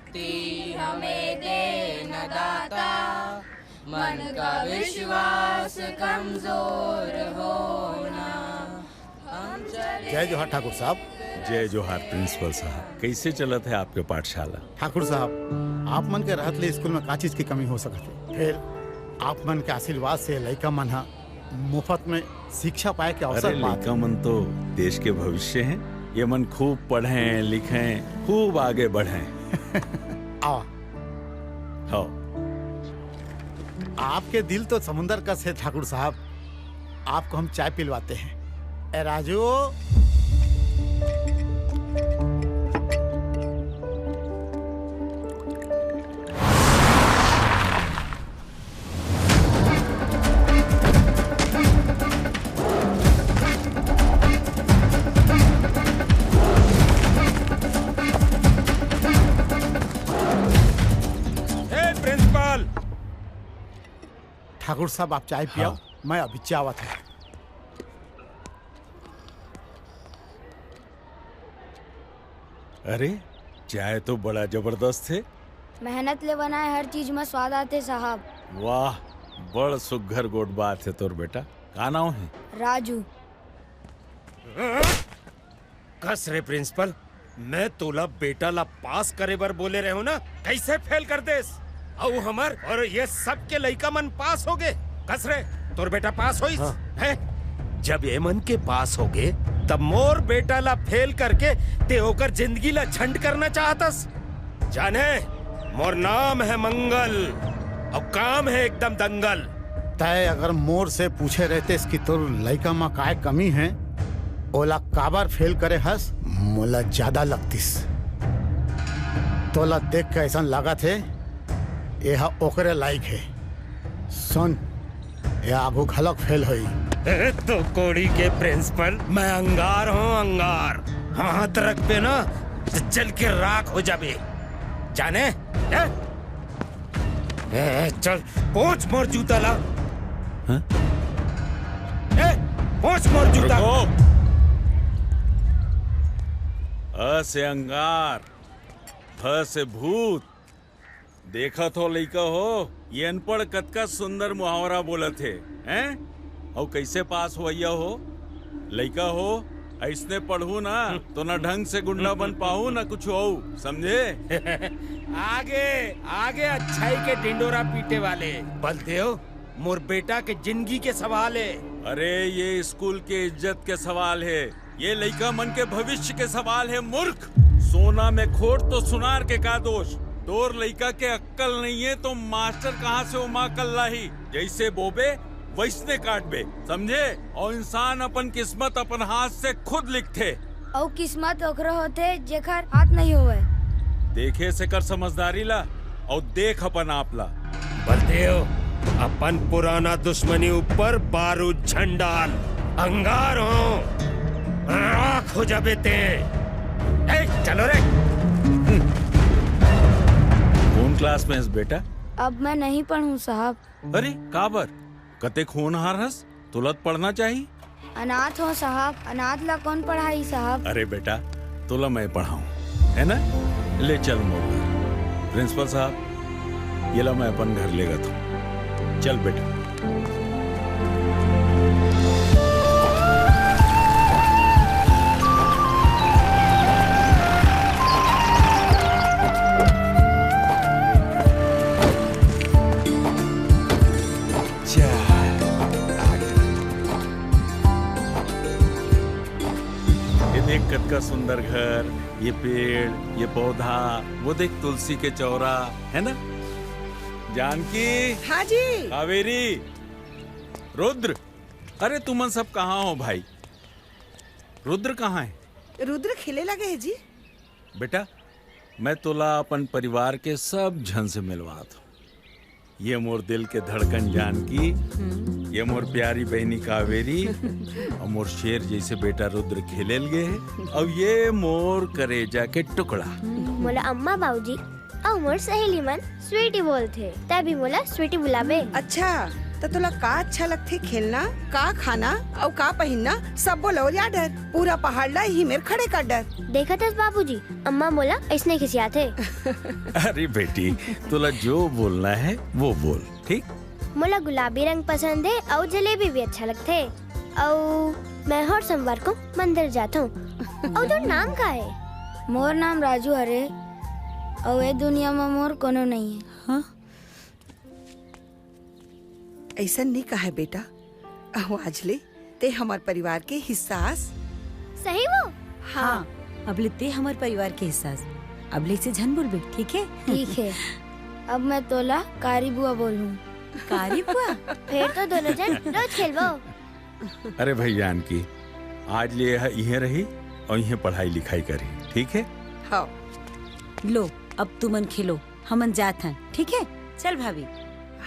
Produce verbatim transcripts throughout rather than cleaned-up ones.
ते हमें दे न दाता, मन का विश्वास कमजोर होना। हम चले जय जोहार ठाकुर साहब। जय जोहार प्रिंसिपल साहब, कैसे चलत है आपके पाठशाला? ठाकुर साहब, आप मन के रहत ले स्कूल में का चीज की कमी हो सकत है? फिर आप मन के आशीर्वाद से लइका मन हा मुफ्त में शिक्षा पाए के अवसर अरे, पात लइका हे। मन तो देश के भविष्य हैं। ये मन खूब पढ़ें, लिखें, खूब आगे बढ़ें। आवा। हो। आपके दिल तो समुंदर कस है ठाकुर साहब, आपको हम चाय पिलवाते हैं। ए राजू। ए, प्रिंसिपल! ठाकुर साहब, आप चाय पियाओ, हाँ। मैं अभी चाय आवत है। अरे, चाय तो बड़ा जबरदस्त है। मेहनत ले बनाए हर चीज में स्वाद आते साहब। वाह, बड़ सुघर गोठ बात है तोर बेटा। का नाव है? राजू। कस रे प्रिंसिपल, मैं तोला बेटा ला पास करे बर बोले रहेंव ना, कैसे फेल कर देस? अउ हमर अउ ये सब के लइका मन पास हो गे। कस रे, तोर बेटा पास होइस? हाँ। हैं? जब ये मन के पास हो गे, तब मोर बेटा ला फेल करके ते ओकर जिंदगी ला झंड करना चाहतस? जाने, मोर नाम है मंगल, अउ काम है एकदम दंगल। तय अगर मोर से पूछे रहतेस कि तोर लइका म काय कमी है, ओला काबर फेल करे हस, मोला ज्यादा लगतिस। तोला देख के अइसन लागत हे, एहा ओकरे लायक हे। सुन, ए आगू घलक फेल होई। ए, तो कोड़ी के प्रिंसिपल, मैं अंगार हूँ, अंगार। हाथ रखबे ना, तो जल के राख हो जाबे। जाने? ए? ए, चल, पोंछ मोर जूता ला। हाँ? ए, पोंछ मोर जूता। रुको। अ से अंगार, भ से भूत। देखत हो लइका हो, ये अनपढ़ कतका सुंदर मुहावरा बोलत हे, हैं? अउ कैसे पास होवइया हो? लइका हो, अइसने पढ़हू ना, तो ना ढंग से गुंडा बन पाहू, ना कुछ होऊ, समझे? आगे, आगे अच्छाई के ढिंडोरा पीटे वाले। बलदेव, मोर बेटा के जिंदगी के सवाल हे। अरे, ये स्कूल के इज्जत के सवाल हे। ये लइका मन के भविष्य के सवाल हे, मूर्ख। सोना में खोट तो सुनार के का दोष? तोर लइका के अक्कल नइये तो मास्टर कहाँ से ओमा अक्कल लाही? जइसे बोबे, वइसने काटबे, समझे? अउ इंसान अपन किस्मत अपन हाथ से खुद लिखथे। अउ किस्मत ओकरो होथे, जेकर हाथ नइ होवय। देखे से कर समझदारी ला, अउ देख अपन आप ला। बलदेव, अपन पुराना दुश्मनी ऊपर बारूद झन डाल। अंगार हो, राख हो जाबे ते। ए, चलो रे। कौन क्लास में हस बेटा? अब मैं नहीं पढ़ूं साहब। अरे, काबर? कतेक होनहार हस, तोला त पढ़ना चाही। अनाथ हो साहब, अनाथ ला कौन पढ़ाही साहब? अरे बेटा, तोला मैं पढ़ाऊं, है ना? ले चल मोर घर। प्रिंसिपल साहब, येला मैं अपन घर लेगत हूँ। चल बेटा। चल, आ गया। ये देख, कतका सुंदर घर, ये पेड़, ये पौधा, वो देख, तुलसी के चौरा, है ना? जानकी, हाँ जी। कावेरी, रुद्र, अरे तुमन सब कहाँ हो भाई? रुद्र कहाँ है? रुद्र खेले लगे है जी। बेटा, मैं तोला अपन परिवार के सब झन से मिलवात हूँ। ये मोर दिल के धड़कन जानकी, हम्म। ये मोर प्यारी बहिनी कावेरी, अउ मोर शेर जइसे बेटा रुद्र खेले ल गे हे, अउ ये मोर करेजा के टुकड़ा। मोला अम्मा बाबूजी अउ मोर सहेली मन स्वीटी बोलथे, तभी मोला स्वीटी बुलावे। अच्छा, त तोला का अच्छा लगथे खेलना, का खाना अउ का पहिनना, सब्बो ल ओरिया डर। पूरा पहाड़ ला इही मेर खड़े कर डर। देखत हस बाबूजी, अम्मा मोला अइसने खिसियाथे। अरे बेटी, तोला जो बोलना है वो बोल, ठीक? मोला गुलाबी रंग पसंद हे अउ जलेबी भी अच्छा लगथे। अउ मैं हर सोमवार को मंदिर जाथों। अउ तोर नाम का हे? मोर नाम राजू हरे, अउ ए दुनिया म मोर कोनो नइ हे। हाँ? अइसन नइ कहे बेटा, अउ आज ले ते हमर परिवार के हिस्सा आस। सही वो? हाँ, अब ले ते हमर परिवार के हिस्सा आस। अब ले इसे झन बोलबे, ठीक हे? ठीक हे। अब मैं तोला कारी बुआ बोलहूँ। कारी बुआ? फेर तो दोनों झन रोज खेलबो। अरे भई जानकी, आज ले यह इहें रही अउ इहें पढ़ाई लिखाई करही, ठीक हे? हाँ। लो, अब तुमन खेलो, हमन जात हन, ठीक हे? चल भाभी।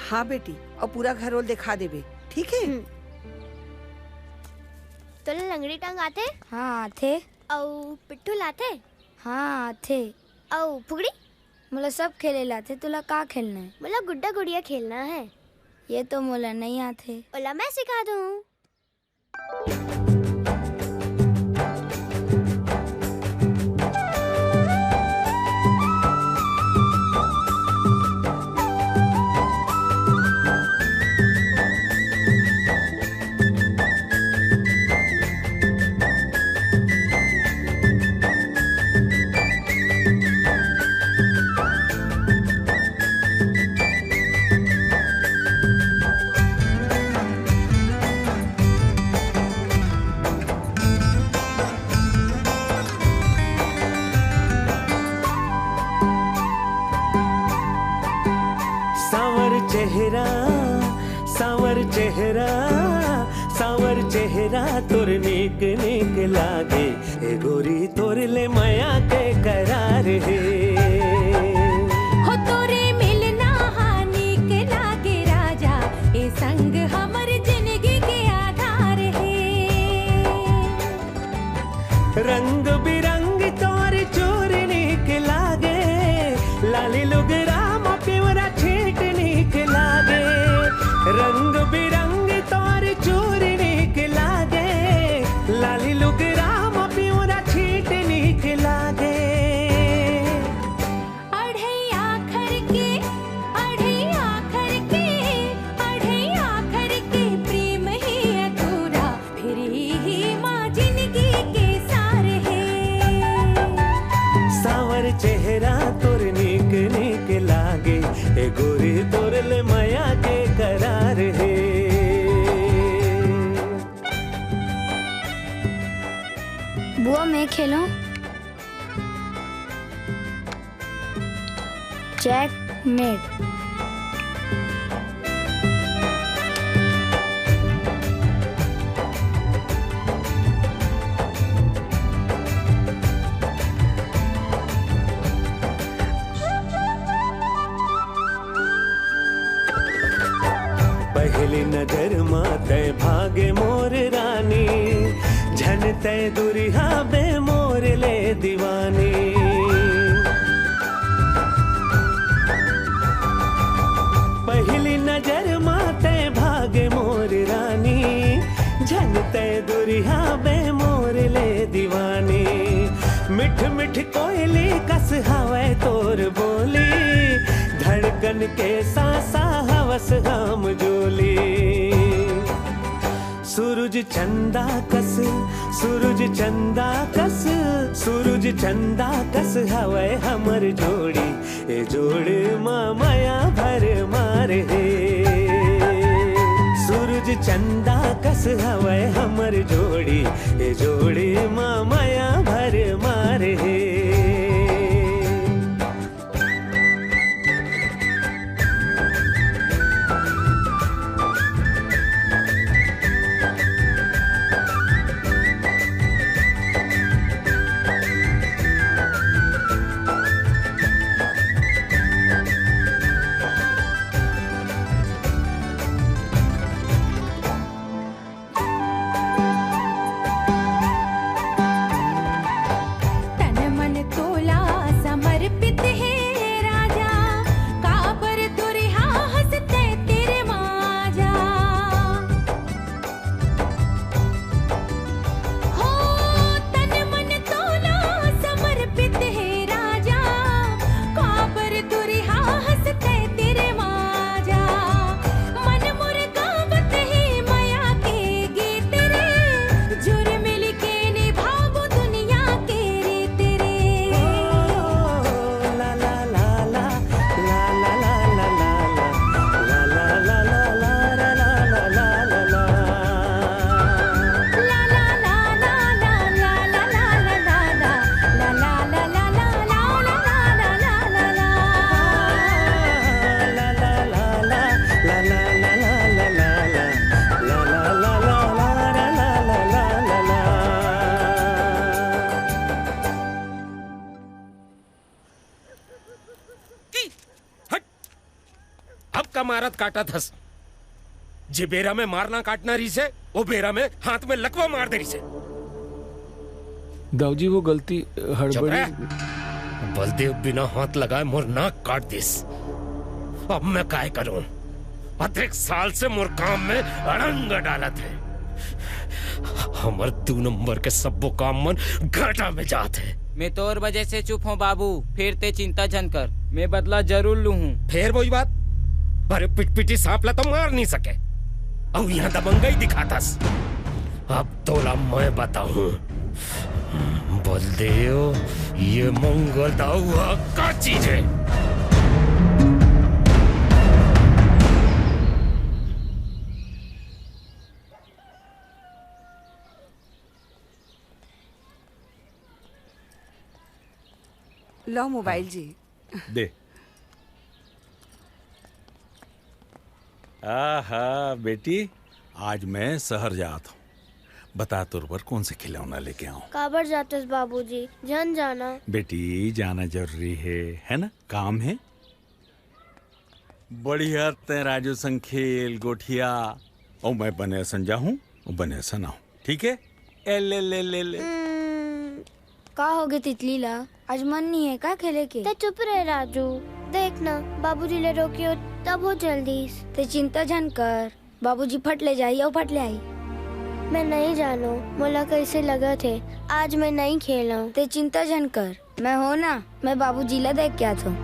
हाँ बेटी, अउ पूरा घर ओल देखा देबे, ठीक हे? हम्म। तोला लंगड़ी टांग आथे? हाँ, आथे। अउ पिट्ठू ल आथे? हाँ, आथे। अउ फुगड़ी? मोला सब खेले ल आथे, तोला का खेलना हे? मोला गुड्डा गुड़िया खेलना हे। ये तो मोला नइ आथे। ओला मैं सिखा दूँ। सांवर चेहरा, सांवर चेहरा, सांवर चेहरा तोर नीक नीक लागे। ए गोरी तोर ले मया के करार हे। हो तोरे मिलना हा नीक लागे राजा, ए संग हमर जिनगी के आधार हे। रंग बिरंग तोर चूर नीक लागे, लाली लुगरा म पिंवरा छीट नीक लागे। रंग बिरंग तोर चूर नीक लागे, लाली लुगरा म पिंवरा छीट नीक लागे। अढ़ई आखर के, अढ़ई आखर के, अढ़ई आखर के प्रेम हे अधूरा, फिर ही माँ जिनगी के सार हे। सांवर चेहरा तोर नीक नीक लागे, ए गोरी तोर ले मया के करार हे। बुआ, मैं खेलूं? Checkmate। पहली नजर मा तै भागे मोर रानी, झन तै दुरिहा बे मोर ले दीवानी। पहली नजर मा तै भागे मोर रानी, झन तै दुरिहा बे मोर ले दीवानी। मिठ मिठ कोयली कस हवय तोर बोली, धड़कन के सांसा हवस हम जोली। सूरज चंदा कस, सूरज चंदा कस, सूरज चंदा कस हवय हमर जोड़ी। ए जोड़ मा मया भर मार हे। सूरज चंदा कस हवय हमर जोड़ी, ए जोड़ मा मया भर मार हे। मारत काटत हस। जे बेरा में मारना काटना रहिसे, वो बेरा में हाथ में लकवा मार दे रहिसे। दाऊ जी, वो गलती, चुप हड़बड़ी। रह। बलदेव बिना हाथ लगाए मोर नाक काट दिस। अब मैं काय करूं? अतरेक साल से मोर काम में अड़ंग डालत हे। हमर दू नंबर के सब्बो काम मन घाटा में जात हे। मैं तोर वजह से चुप हूँ बाबू, फिर ते चिंता झन कर, मैं बदला जरूर लूहूँ। फेर वही बात, अरे पिटपिटी सांप ला तो मार नहीं सके, अउ यहाँ दबंगई दिखातस। अब तोला मैं बताहूँ बलदेव, ये मंगल दाऊ ह का चीज हे? लो मोबाइल जी। दे। आहा बेटी, आज मैं शहर जात हूँ। बता तोर बर कौन से खिलौना लेके आऊं? काबर जातस बाबूजी, झन जाना। बेटी, जाना जरूरी हे, है ना? काम हे। बढ़िया तैं राजू संग खेल गोठिया, अउ मैं बने असन जाहूं, बने असन आऊं, ठीक हे? ए ले ले ले ले। हम्म, का होगे तितली ला? आज मन नहीं हे का खेले के? ते चुप रह राजू, देख ना, बाबूजी ले रोकियो तब वो चल दिस। ते चिंता झन कर, बाबूजी फट ले जाही अउ फट ले आही। मैं नहीं जानो, मोला कैसे लगत हे, आज मैं नहीं खेलूं। ते चिंता झन कर, मैं हो ना, मैं बाबूजी ला देख के आथों।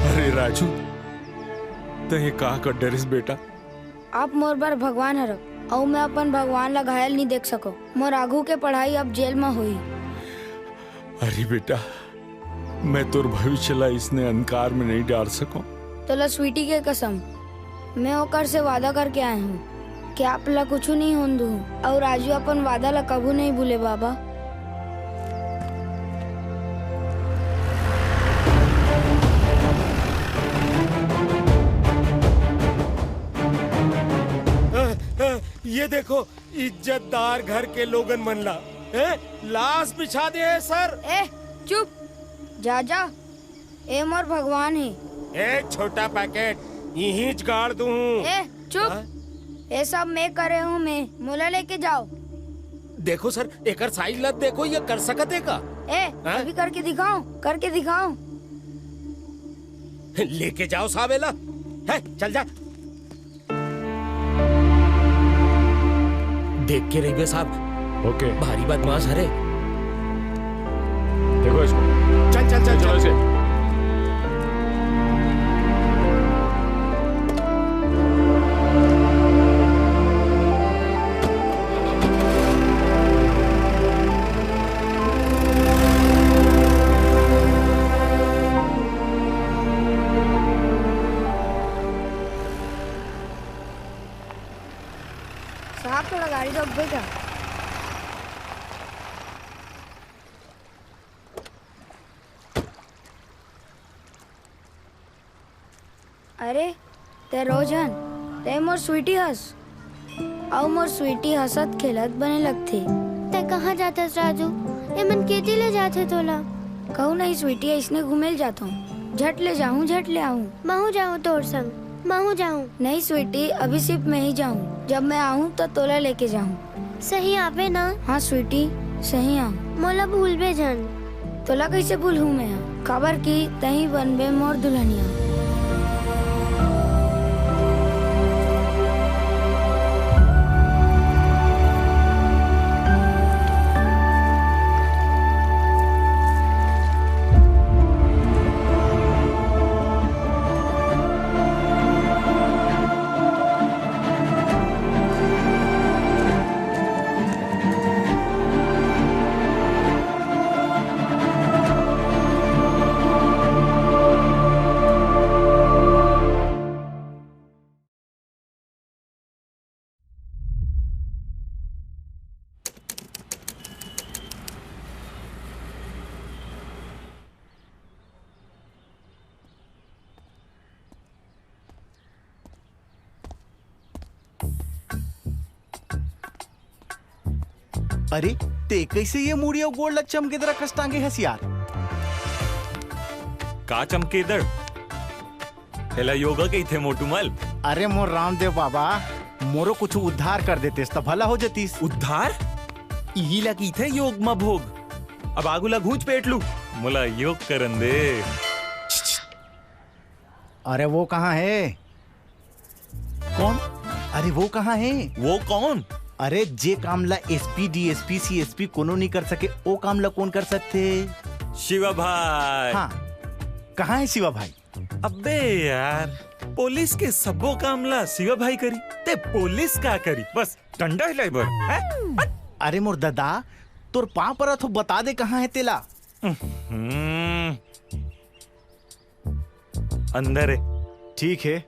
अरे राजू, तैं का कर डरिस बेटा? आप मोर बर भगवान हरव, अऊ मैं अपन भगवान ला घायल नइ देख सकव। मोर आघू के पढ़ाई अब जेल म होही। अरे बेटा, मैं तोर भविष्य ला इसने अंधकार में नहीं डाल सकूं। तोला स्वीटी के कसम, मैं ओकर से वादा करके आए हूँ कि आप ला कुछू नहीं होन दूँ, अऊ राजू अपन वादा ला कभू नहीं भूले बाबा। अ, अ, ये देखो, इज्जतदार घर के लोगन मन ला, ए, लाश बिछा दे हे सर। ए, चुप, जा, जा। ए मोर भगवान हे। ए छोटा पैकेट, इहींच गाड़ दूं। ए, चुप। हाँ? ए सब मैं करे हूँ मैं, मोला लेके जाओ। देखो सर, एकर साइज ला देखो, ये कर सकत हे का? ए, हाँ? अभी करके दिखाओ, करके दिखाओ। लेके जाओ साहब एला। है, चल जा। देख के रहिबे साहब। ओके। भारी बदमाश हरे। देखो इसको। चल, चल, चल, चलो चल। इसे। साहब, थोड़ा गाड़ी रोकबे का? अरे, तैं रोजन, तैं मोर स्वीटी हस। अउ मोर स्वीटी हंसत खेलत बने लगथे। तैं कहाँ जाथस राजू? एमन केती ले जाथे तोला? कहूँ नहीं स्वीटी, अइसने घूमे ल जाथों। झट ले जाहूँ, झट ले आहूँ। महूँ जाहूँ तोर संग, महूँ जाहूँ। नहीं स्वीटी, अभी सिर्फ मैं ही जाहूँ। जब मैं आहूँ त तोला लेके जाहूँ। सही आबे ना? हाँ स्वीटी, सही आहूँ। मोला भूलबे झन। तोला कइसे भूलहूँ मैं? काबर कि तहीं बनबे मोर दुल्हनिया। अरे, तैं कइसे ये मुड़ी अउ गोड़ ला चमगेदड़ा कस टांगे हस यार? का चमगेदड़? एला योगा कहिथे मोटू मल। अरे मोर रामदेव बाबा, मोरो कुछ उद्धार कर देतेस त भला हो जतिस। उद्धार? इही ला कहिथे योग म भोग। अब आगू ला घूंच पेट लू, मोला योग करन दे। अरे वो कहाँ हे? कौन? अरे वो कहाँ हे? वो कौन? अरे जे काम ला एसपी, डीएसपी, सीएसपी कोनो नहीं कर सके, ओ काम ला कौन कर सकथे? शिवा भाई। हाँ, कहाँ हे शिवा भाई? अबे यार, पुलिस के सब्बो काम ला शिवा भाई करी, तैं पुलिस का करी? बस डंडा हिलाई बर, हैं? हट। अरे मोर ददा, तोर पाँव परत हों, बता दे कहाँ हे तेला। हम्म। अंदर हे। ठीक हे।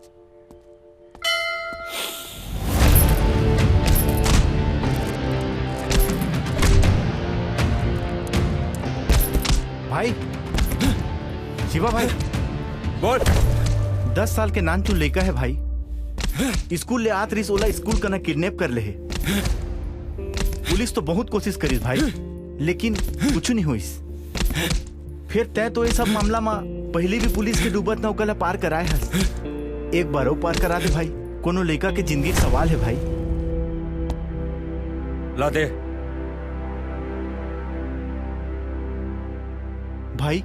भाई, शिवा भाई। बोल। दस साल के नानचुन लइका हे भाई, स्कूल ले आत रहिस, ओला स्कूल कना किडनैप कर ले हे। पुलिस तो बहुत कोशिश करिस भाई, लेकिन कुछ नहीं होइस। फेर तैं तो ये सब मामला म पहिली भी पुलिस के डूबत नौका ला पार कराए हस। एक बार अउ पार करा दे भाई, कोनो लइका के जिंदगी के सवाल हे भाई। ला दे। भाई,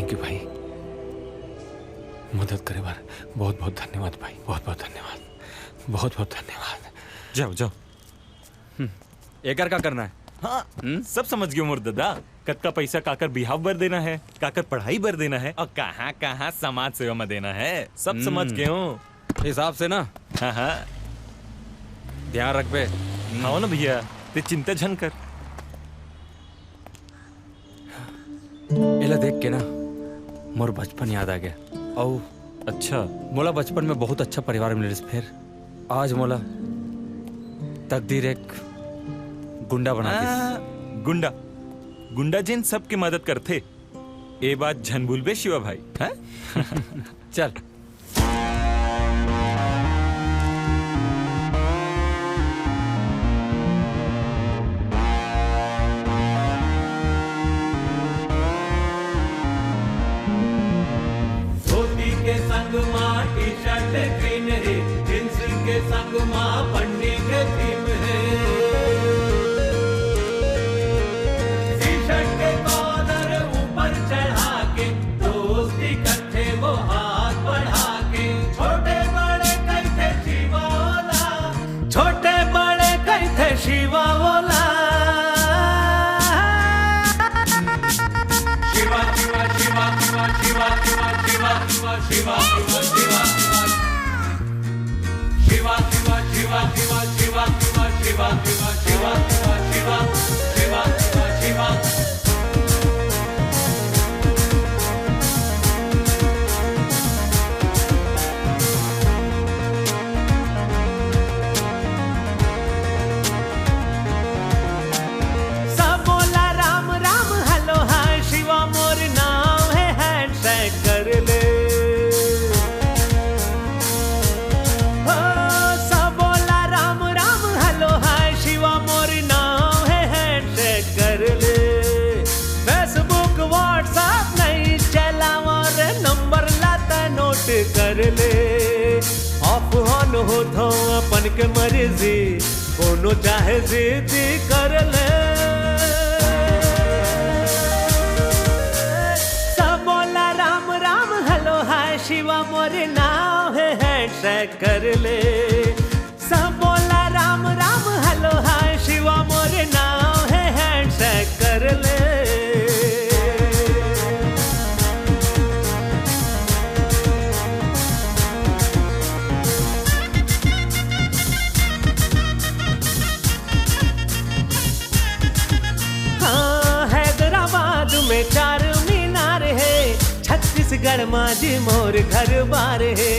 कि भाई, मदद करे बर बहुत बहुत धन्यवाद भाई, बहुत बहुत धन्यवाद, बहुत बहुत धन्यवाद। जाओ, जाओ। हम्म, एकर का करना है? हाँ, हम्म? सब समझ गयो मोर ददा। कतका पैसा काकर बिहाव बर देना है, काकर पढ़ाई बर देना है, और कहाँ कहाँ समाज सेवा में देना है, सब समझ हम्म। गयो। हिसाब से ना। हाँ, हाँ। ध्यान रखबे। हाँ ना भैया, ते चिंता झन कर। एला देख के ना मोर बचपन याद आ गया। अउ अच्छा। मोला बचपन में बहुत अच्छा परिवार मिले रिहिस, फेर आज मोला तकदीर एक गुंडा बना दिस। आ, गुंडा, गुंडा जेन सबके मदद करथे, ए बात झन भूलबे शिवा भाई, हाँ? चल। धोती के संग मा टी शर्ट ग्रीन हे, जींस के संग मा बंडी के थीम हे। टी शर्ट के कॉलर ऊपर चढ़ा के दोस्त इकट्ठे वो हाथ बढ़ा के, छोटे बड़े कहिथे शिवा ओला, छोटे बड़े कहिथे शिवा ओला। शिवा, शिवा, शिवा। सब बोला राम राम, hello hi शिवा मोर नाम हे, handshake कर ले। हो, सब बोला राम राम, hello hi शिवा मोर नाम हे, handshake कर ले। Facebook, WhatsApp नहीं चलावा रे, नंबर ला तैं note कर ले। Off on होथों अपन के मर्जी, कोनो चाहे जिद कर ले। सब बोला राम राम, hello hi शिवा मोर नाम हे, handshake कर ले। सब बोला राम राम, hello hi शिवा मोर नाम हे, handshake कर ले। हाँ, हैदराबाद में चार मीनार हे, छत्तीसगढ़ मा जी मोर घर बार हे।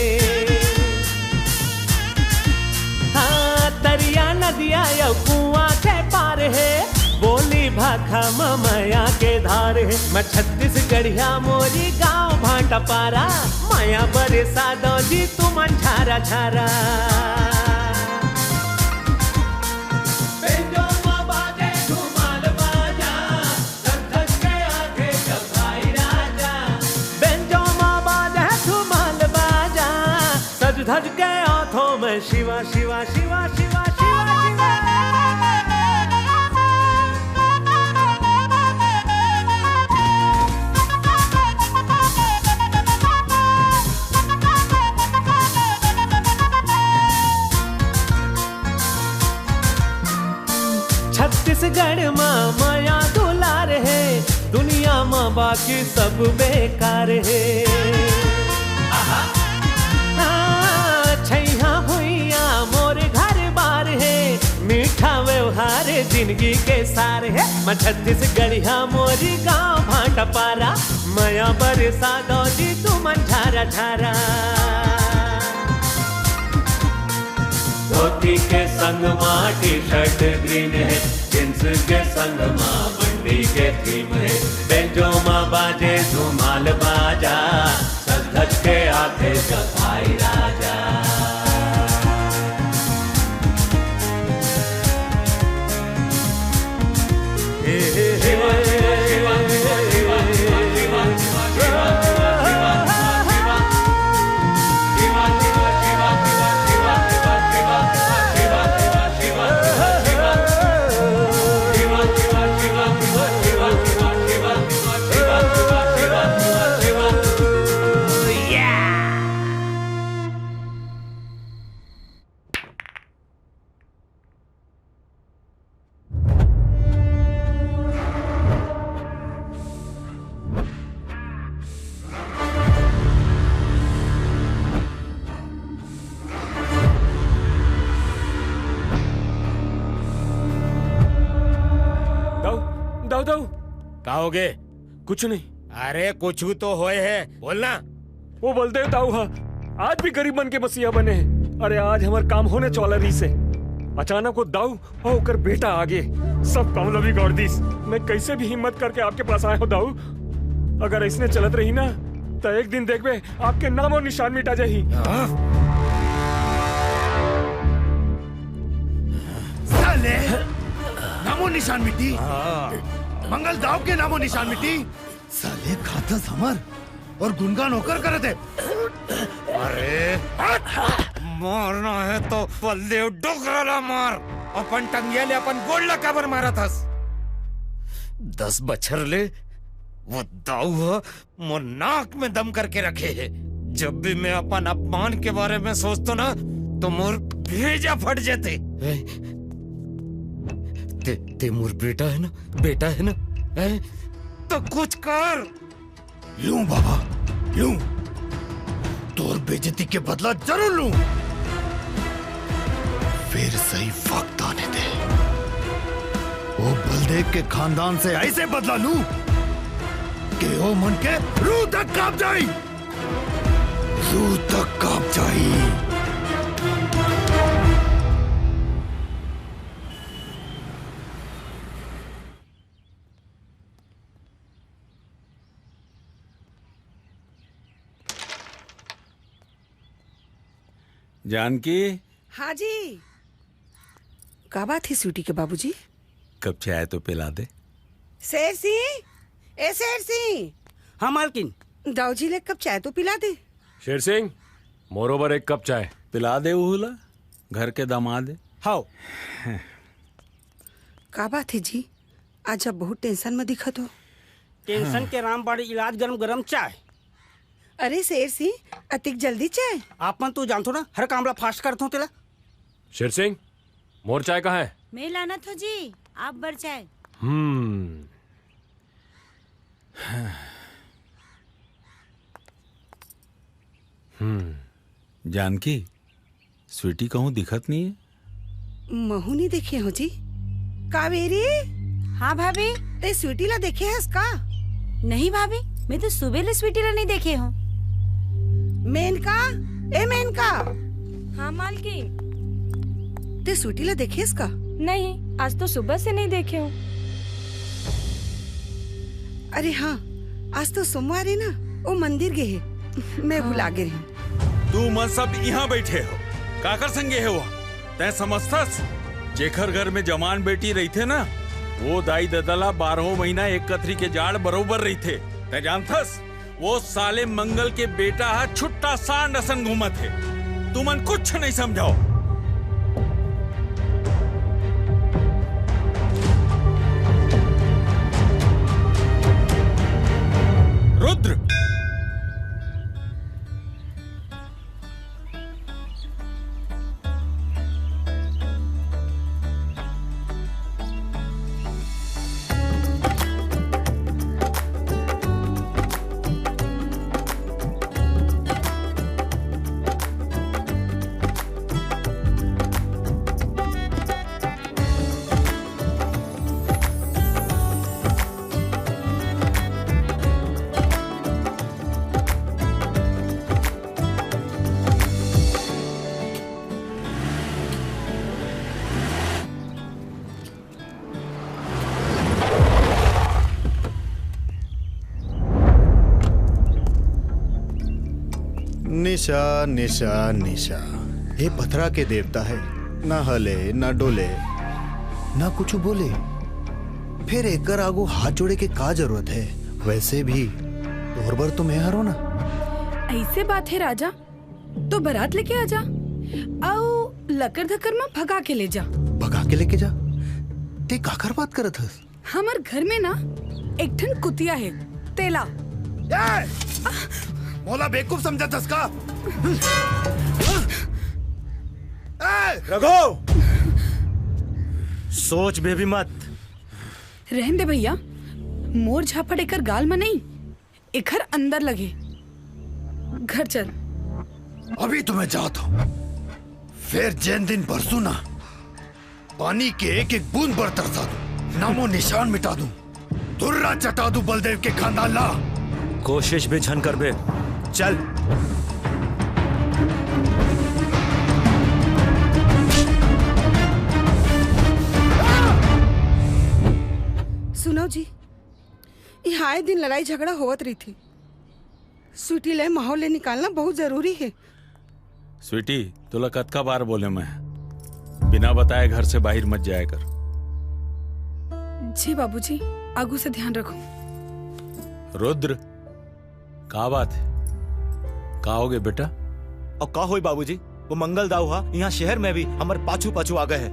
हाँ, तरिया नदिया या कुआं के पार हे, बोली भाखा म मया के धार हे। मैं छत्तीसगढ़िया, मोरी गांव भाटापारा, मया बरसा दो जी तुमन झारा झारा। बेंजो मा बाजे धुमाल बाजा, धक धक के आथे जब भाई राजा। बेंजो मा बाजे धुमाल बाजा, सज धज के आथों मैं शिवा, शिवा, शिवा, शिवा, शिवा, शिवा। छत्तीसगढ़ मा मया दुलार हे, दुनिया मा बाकी सब बेकार हे। हाँ, छैया भुइया मोर घर बार हे, मीठा व्यवहार जिंदगी के सार हे। मैं छत्तीसगढ़िया, मोरी गांव भाटापारा, मया बरसा दो जी तुमन झारा झारा। धोती के संग मा टी शर्ट ग्रीन हे, जींस के संग मा बंडी के थीम हे। बेंजो मा बाजे धुमाल बाजा, सज धज के आथे जब भाई राजा। होगे? कुछ नहीं। अरे, कुछ तो होय हे, बोलना। वो बलदेव दाऊ हा आज भी गरीब मन के मसीहा बने हे। अरे, आज हमर काम होने वाला रहिस हे। अचानक वो दाऊ अउ ओकर बेटा आगे सब काम ला बिगाड़ दिस। मैं कैसे भी हिम्मत करके आपके पास आए हों दाऊ। अगर ऐसने चलत रही ना, त एक दिन देखबे, आपके नामो निशान मिटा जाही। साले, नामो निशान मिटी? मंगल दाऊ के नामो निशान मिटी? साले, खाथस हमर अउ गुणगान ओकर करत हे। अरे, हट! मारना हे तो बलदेव डोकरा ला मार। अपन टंगिया ले अपन गोड़ ला काबर मारत हस? दस बछर ले वो दाऊ ह मोर नाक में दम करके रखे हे। जब भी मैं अपन अपमान के बारे में सोचतो ना, तो मोर भेजा फट जाथे। ए, ते, ते मोर बेटा हे ना, बेटा हे ना, ए, तो कुछ कर। लूं बाबा, लूं। तोर बेइज्जती के बदला जरूर लूं। फेर सही वक्त आने दे। वो बलदेव के खानदान से ऐसे बदला लूं कि वो मन के रूह तक कांप जाई। रूह तक कांप जाई। जानकी। हाँ जी। का बात हे स्वीटी के बाबूजी? कप चाय तो पिला दे। शेर सिंह, ए शेर सिंह। हाँ मालकिन। दाऊ जी ले कप चाय तो पिला दे। शेर सिंह, मोरो बर एक कप चाय। पिला दे उहू ला, घर के दामाद हे। हाव। का बात हे जी, आज आप बहुत tension में दिखत हो। Tension के रामबाण, इलाज गरम गरम चाय। अरे शेर सिंह, अतिक जल्दी चाय? आप मन तो जानथो ना, हर काम ला fast करथो तेला। शेर सिंह, मोर चाय कहाँ हे? मैं लानत हों जी, आप बर चाय। हम्म। हम्म। जानकी, स्वीटी कहूँ दिखत नइ हे? महूँ नइ देखे हों जी। कावेरी? हाँ भाभी। ते स्वीटी ला देखे हस का? नहीं भाभी, मैं तो सुबह ले स्वीटी ला नइ देखे हों। मेनका, ए मेनका। हाँ मालकिन। ते स्वीटी ला देखे हस का? नहीं, आज तो सुबह से नइ देखे हों। अरे हाँ, आज तो सोमवार हे ना, वो मंदिर गे हे, मैं भुला गे रहेंव। तुमन सब इहाँ बइठे हो, काकर संग गे हे वो? तैं समझथस, जेखर घर में जवान बेटी रहिथे ना, वो दाई ददा ला बारहों महीना एक कथरी के जाड़ बरोबर रहिथे। तैं जानथस, वो साले मंगल के बेटा ह छुट्टा सांड असन घूमत हे। तुमन कुछ नइ समझव। रुद्र। निशा, निशा, निशा। ये पथरा के देवता हे, ना हले, ना डोले, ना कुछु बोले। फेर एकर आगू हाथ जोड़े के का जरूरत हे? वैसे भी तोर बर तो मैं हरों ना। अइसे बात हे राजा, तो बरात लेके आ जा, अउ लकर धकर म भगा के ले जा। भगा के लेके जा? ते काकर बात करत हस? हमर घर में ना एक ठन कुतिया हे, तेला। ए! मोला बेवकूफ समझत हस का? ए! रघु! सोच में भी मत। रहन दे भैया, मोर झापड़ एकर गाल म नहीं, एखर अंदर लगे। घर चल। अभी तो मैं जात हों, फेर जेन दिन बरसू ना, पानी के एक एक बूंद बर तरसा दूं, नामो निशान मिटा दूं। धुर्रा चटा दू बलदेव के खानदान ला। कोशिश भी झन करबे। चल। सुनो जी, यहाँ आए दिन लड़ाई झगड़ा होवत रहिथे। स्वीटी ले माहौल ले निकालना बहुत जरूरी हे। स्वीटी, तोला कतका बार बोले मैं, बिना बताए घर से बाहिर मत जाया कर। जी बाबूजी, आगू से ध्यान रखूं। रुद्र, का बात हे? का होगे बेटा? अउ का होई बाबूजी, वो मंगल दाऊ हा इहाँ शहर में भी हमर पाछू पाछू आ गए हे।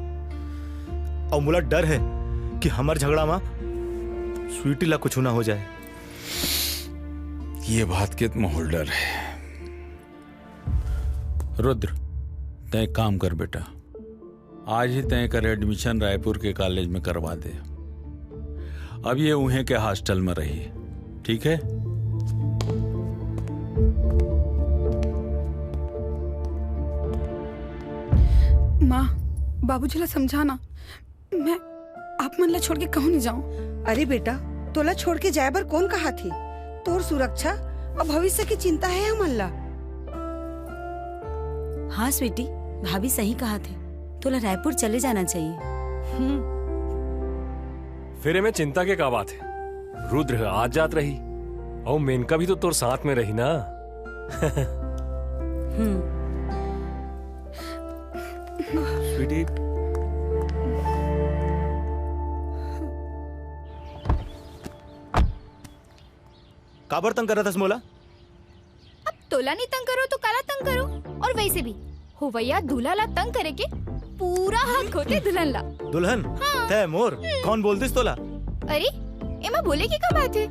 अउ मोला डर हे कि हमर झगड़ा मा स्वीटी ला कुछु ना हो जाए। ये बात के त मोला डर हे। रुद्र, तैं एक काम कर बेटा, आज ही तैं एकर admission रायपुर के college में करवा दे। अब ये उहें के hostel में रही, ठीक हे? माँ, बाबूजी ला समझा ना, मैं आप मन ला छोड़ के कहूँ नहीं जाऊँ। अरे बेटा, तोला छोड़ के जाए बर कौन कहा थे? तोर सुरक्षा अउ भविष्य की चिंता हे हमन ला। हाँ स्वीटी, भाभी सही कहा थे, तोला रायपुर चले जाना चाहिए। हम्म। फिर एमे चिंता के का बात हे? रुद्र आज जात रही, अउ मेनका भी तो तोर साथ में रही ना। हम्म। स्वीटी, काबर तंग करत हस मोला? अब तोला नहीं तंग करो तो काला तंग करो? और वैसे भी होवैया दूल्हा ला तंग करे के पूरा हक होथे दुल्हन ला। दुल्हन? हाँ। तै मोर? हम्म। कौन बोल दिस तोला? अरे, एमा बोले के का बात हे?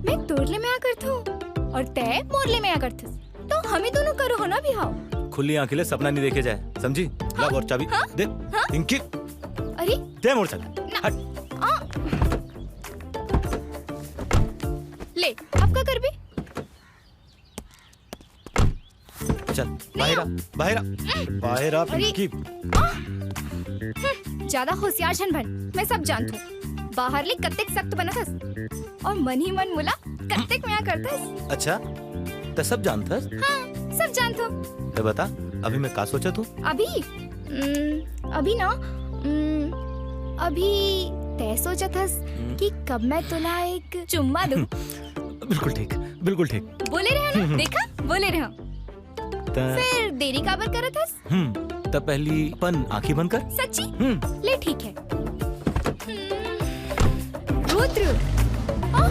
मैं तोर ले मया करथों अउ तै मोर ले मया करथस। तो हमी दोनों करो हो ना बिहाव। खुली आंखी ले सपना नहीं देखे जाए, समझी? ला हाँ? और चाबी हाँ? दे। हाँ? पिंकी। अरे। दे मोर चाबी। ना। हट। आ। ले, अब का करबे? चल, बाहिर आ, बाहिर आ, बाहिर आ, अरे। पिंकी। आ। हम्म, ज्यादा होशियार झन बन, मैं सब जानथों। बाहर ले कतेक सख्त बनत हस, अउ मन ही मन मोला कतेक मया करथस। अच्छा, तै सब जानथस? हाँ, सब जानथों। तै बता, अभी मैं का सोचत हूँ? अभी? हम्म, अभी ना, हम्म, अभी तै सोचत हस हम्म। कि कब मैं तोला एक चुम्मा दूँ। बिल्कुल ठीक, बिल्कुल ठीक। बोले रहे हो ना, हम्म। देखा, बोले रहे हो। त फिर देरी काबर करत हस? हम्म, त पहली अपन आंखी बंद कर। सच्ची? हम्म। ले ठीक हे। हम्म। रुद्र, आ,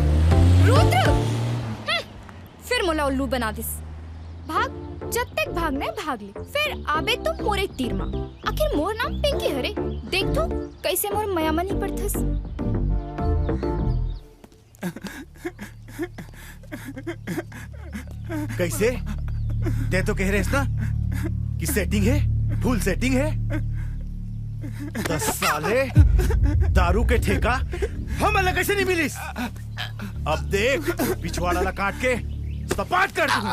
रुद्र। हम्म, फिर मोला उल्लू बना दिस। भाग, जब तक भागना हे भाग ले, फिर आबे तो मोरे तीर मा। आखिर मोर नाम पिंकी हरे, देख तो कैसे मोर मया मा नहीं पड़थस। कैसे? तै तो कहे रहेस ना कि setting हे, full setting हे। त साले, दारू के ठेका हमन ला कैसे नहीं मिलिस? अब देख, पिछवाड़ा ला काट के सपाट कर दूँ।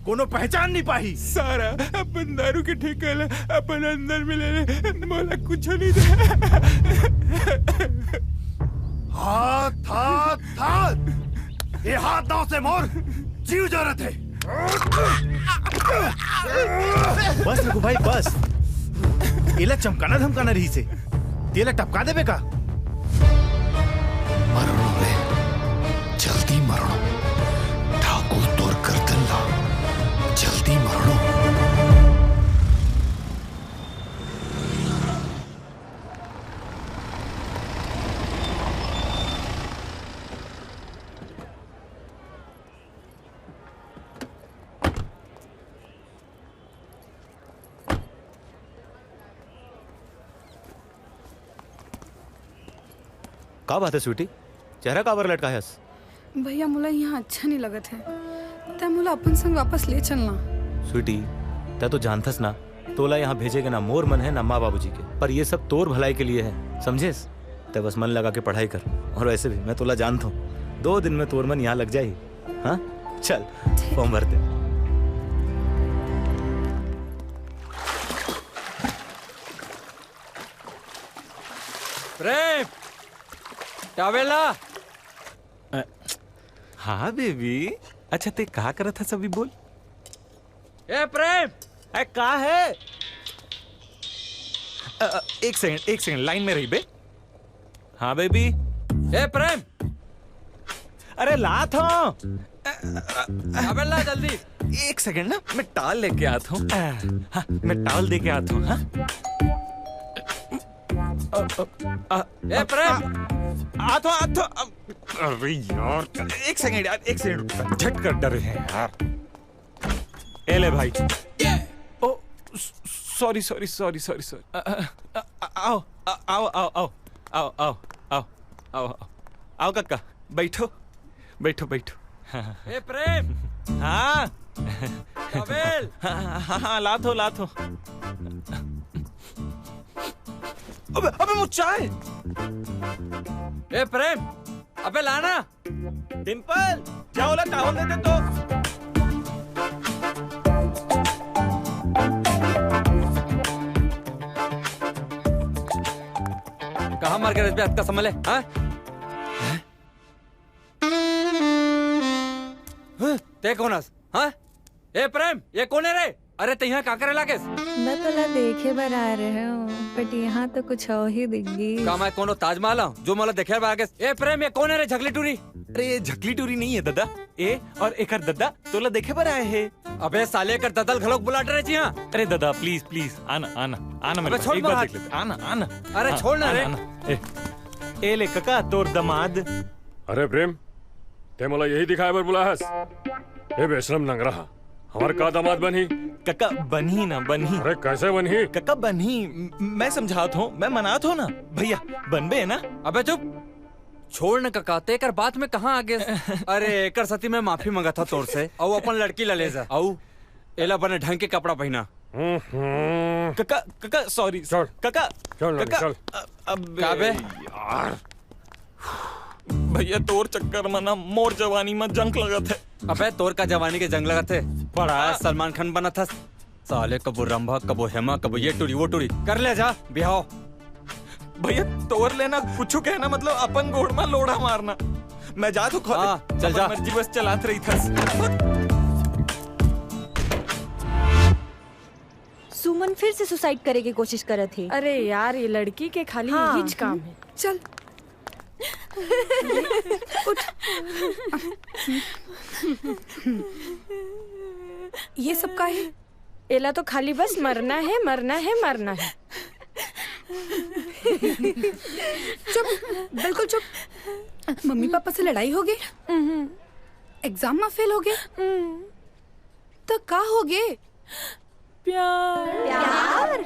कोनो पहचान नहीं पाही। सारा अपन दारू के ठेका ला अपन अंदर में ले ले, मोला कुछो नहीं दे। हाथ, हाथ, हाथ! ये हाथ दाव से मोर जीव जरत हे। बस रघु भाई, बस। एला चमकाना धमकाना रहिसे। तेला टपका देबे का? मरनो रे, जल्दी मरनो। ठाकुर तोर गर्दन ला जल्दी मरनो। का बात हे स्वीटी, चेहरा काबर लटकाए हस? भैया, मोला यहाँ अच्छा नहीं लगत हे, तै मोला अपन संग वापस ले चलना। स्वीटी, तै तो जानथस ना, तोला यहाँ भेजे के ना मोर मन हे ना माँ बाबूजी के, पर ये सब तोर भलाई के लिए हे, समझेस? तै बस मन लगा के पढ़ाई कर, और वैसे भी मैं तोला जानथों, दो दिन में तोर मन यहाँ लग जाही। हाँ, चल, form भर दे। प्रेम, towel ला। हाँ बेबी। अच्छा, ते का करत हस अभी, बोल। ए प्रेम, ए का है? अ, अ, एक सेकंड, एक सेकंड, लाइन में रही बे। हाँ बेबी। ए प्रेम, अरे लात हूँ। अबे ला जल्दी। एक सेकंड ना, मैं टॉवल लेके आत हूँ। अ, हाँ, मैं टॉवल दे के आत हूँ। हाँ। अ, अ, अ, ए प्रेम। आ, आत हूँ, आत हूँ। अ, अरे यार, एक सेकंड यार, एक सेकंड रुक, झट कर डरे हैं यार। ए ले भाई। ओ, sorry, sorry, sorry, sorry, sorry. अ, अ, अ, आओ, अ, आओ, आओ, आओ, आओ, आओ, आओ, आओ, आओ, आओ काका, बैठो, बैठो, बैठो। हाँ, हाँ। ए प्रेम। हाँ। अबेल। हाँ, हाँ, हाँ, हाँ, लात हूँ, लात हूँ। अबे, अबे, वो चाय। ए प्रेम, अबे लाना। डिंपल, जा ओला टॉवल दे दे तो। कहाँ मर गए रे बे, अतका समय ले, हाँ? हैं? हैं? ते कोन हस, हाँ? ए प्रेम, ये कोन है रे? अरे, ते यहाँ का करे लागेस? मैं तोला देखे बर आ रहे हूँ, but यहाँ तो कुछ और ही दिख गई। का मैं कोनो ताजमहल हूँ, जो मोला देखे बर आ गेस? ए प्रेम, ये कोन है रे, झकली टूरी? अरे, ये झकली टूरी नहीं है दादा, ए और एकर दादा तोला देखे बर आए हे। अबे साले, एकर दादा ल घलोक बुला डरे जी हाँ। अरे दादा, please, please, आना, आना, आना, मेरे अबे पास, छोड़ एक बार मोर देख हाथ। लेते, आना, आना। अरे हाँ, छोड़ ना आना, रे। आना। ए, ए ले कका, तोर दमाद। अरे प्रेम, ते मोला यही दिखाए बर बुलाहस? ए बेशरम नंगरा हा, हमर का दमाद बनही? कका बनही ना, बनही। अरे कैसे बनही? कका बनही, म-, मैं समझात हूँ, मैं मनात हूँ ना। भैया, बनबे ना? अबे चुप, छोड़ न कका, ते एकर बात में कहाँ आ गेस? अरे एकर सती मैं माफी मंगत हूँ तोर से, अउ अपन लड़की ला ले जा, अउ एला बने ढंग के कपड़ा पहिना। हम्म, हम्म। कका, कका, sorry। चल। कका, चल, ननी, कका, चल। अ-, अबे का बे? यार। भैया, तोर चक्कर में ना मोर जवानी में जंग लगत है। अबे, तोर का जवानी के जंग लगत है? बड़ा हाँ। सलमान खान बनत हस। साले, कबो रंभा, कबो हेमा, कबो ये टूरी, वो टूरी। कर ले जा बिहाव। भैया, तोर लेना कुछ कहना, मतलब अपन गोड़ में लोढ़ा मारना। मैं जात हूँ, खोले। हाँ, चल अपन जा। मर्जी बस चलात रही थस। सुमन फिर से सुसाइड करे के कोशिश करत हे। अरे यार, ये लड़की के खाली हाँ। यही ज काम है। चल। उठ। ये सब का है? एला तो खाली बस मरना है, मरना है, मरना है। चुप, बिल्कुल चुप। मम्मी पापा से लड़ाई हो गई? हम्म। एग्जाम में फेल हो गए? हम्म। तो का हो गए? प्यार। प्यार?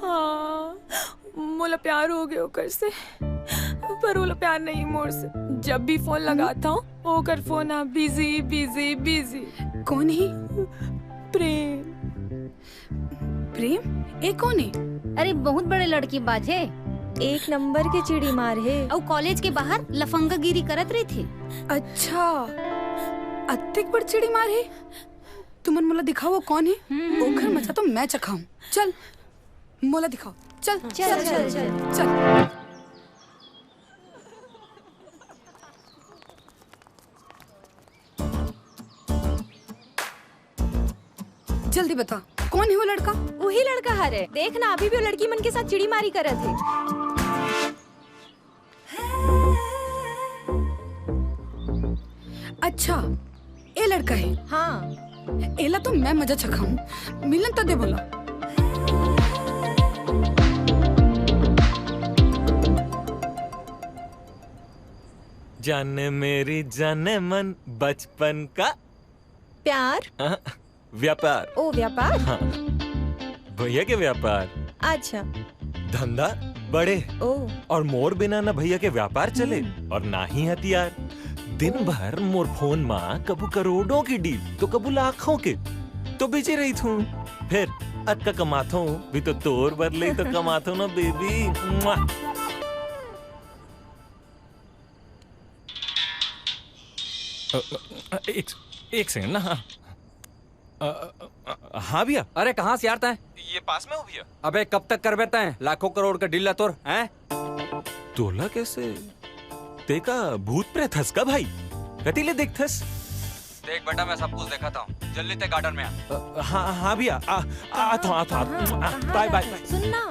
हाँ, मोला प्यार हो गए ओकर से, पर ओला प्यार नहीं मोर से। जब भी फोन लगाता हूँ, ओकर फोन आ बिजी, बिजी, बिजी। कौन ही? प्रेम। प्रेम? ए कौन है? अरे, बहुत बड़े लड़की बाज है। एक नंबर के चिड़ी मार है। अउ कॉलेज के बाहर लफंगागिरी करत रही थी। अच्छा, अत्तेक बड़ चिड़ी मार है। तुमन मोला दिखाओ, वो कौन है? हम्म। ओखर मजा तो मैं चखाऊं। चल, मोला दिखाओ। चल। चल, चल, चल। चल। जल्दी बता, कौन है वो लड़का? वही लड़का हरे। देख ना, अभी भी वो लड़की मन के साथ चिड़ी मारी करत है। अच्छा, ए लड़का है। हाँ। एला तो मैं मजा चखाऊं। मिलन तो दे बोला। जाने मेरी जाने मन बचपन का प्यार? हाँ, व्यापार। ओ, व्यापार? हाँ। भैया के व्यापार। अच्छा। धंधा बड़े। ओ। और मोर बिना ना भैया के व्यापार चले हम्म। और ना ही हथियार। दिन भर मोर फोन मा कबू करोड़ों की डील तो कबू लाखों के तो बिजी रही थू। फिर अतका कमाथो भी तो तोर बर ले तो कमाथो ना बेबी। मुआ। अ, अ, अ, एक, एक सेकंड ना। हाँ। अ, अ, अ, हाँ भैया। अरे कहाँ से यार तैं? ये पास में हूँ भैया। अबे कब तक करबे तैं लाखों करोड़ का डील ला तोर, हैं? तोला कैसे? तेका भूत प्रेत हस का भाई? कति ले देखथस? देख बेटा, मैं सब कुछ देखत हूँ। जल्दी ते गार्डन में आ। अ, हाँ, हाँ भैया, आ, आ, आत हूँ, आत हूँ, आत हूँ। हाँ, आ, हाँ, बाय, बाय, बाय। सुन ना।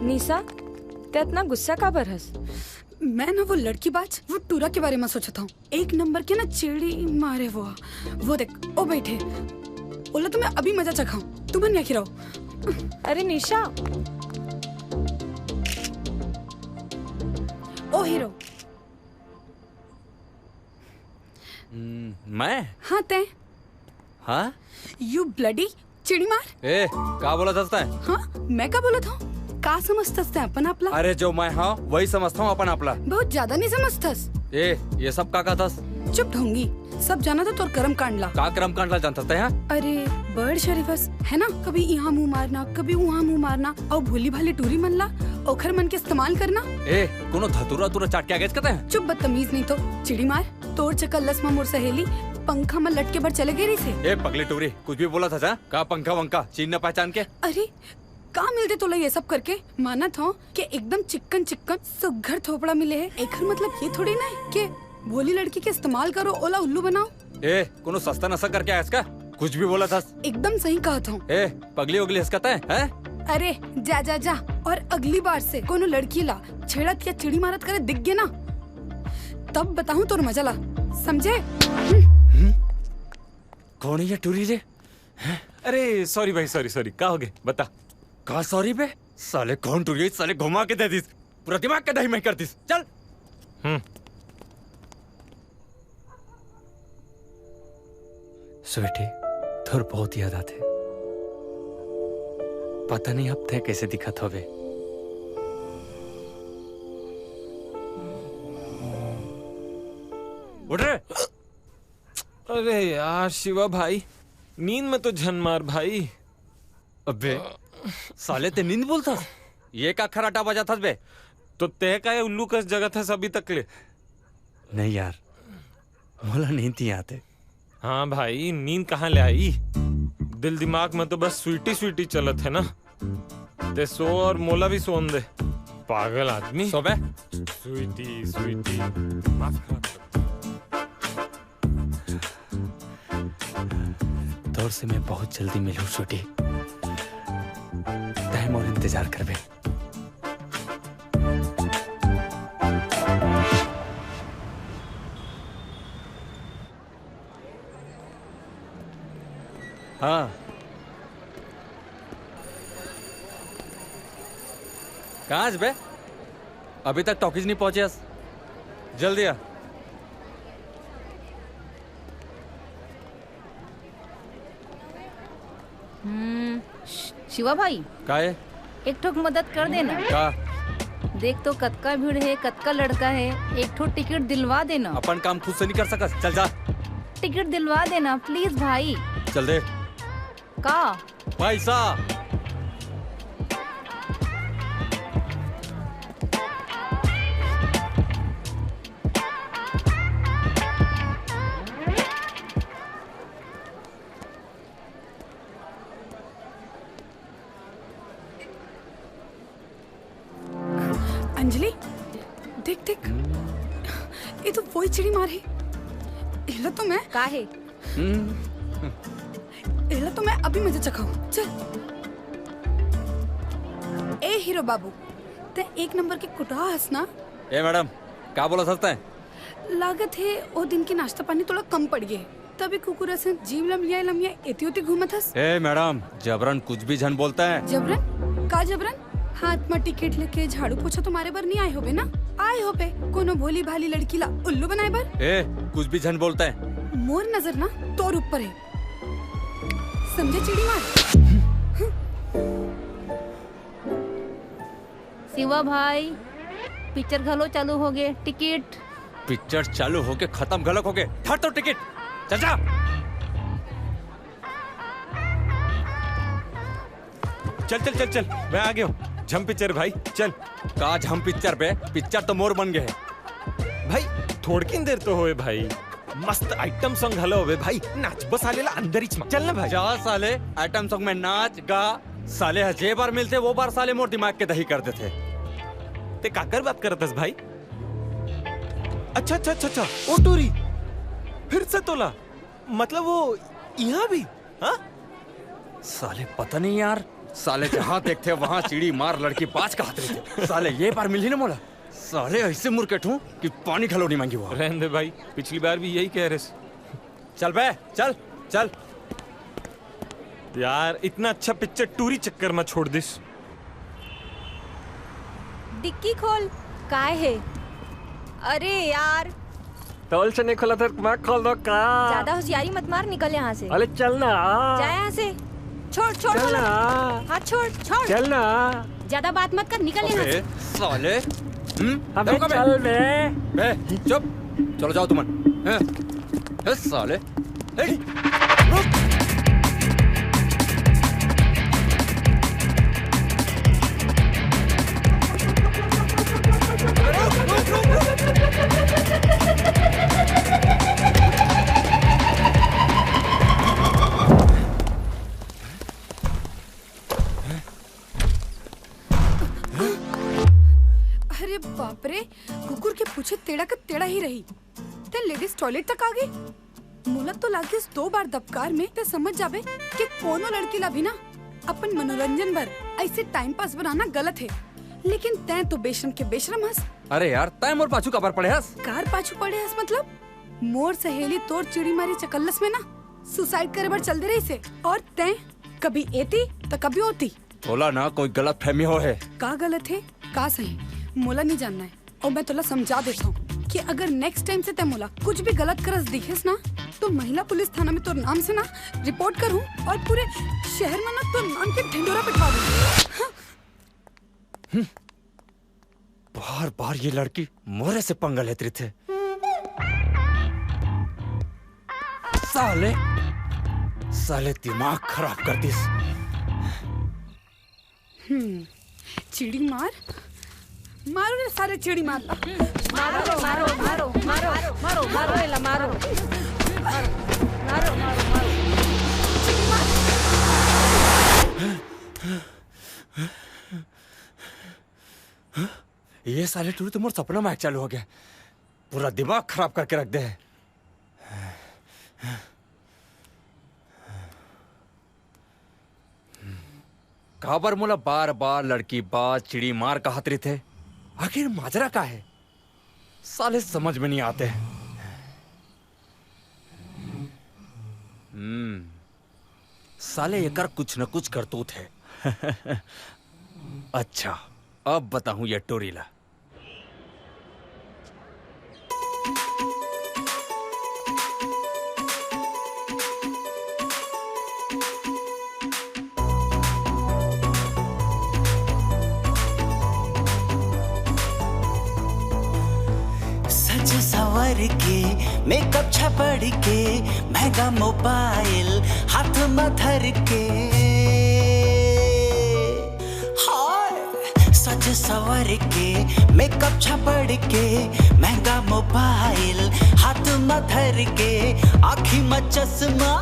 निशा, ते अतना गुस्सा काबर हस? मैं ना वो लड़की बाज, वो टूरा के बारे में सोचत हूँ। एक नंबर के ना चिड़ी मारे वो। वो देख, ओ बैठे। ओला तो मैं अभी मजा चखाऊं। तुमन यहाँ की रहो। अरे निशा। ओ हीरो। हम्म, मैं? हाँ, तैं। हाँ? You bloody चिड़ी मार। ए, का बोलत हस तैं? हाँ, मैं का बोलत हूँ? का समझथस तैं अपन आपला? अरे, जो मैं हूँ, वही समझता हूँ अपन आपला। बहुत ज्यादा नहीं समझथस। ए, ये सब का कहथस? चुप ढोंगी, सब जानत हूँ तोर कर्म कांड ला। का कर्म कांड ला जानथस तैं, हाँ? अरे, बड़ शरीफ हस, है ना? कभी यहाँ मुंह मारना, कभी वहाँ मुंह मारना, अउ भोली भाली टूरी मन ला, ओखर मन के इस्तेमाल करना। ए, कोनो धतूरा तुरा चाट के आ गेस का तैं? चुप बदतमीज नहीं तो, चिड़ी मार। तोर चक्कर लस म मोर सहेली पंखा म लटके बर चले गे रहिसे। ए पगली टूरी, कुछ भी बोलत हस? का पंखा वंखा चीन न पहचान के? अरे, का मिलथे तोला ये सब करके? मानत हूँ कि एकदम चिक्कन चिक्कन सुग्घर थोपड़ा मिले हे। एखर मतलब ये थोड़ी ना हे कि भोली लड़की के इस्तेमाल करो, ओला उल्लू बनाओ। ए, कोनो सस्ता नशा करके आयस का? कुछ भी बोलत हस। एकदम सही कहत हूँ। ए, पगली उगली हस का तैं, हैं? अरे, जा, जा, जा। और अगली बार से कोनो लड़की ला छेड़त या चिड़ी मारत करे दिख गे ना, तब बताहूँ तोर मजा ला, समझे? कौन है ये टूरी रे? अरे, sorry भाई, sorry, sorry। का हो गे? बता। का sorry बे? साले कौन टूरी है? साले घुमा के दे दिस। पूरा दिमाग के दही में कर दिस। चल। हम्म। स्वीटी, तोर बहुत याद आथे। पता नहीं अब तैं कैसे दिखत होबे। उठ रे। अरे यार शिवा भाई, नींद में तो झन मार भाई। अबे साले, तैं नींद बोलथस? ये का खर्राटा बजाथस बे? तो तैं का ये उल्लू कस जगत हस अभी तक ले? नहीं यार, मोला नींद नहीं आते। हाँ भाई, नींद कहाँ ले आई? दिल दिमाग में तो बस स्वीटी स्वीटी चलत हे ना। तैं सो और मोला भी सोन दे, पागल आदमी। सो बे। स्वीटी, स्वीटी, माफ कर। तोर से मैं बहुत जल्दी मिलूं स्वीटी। तैं मोर इंतजार करबे। हाँ। कहाँ हस बे? अभी तक टॉकीज नहीं पहुंचे हस। जल्दी आ। हम्म, शि-, शिवा भाई। का है? एक ठोक मदद कर देना। का? देख तो कतका भीड़ है, कतका लड़का है, एक ठो टिकट दिलवा देना। अपन काम खुद से नहीं कर सकस, चल जा। टिकट दिलवा देना please भाई। चल दे। का? पैसा। अंजलि, देख, देख। ये तो वही चिड़ी मार है। एला तो मैं का है? हम्म। एला तो मैं अभी मजा चखाऊं। चल। ए हीरो बाबू, तैं एक नंबर के कुटहा हस ना? ए मैडम, का बोलत हस तैं? लागत हे, ओ दिन के नाश्ता पानी थोड़ा कम पड़ गे। तभी कुकुर असन जीव लमलिया लमलिया एती ओती घूमत हस। ए मैडम, जबरन कुछ भी झन बोलता है। जबरन? का जबरन? हाथ म टिकट लेके झाड़ू पोछा तो मारे बर नहीं आए होबे ना? आए होबे कोनो भोली भाली लड़की ला उल्लू बनाए बर। ए, कुछ भी झन बोलता है। मोर नजर ना तोर ऊपर है, समझे चिड़ी मार? शिवा भाई, पिक्चर घलो चालू होगे, टिकट। पिक्चर चालू होके खतम घलोक होगे। धर तो टिकट, चल जा। चल, चल, चल, चल, मैं आ गया हूँ। झम पिक्चर भाई, चल। का झम पिक्चर बे? पिक्चर तो मोर बन गए है। भाई, थोड़किन देर तो होए भाई। मस्त आइटम सॉन्ग घलो हवे भाई, नाचबो साले ला अंदरिच म। चल ना भाई। जा साले, आइटम सॉन्ग में नाच गा। साले ह जे बार मिलथे वो बार साले मोर दिमाग के दही कर देथे। ते काकर बात करत हस भाई? अच्छा अच्छा अच्छा अच्छा, ओ टूरी, फिर से तोला, मतलब वो यहाँ भी? हाँ साले, पता नहीं यार, साले जहाँ देखथे वहाँ चिड़ी मार लड़की बाज कहत रहिथे। साले ये बार मिलही ना मोला, साले ऐसे मुरकेटहूँ कि पानी घलो नहीं मांगी वो। रहन दे भाई, पिछली बार भी यही कहे रहेस। चल बे, चल, चल। यार, इतना अच्छा पिक्चर टूरी चक्कर में छोड़ दिस। डिक्की खोल। काय हे? अरे यार। तोल से नहीं खोला तो मैं खोल दो का? ज्यादा होशियारी मत मार, निकल यहाँ से। अरे चल ना। जा यहाँ से। छोड़, छोड़ चल बोला। ना। हाथ छोड़, छोड़। चल ना। ज्यादा बात मत कर, निकल यहाँ से। साले। हम्म? अबे चल बे। बे, चुप। चलो जाओ तुमन। हैं? ए साले। ए, रुक। अरे बाप रे, कुकुर के पूछे टेढ़ा का टेढ़ा ही रही। ते लेडीज टॉयलेट तक आ गई। मोला तो लागिस दो बार दबकार में ते समझ जाबे कि कोनो लड़की ला भी ना अपन मनोरंजन बर ऐसे टाइम पास बनाना गलत हे। लेकिन तैं तो बेशरम के बेशरम हस। अरे यार, तैं मोर पाछू काबर पड़े हस? कार पाछू पड़े हस मतलब? मोर सहेली तोर चिड़ी मारी चकल्लस में ना सुसाइड करे बर चल दे रहिसे। और तैं कभी एती तो कभी ओती। तोला ना कोई गलत फहमी हो हे। का गलत हे, का सही, मोला नहीं जानना है। और मैं तोला समझा देता हूँ कि अगर नेक्स्ट टाइम से तै मोला कुछ भी गलत करस दिखेस ना, तो महिला पुलिस थाना में तोर नाम से ना रिपोर्ट करूँ और पूरे शहर में ना तोर नाम के ढिंडोरा पिटवा दूँ। हाँ। बार बार ये लड़की मोरे से पंगा लेत रहिथे। साले, साले दिमाग खराब कर दिस। हम्म, चिड़ी मार, मारो रे सारे चिड़ी मार ला। मारो, मारो, मारो, मारो, मारो, मारो, एला मारो। मारो, मारो, मारो, मारो। चिड़ी मार। ये साले टूरी तो मोर सपना में चालू हो गया, पूरा दिमाग खराब करके रख दे। काबर मोला बार बार लड़की बाज चिड़ी मार कहत रहिथे? आखिर माजरा का है? साले समझ में नहीं आते। हम्म, साले एकर कुछ न कुछ करतूत है। अच्छा, अब बताहूं ये टोरी ला। सज सवर के, मेकअप छपड़ के, महंगा मोबाइल हाथ में धर के, हाय, सज सवर के, मेकअप छपड़ के, महंगा मोबाइल हाथ में धर के, आँखी में चश्मा,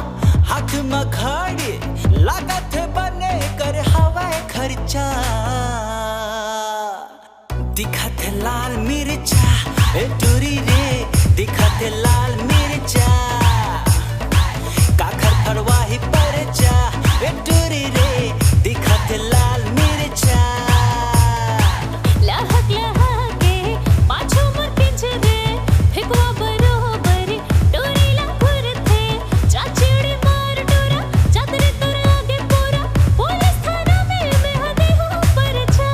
हाथ में घड़ी, लागत बने कर हवाई खर्चा। दिखत लाल मिर्चा, ए टूरी रे, दिखत लाल मिर्चा। काखर फड़वाही परचा, ए टूरी रे, दिखत लाल मिर्चा। लहक लहके, पाछू मोर पिंजरे, फेंकवा बरोबर, टूरी ला घुरथे, जा चिड़ी मार टूरा, चादर तोर आगे पूरा, पुलिस थाना में मैं हदे हूँ परचा।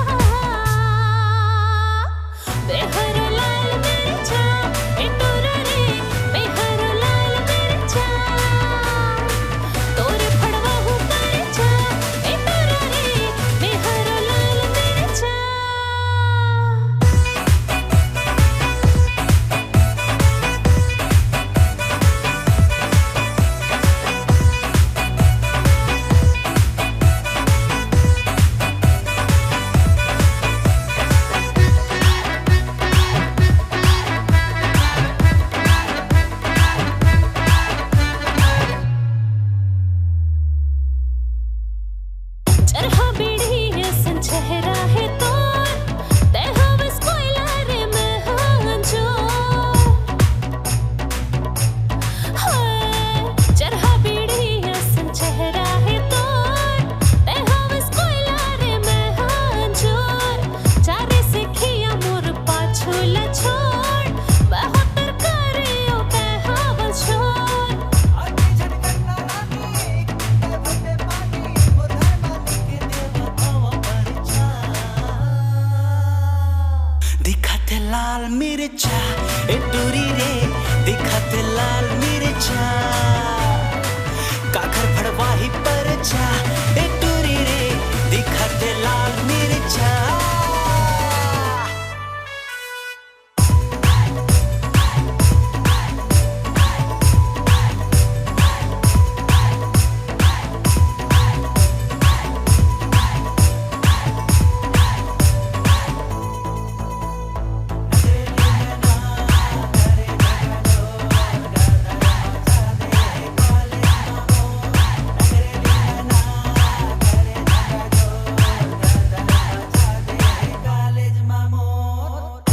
बेहर लाल मिर्चा, ए टूरा रे, बेहर लाल दिखत लाल मिर्चा, ए टूरी रे, दिखत लाल मिर्चा, काखर भड़वाही परचा, ए टूरी रे, दिखत लाल मिर्चा।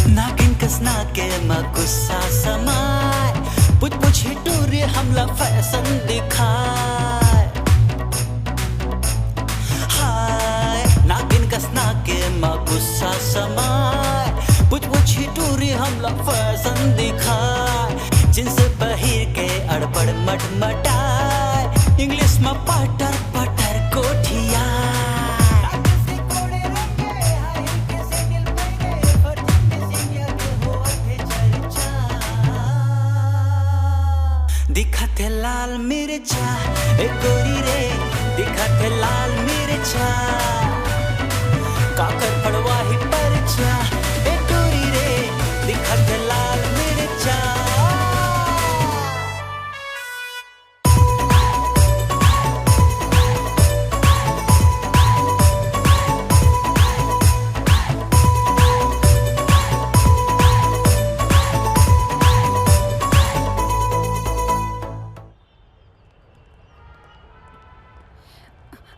नागिन कस नाके म गुस्सा समाय, पूछ पूछ ही टूरी हमला फैशन दिखाय। हाय, नागिन कस नाके म गुस्सा समाय, पूछ पूछ ही टूरी हमला फैशन दिखाय। जींस पहिर के अड़बड़ मटमटाय, इंग्लिश म पटर पटर कोठियाय। दिखत हे लाल मिर्चा, ए गोरी रे, दिखत हे लाल मिर्चा, काकर फड़वाही परचा, ए गोरी रे, दिखत हे लाल मिर्चा।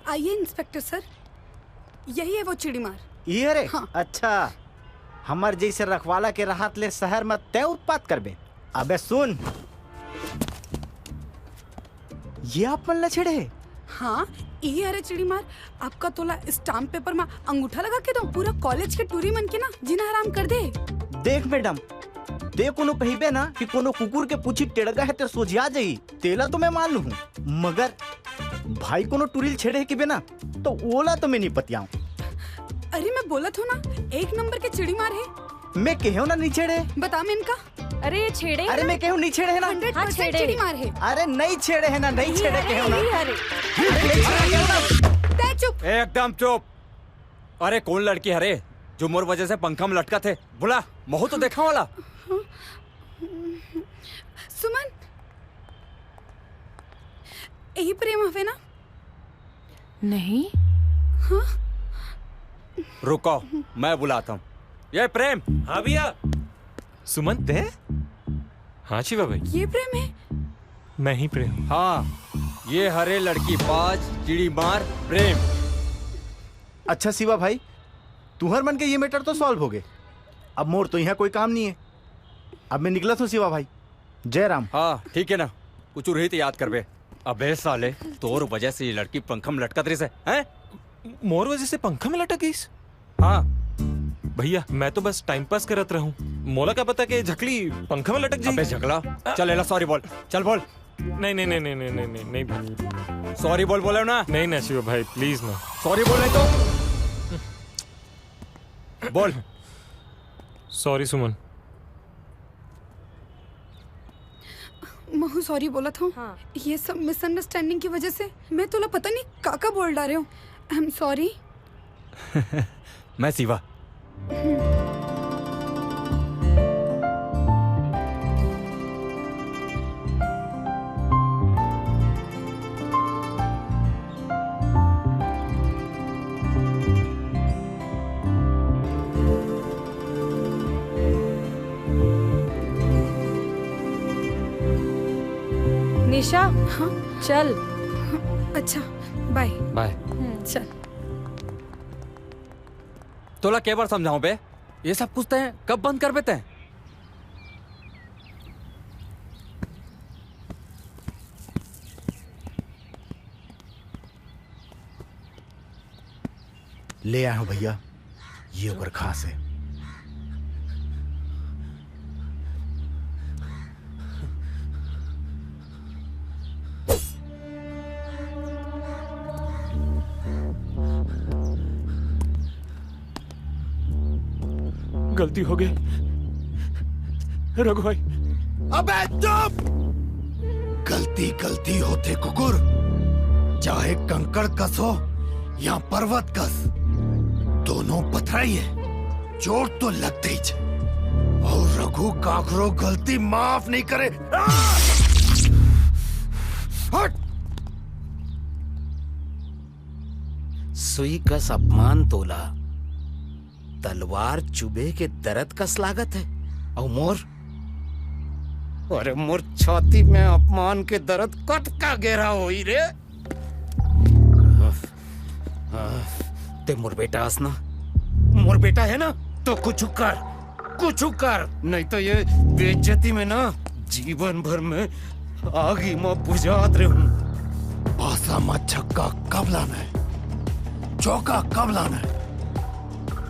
आइए इंस्पेक्टर सर, यही है वो चिड़ीमार। ये रे? हाँ। अच्छा, हमर जैसे रखवाला के रहत ले शहर म तैं उत्पात करबे। अबे सुन, ये आप मन ला छेड़े हे? हाँ, ये हरे चिड़ीमार, आपका तोला स्टाम्प पेपर म अंगूठा लगा के दो, पूरा कॉलेज के टूरी मन के ना जीना हराम कर दे। देख मैडम, ते कोनो कहिबे ना कि कोनो कुकुर के पूछी टेड़गा हे ते सोझिया जाई, तेला तो मैं मान लूँ, मगर भाई कोनो टूरी ल छेड़े हे किबे ना, तो ओला तो मैं नहीं पतियाऊँ। अरे मैं बोलत हूँ ना, एक नंबर के चिड़ीमार हे। मैं कहेंव ना नहीं छेड़े। बता मैं इनका। अरे ये छेड़े हे अरे ना? मैं कहेंव नहीं छेड़े हे ना। हंड्रेड परसेंट छेड़े हे। चिड़ीमार हे। अरे नहीं छेड़े हे ना, नहीं छेड़े कहेंव ना। अरे, अरे, तै चुप। एकदम चुप। अरे कोन लड़की हरे जो मोर वजह से पंखा म लटकत हे? बुला, महूँ तो देखांव ओला। सुमन, यही प्रेम हवे ना? नहीं। हाँ? रुको, मैं बुलाता हूँ। ये प्रेम। हाँ भैया। सुमन, तैं? हाँ शिवा भाई। ये प्रेम हे? मैं ही प्रेम। हाँ, ये हरे लड़की बाज, चिड़ीमार, प्रेम। अच्छा शिवा भाई, तुंहर मन के ये मैटर तो सॉल्व होगे। अब मोर तो इहाँ कोई काम नहीं हे। अब मैं निकलत हूँ शिवा भाई। जय राम। हाँ, ठीक हे ना, कुछ रही तो याद करबे। अबे साले, तोर वजह से ये लड़की पंखा म लटकत रहिस हे, हैं? मोर वजह से पंखा म लटक गईस? हाँ। भैया, मैं तो बस टाइम पास करत रहूं। मोला का पता के झकली पंखा म लटक जाही। अबे झकला, चल एला सॉरी बोल, चल बोल। नहीं, नहीं, नहीं, नहीं, नहीं, नहीं, नहीं, नहीं भाई। सॉरी बोल, बोले ना। नहीं ना शिवा भाई, प्लीज ना। सॉरी बोल नहीं तो। बोल। सॉरी सुमन। महूँ सॉरी बोलत हूँ। हाँ। ये सब मिसअंडरस्टैंडिंग की वजह से मैं तोला पता नहीं का का बोल डारे हूँ। I am sorry। मैं शिवा। निशा, हाँ? चल। अच्छा, बाय। बाय। हम्म। चल। तोला के बार समझाऊं बे, ये सब कुछ तैं कब बंद करबे तैं? ले आए हंव भैया, ये ओकर खास हे। गलती हो गई रघु भाई। अबे चुप! गलती गलती होथे कुकुर, चाहे कंकड़ कस हो या पर्वत कस, दोनों पथराई है। चोट तो लगते ही छ। और रघु काकरो गलती माफ नहीं करे। आ! हट! सुई कस अपमान तोला तलवार चुबे के दरद कस लागत है। अउ मोर, अरे मोर छाती में अपमान के दरद कतका गहरा होई रे। ते मोर बेटा अस ना, मोर बेटा है ना, तो कुछ कर, कुछ कर, नहीं तो ये बेइज्जती में ना जीवन भर में आगी म बुझात रहूं। पासा म छक्का कब लाना है, चौका कब लाना है,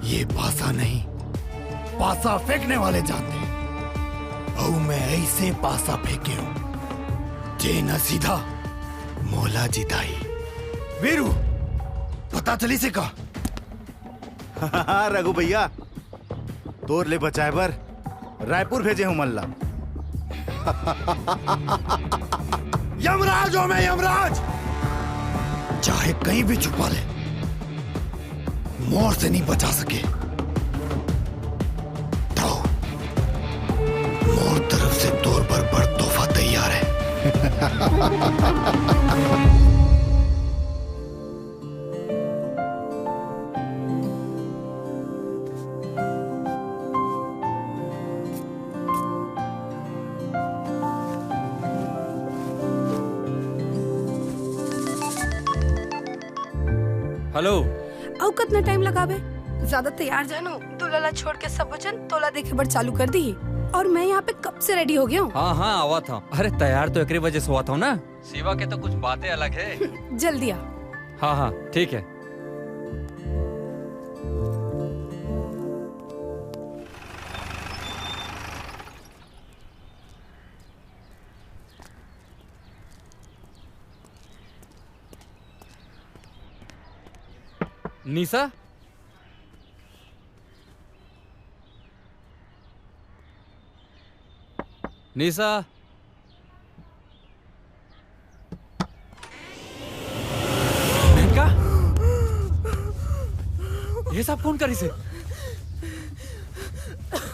ये पासा नहीं, पासा फेंकने वाले जानते हैं। अऊ मैं ऐसे पासा फेंके हूं, जे न सीधा मोला जिताई। वीरू, पता चली से का? रघु भैया, तोर ले बचाए बर रायपुर भेजे हूं मन ला। यमराज हो मैं, यमराज। चाहे कहीं भी छुपा ले, मोर से नहीं बचा सके। तो मोर तरफ से तोर बर बड़ तोहफा तैयार है। हेलो। अउ कतना टाइम लगाबे? ज्यादा तैयार जानू, दूल्हा ला छोड़ के सब वचन तोला देखे बर चालू कर दी। और मैं यहाँ पे कब से रेडी हो गया हूँ। हाँ हाँ, आवा था। अरे तैयार तो एकरे वजह से हुआ था ना। शिवा के तो कुछ बातें अलग है। जल्दी आ। हाँ हाँ, ठीक है। निशा, निशा। मेनका, ये सब कौन करी से?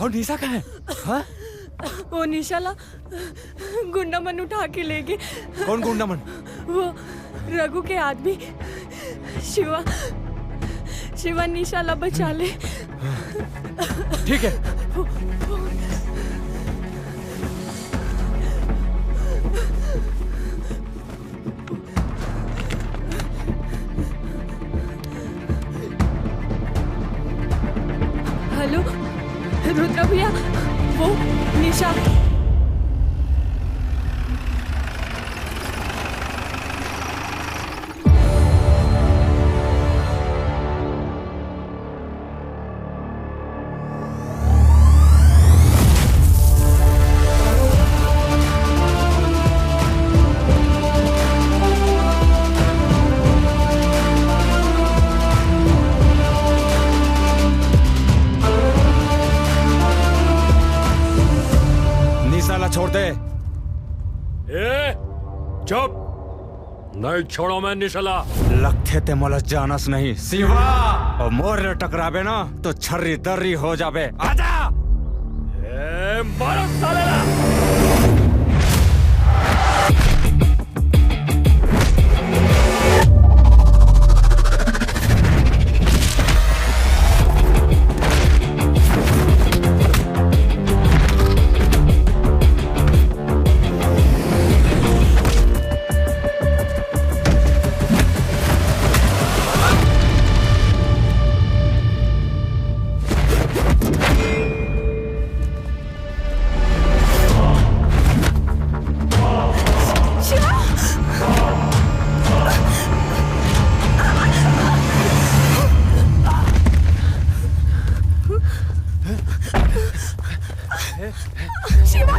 और निशा कहाँ है? हाँ? वो निशा ला गुंडा मन उठा के ले गे। कौन गुंडा मन? वो रघु के आदमी। शिवा, शिवा, निशा ला बचा ले। ठीक है। हेलो, रुद्र भैया, वो निशा। निशा ला छोड़ दे। ए, चुप। नहीं छोड़ो मैं निशा ला। लगथे ते मोला जानस नहीं, शिवा। और मोर ले टकराबे ना, तो छर्री दर्री हो जाबे। आजा। ए, मारो साले ला। शिवा!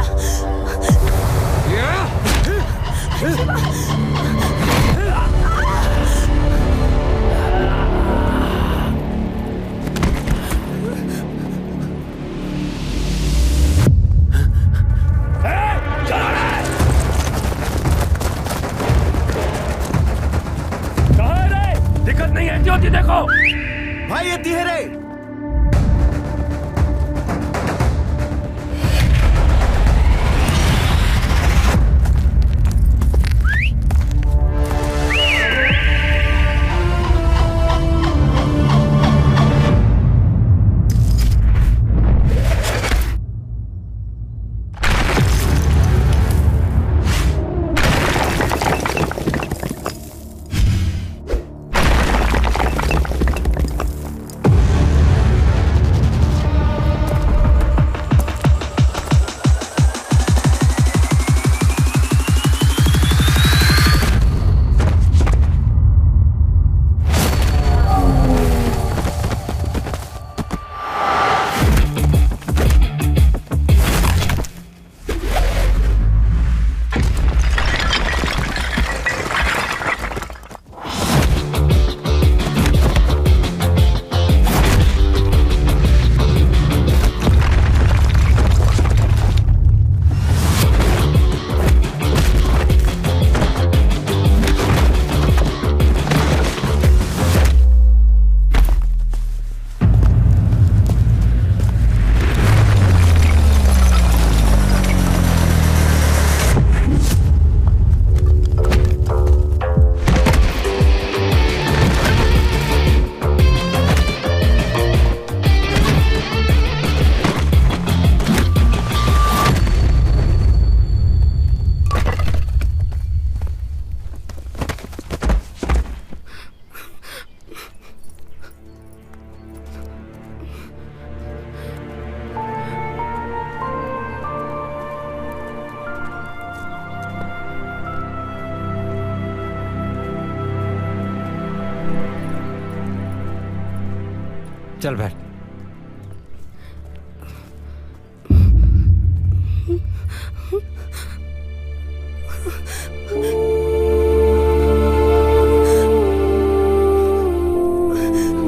चल बैठ।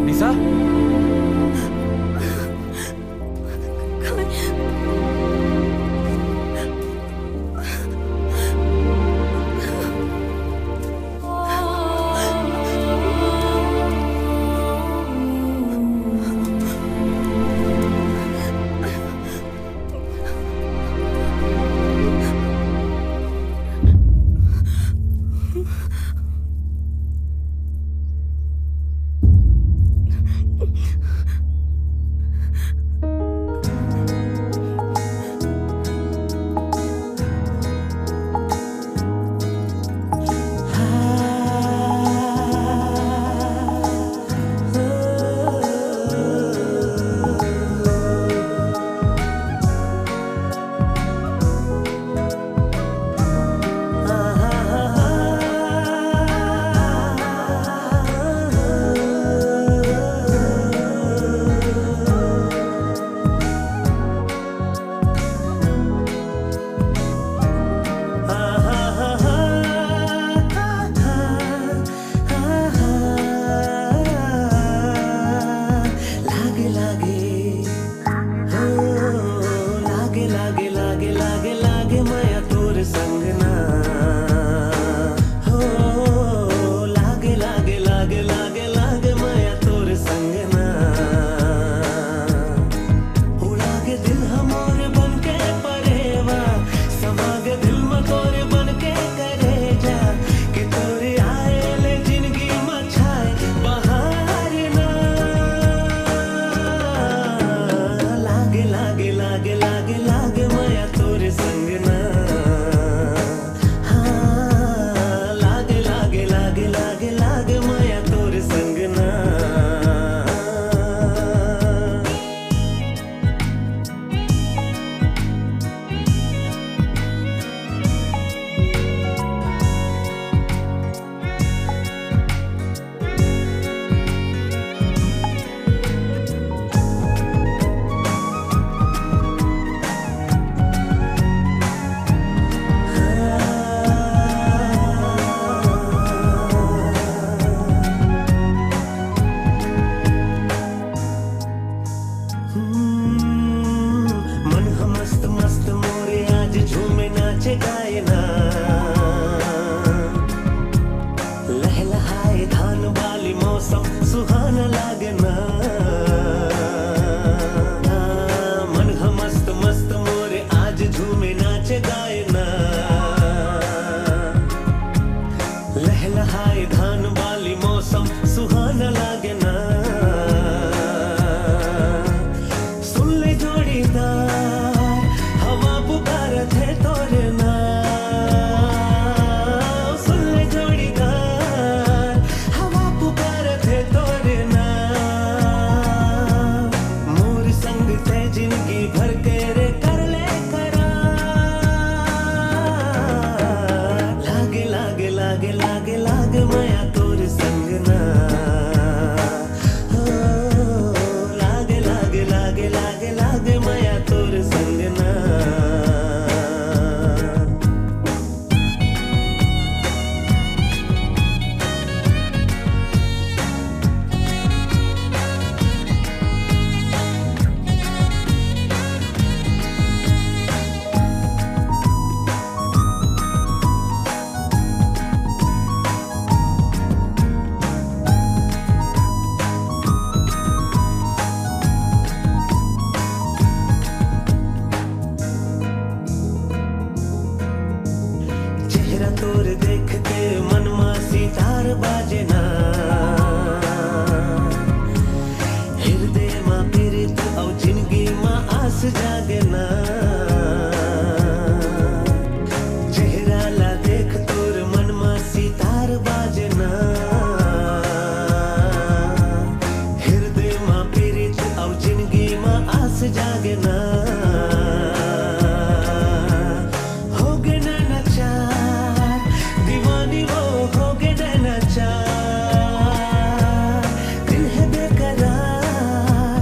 निशा। लागे लागे, हो, लागे लागे, लागे लागे, लागे मया तोर संग ना। हो, लागे लागे, लागे लागे, लागे मया तोर संग ना। उड़ा के दिल हमर बन के परेवा, समा के दिल म तोर बन के करेजा, कि तोर आए ले जिंदगी म छाए बहार ना। लागे लागे, लागे लागे, लागे मया तोर संग ना। हाँ, लागे लागे, लागे लागे, लागे मया तोर संग ना। हम्म, मन ह मस्त मस्त मोरे आज झूमे नाचे गाए ना। लहलहाए धान बाली मौसम सुहाना लागे ना। मन ह मस्त मस्त मोरे आज झूमे नाचे गाए ना। लहलहाए धान बाली मौसम सुहाना लागे ना। सुन ले जोड़ीदार, हवा पुकारत हे तोर नाम। सुन ले जोड़ीदार, हवा पुकारत हे तोर नाम। मोर संग ते जिंदगी भर के रे कर ले करार। लागे, लागे, लागे, लागे, लागे मया तोर संग ना। हो, लागे, लागे, लागे, लागे, लागे मया तोर संग ना। चेहरा तोर देख के मन मा सितार बाजे ना। हृदय मा पीरित अउ जिंदगी मा आस जागे ना। चेहरा ला देख तोर मन मा सितार बाजे ना। हृदय मा पीरित अउ जिंदगी मा आस जागे ना। होगे नैना चार, दीवानी वो होगे नैना चार। दिल है बेकरार,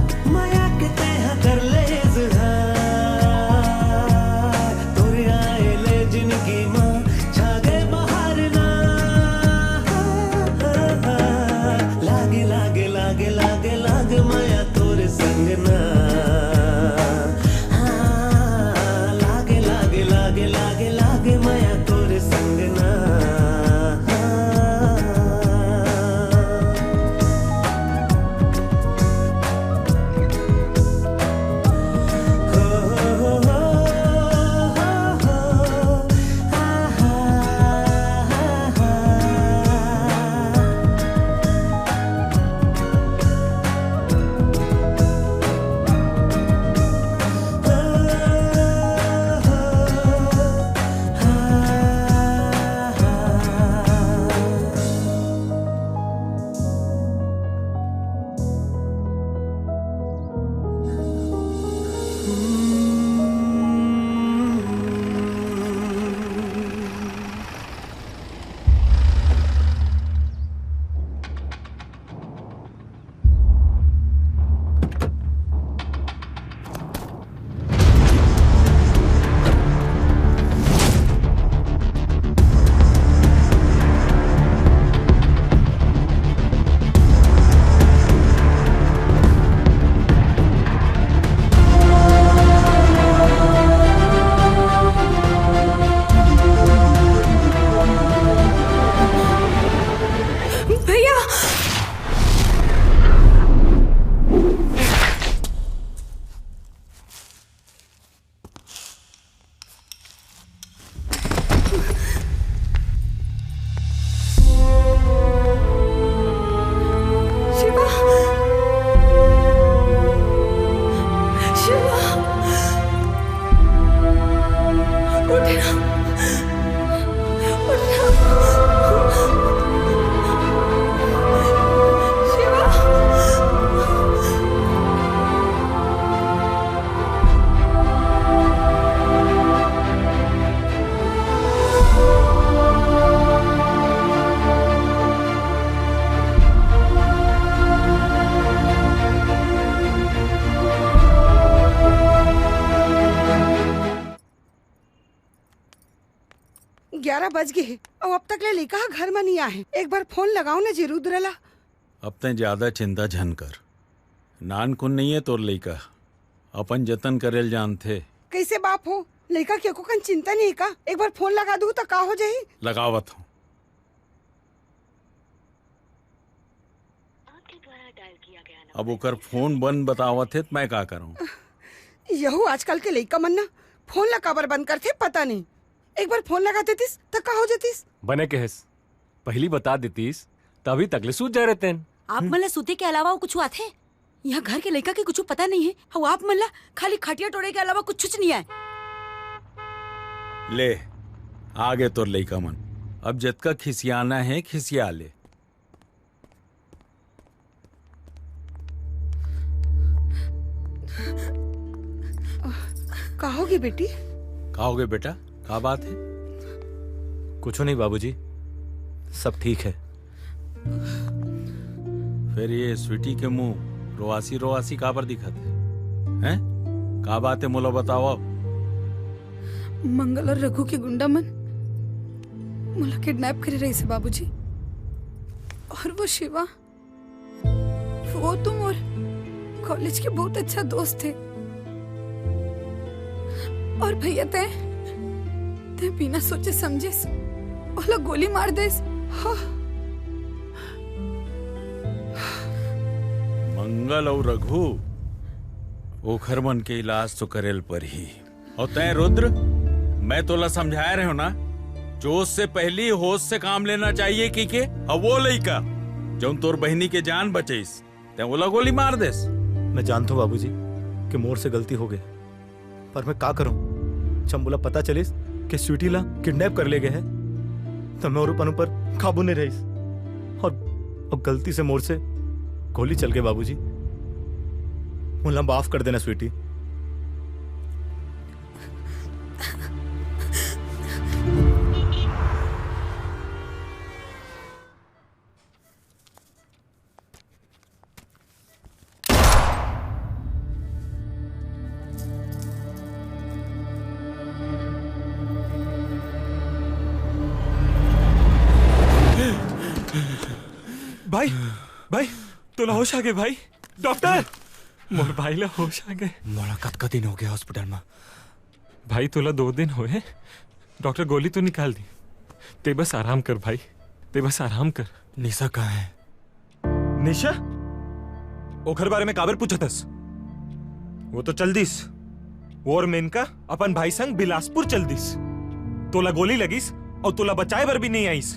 भैया। शिवा। शिवा। उठ ना। उठ ना। शिवा। ग्यारह बज गे हे, अउ अब तक ले लइका ह घर म नइ आए हे। एक बार फोन लगाओ ना जी, रुद्र ला। अब तैं ज्यादा चिंता झन कर। नानकुन नइये तोर लइका, अपन जतन करे ल जानथे। कइसे बाप हो, लइका के एको कन चिंता नइ हे का? एक बार फोन लगा दूं त का हो जाही? लगावत हूँ। अब ओकर फोन बंद बतावत हे, त मैं का करूं? यहू आजकल के लइका मन ना फोन ला काबर बंद करथे, पता नहीं। एक बार फोन लगा देतिस, त का हो जातिस? बने कहेस, पहिली बता देतिस, त अभी तक ले सूझ जाए रहतेन। आप मन ला सूते के अलावा अउ कुछु आथे? यहाँ घर के लइका के कुछु पता नहीं हे, अउ आप मन ला खाली खटिया टोरे के अलावा कुछुच नहीं आए। ले, आगे तोर लइका मन। अब जतका खिसियाना हे, खिसिया ले। का होगे बेटी? का होगे बेटा? का बात हे? कुछू नहीं बाबूजी, सब ठीक हे। फेर ये स्वीटी के मुंह रोआसी रोआसी काबर दिखत हे? हैं? का बात हे, मोला बताओ अब। मंगल अउ रघु के गुंडा मन मोला किडनैप करे रहिस हे बाबूजी। अउ वो शिवा, वो तो मोर कॉलेज के बहुत अच्छा दोस्त हे। अउ भैया, तैं, तैं बिना सोचे समझेस ओला गोली मार देस। हाँ। मंगल अउ रघु, ओखर मन के इलाज तो करे ल परही। अउ तैं रुद्र, मैं तोला समझाए रहेंव ना, जोश से पहिली होश से काम लेना चाहिए कहिके। अउ वो लइका, जउन तोर बहिनी के जान बचइस, तैं ओला गोली मार देस। मैं जानथंव बाबूजी कि मोर से गलती होगे, पर मैं का करंव? जब मोला पता चलिस कि स्वीटी ला किडनैप कर ले गे हे, त मैं अपन ऊपर काबू नइ रहिस अउ, अउ गलती से मोर से गोली चल गे बाबूजी। मोला माफ कर देना स्वीटी। भाई, भाई, तोला होश आ गे भाई? डॉक्टर, मोर भाई ला होश आ गे। मोला कतका दिन होगे हॉस्पिटल म। भाई, तोला दो दिन होए, डॉक्टर गोली तो निकाल दी। तैं बस आराम कर भाई, तैं बस आराम कर। निशा कहाँ हे? निशा? ओखर बारे में काबर पूछत हस? वो तो चल दिस। वो अउ मेनका अपन भाई संग बिलासपुर चल दिस। तोला गोली लगिस अउ तोला बचाए बर भी नइ आइस।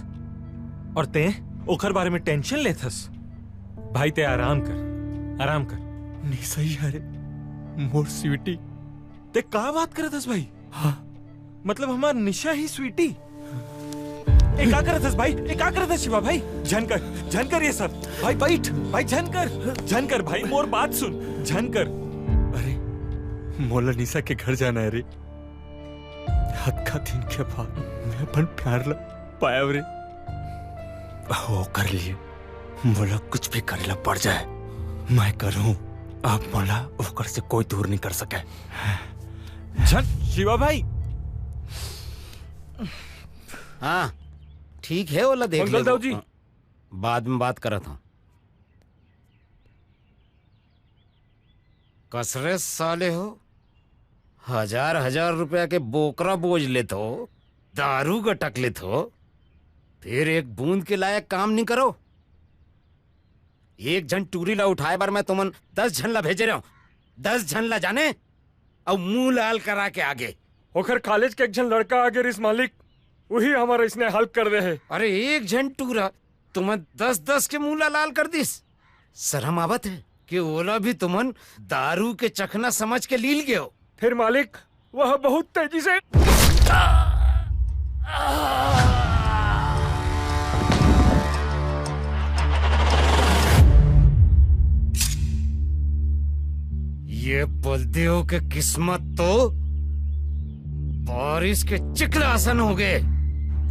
अउ तैं ओखर बारे में टेंशन लेथस। भाई, तैं आराम कर, आराम कर। निशा ही हरे, मोर स्वीटी। तैं का बात करत हस भाई? हाँ। मतलब हमार निशा ही स्वीटी? ए का करत हस भाई? ए का करत हस शिवा भाई? झन कर, झन कर ये सब। भाई बइठ, भाई झन कर, झन कर भाई, मोर बात सुन, झन कर। अरे, मोला निशा के घर जाना हे रे। अतका दिन के बाद मैं अपन प्यार ला पायव रे। ओकर लिए मोला कुछ भी करे ला पड़ जाए, मैं करूं। अब मोला ओकर से कोई दूर नहीं कर सके। झन शिवा भाई। हाँ, ठीक है, ओला देख मंगल लेबो। दाऊ जी। बाद में बात करत हूँ। कसरे साले हो, हजार हजार रुपया के बोकरा बोझ लेत हो, दारू गटक लेत हो, फिर एक बूंद के लायक काम नहीं करो। एक झन टूरी ला उठाए बर मैं तुमन दस झन ला भेजे रहे हो, दस झन ला जाने, अउ मुंह लाल करा के आगे। ओखर कॉलेज के एक झन लड़का आगे रिस मालिक, उही हमारा इसने हेल्प कर दे है। अरे एक झन टूरा तुमन दस दस के मुंह ला लाल कर दिस। शर्म आवत है कि ओला भी तुमन दारू के चखना समझ के लील गए हो। फिर मालिक, वह बहुत तेजी से ये बलदेव के किस्मत तो बारिश के चिकला असन हो गए।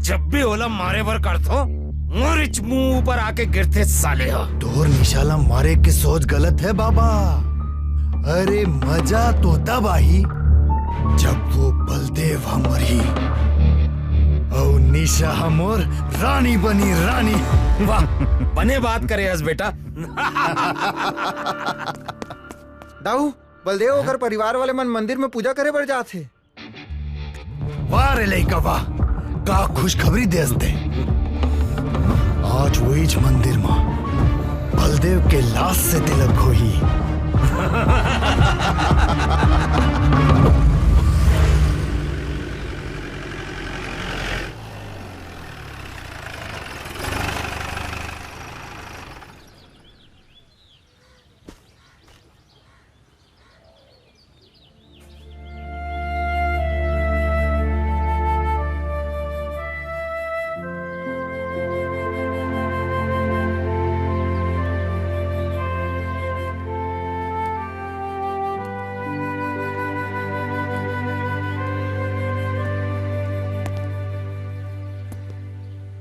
जब भी ओला मारे बर करथो, मोरिच मुंह ऊपर आके गिरथे साले ह। तोर निशा ला मारे के सोच गलत है बाबा। अरे मजा तो तब आही जब वो बलदेव ह मरही अउ निशा ह मोर रानी बनी, रानी। वाह, बने बात करे हस बेटा। दाऊ, बलदेव ओकर परिवार वाले मन मंदिर में पूजा करे बर जात हे। वाह रे लइका वाह, का खुशखबरी देस ते। आज वहीच मंदिर म बलदेव के लाश से तिलक होही।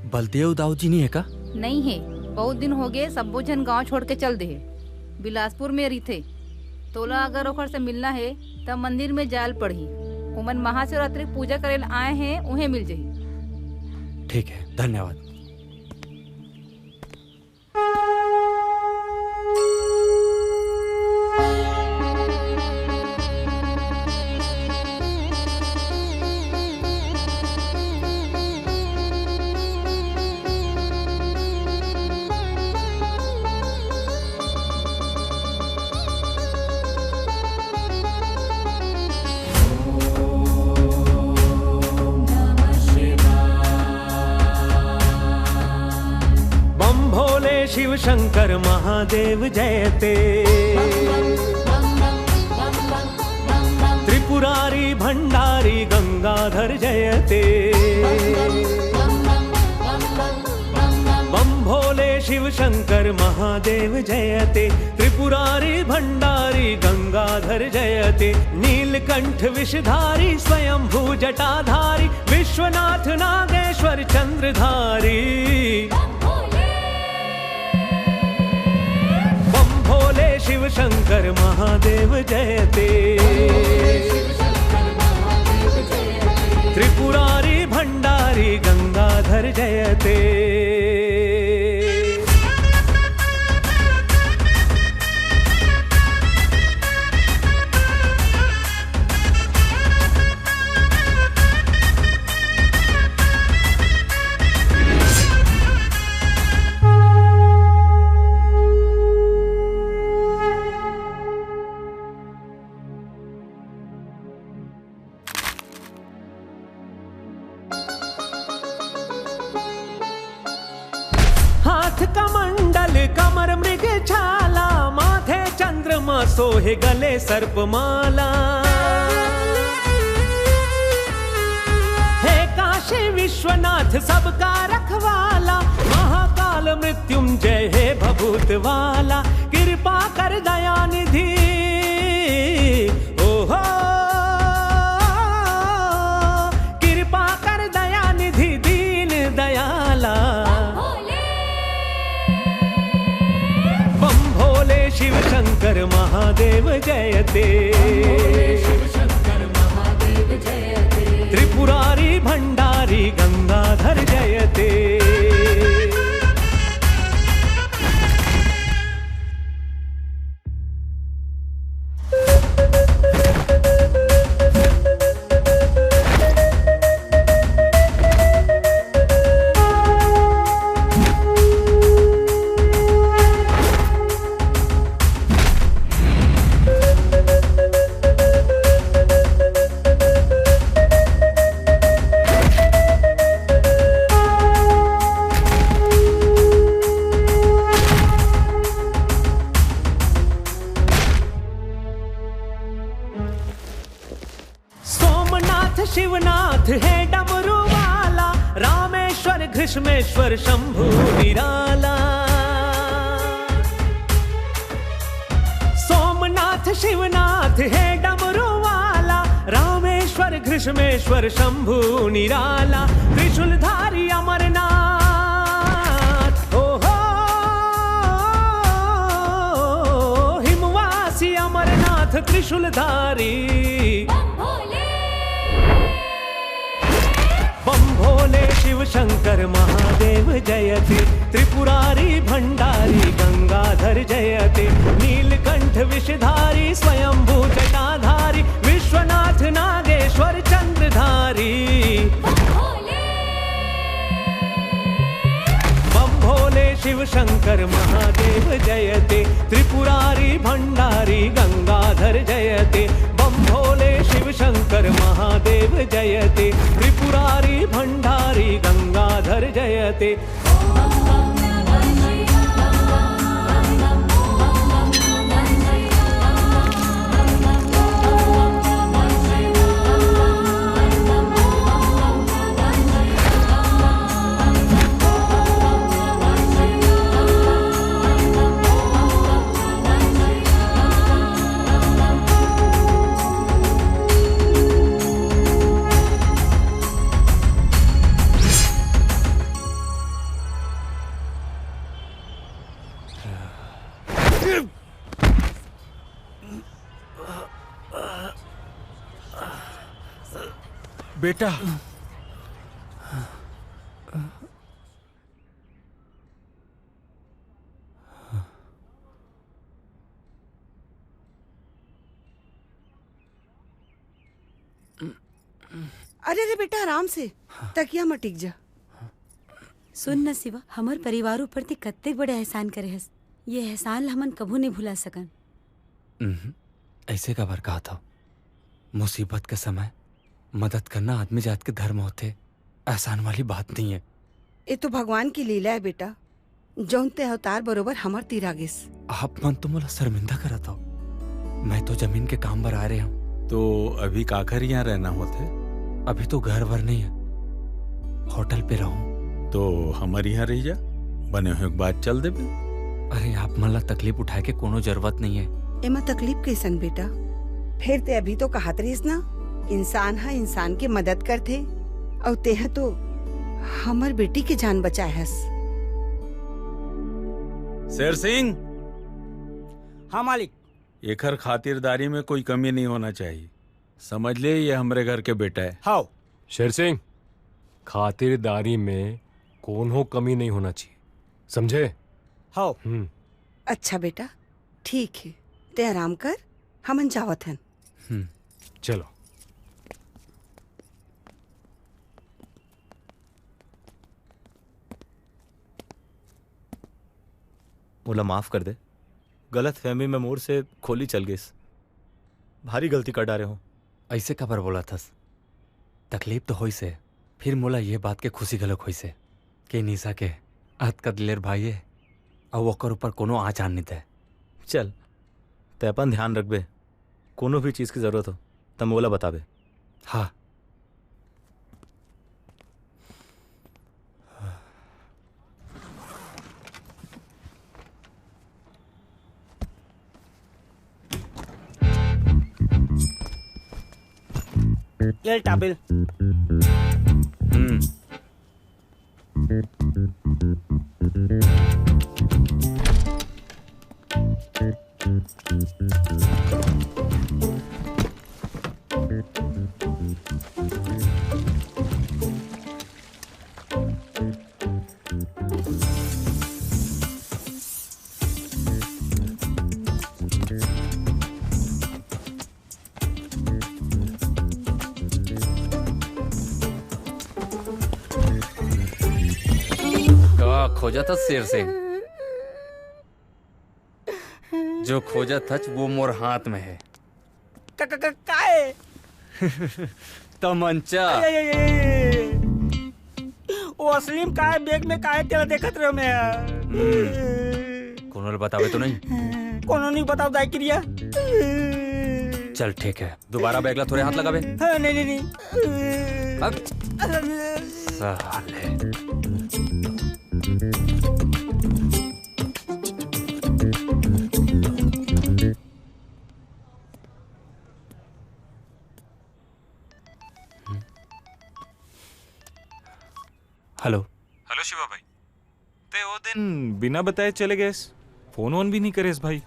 बलदेव दाऊ जी नहीं है का? नहीं है, बहुत दिन हो गए, सब्बो झन गांव छोड़ के चल दे है। बिलासपुर में रहिथे। तोला अगर ओखर से मिलना हे, त मंदिर में जायल पड़ही। ओमन महाशिवरात्रि के पूजा करे ल आए हें, उहें मिल जही। ठीक है, धन्यवाद। बम भोले शिव शंकर महादेव जयते। त्रिपुरारी भंडारी गंगाधर जयते। बम भोले शिव शंकर महादेव जयते। त्रिपुरारी भंडारी गंगाधर जयते। नीलकंठ विषधारी स्वयंभू जटाधारी विश्वनाथ नागेश्वर चंद्रधारी। बम भोले शिव शंकर महादेव जयते। त्रिपुरारी भंडारी गंगाधर जयते। हाथ कमंडल कमर मृग छाला, माथे चंद्रमा सोहे गले सर्प माला। हे काशी विश्वनाथ सबका रखवाला, महाकाल मृत्युंजय हे भभूत वाला, कृपा कर दया निधि। ओहो। महादेव जयते। त्रिपुरारी भंडारी गंगाधर जयते। सोमनाथ शिवनाथ है डमरू वाला, रामेश्वर घृष्मेश्वर शंभू निराला। सोमनाथ शिवनाथ है डमरू वाला, रामेश्वर घृष्मेश्वर शंभू निराला। त्रिशूलधारी अमरनाथ, ओ हो, हिमवासी अमरनाथ त्रिशूलधारी। बम भोले शिव शंकर महादेव जयते। त्रिपुरारी भंडारी गंगाधर जयते। नीलकंठ विषधारी स्वयंभू जटाधारी विश्वनाथ नागेश्वर चंद्रधारी। बम भोले शिव शंकर महादेव जयते। त्रिपुरारी भंडारी गंगाधर जयते। बम भोले शिव शंकर महादेव जयते। त्रिपुरारी भंडारी गंगाधर जयते। बेटा। अरे, अरे बेटा, आराम से। हाँ। तकिया म टिक जा। सुन न शिवा, हमर परिवार ऊपर ते कत्ते बड़े एहसान करे हस। ये एहसान ला हमन कभू नहीं भुला सकन। उहुं, ऐसे काबर कहत हव? मुसीबत के समय मदद करना आदमी जात के धर्म होथे, एहसान वाली बात नहीं है। ये तो भगवान की लीला है बेटा, जौन ते अवतार बरोबर हमर तीर आ गिस। आप मन तो मोला शर्मिंदा करत हव। मैं तो जमीन के काम बर आए रहे हूँ। तो अभी काकर यहाँ रहना होथे? अभी तो घर वर नहीं है, होटल पे रहूँ। तो हमर यहाँ रह जा, बने हुए के बाद चल देबे। अरे, आप मन ला तकलीफ उठाए के कोनो जरूरत नहीं है। एमा तकलीफ कैसन बेटा? फिर ते अभी तो कहत रहिस ना, इंसान ह इंसान के मदद करथे, अउ तेह तो हमर बेटी के जान बचाए हस। शेर सिंह। हाँ मालिक। एखर खातिरदारी में कोई कमी नहीं होना चाहिए। समझ ले, ये हमरे घर के बेटा है। हाव। शेर सिंह, खातिरदारी में कोनो कमी नहीं होना चाहिए, समझे? हाव। हम्म। अच्छा बेटा, ठीक है, ते आराम कर, हमन जावत हन। हम्म। चलो। मोला माफ कर दे, गलत फहमी में मोर से खोली चल गइस, भारी गलती कर डारे हूँ। ऐसे काबर बोलत हस? तकलीफ तो होइस हे, फिर मोला ये बात के खुशी घलोक होइस हे कि निशा के अतका दिलेर भाई हे, अउ ओकर ऊपर कोनो आँच आन नइ दे। चल, तैं अपन ध्यान रखबे, कोनो भी चीज के जरूरत हो, त मोला बताबे। हाँ। ले टापिल। हम्म। खोजत हस शेर से। जो खोजत हच, वो मोर हाथ में है। का, का, का, का है? तमंचा। अरे, अरे, अरे, अरे। वो असली में का है, बैग में का है, तेला देखत रहो मैं। हम्म। कोनो ल बताबे तो नहीं? कोनो नहीं बताओ दाई क्रिया। चल ठीक है, दोबारा बैग ला थोड़े हाथ लगाबे। हाँ, नहीं, नहीं, नहीं। अब साले। हेलो। हेलो शिवा भाई, ते वो दिन बिना बताए चले गएस, फोन वोन भी नहीं करेस भाई,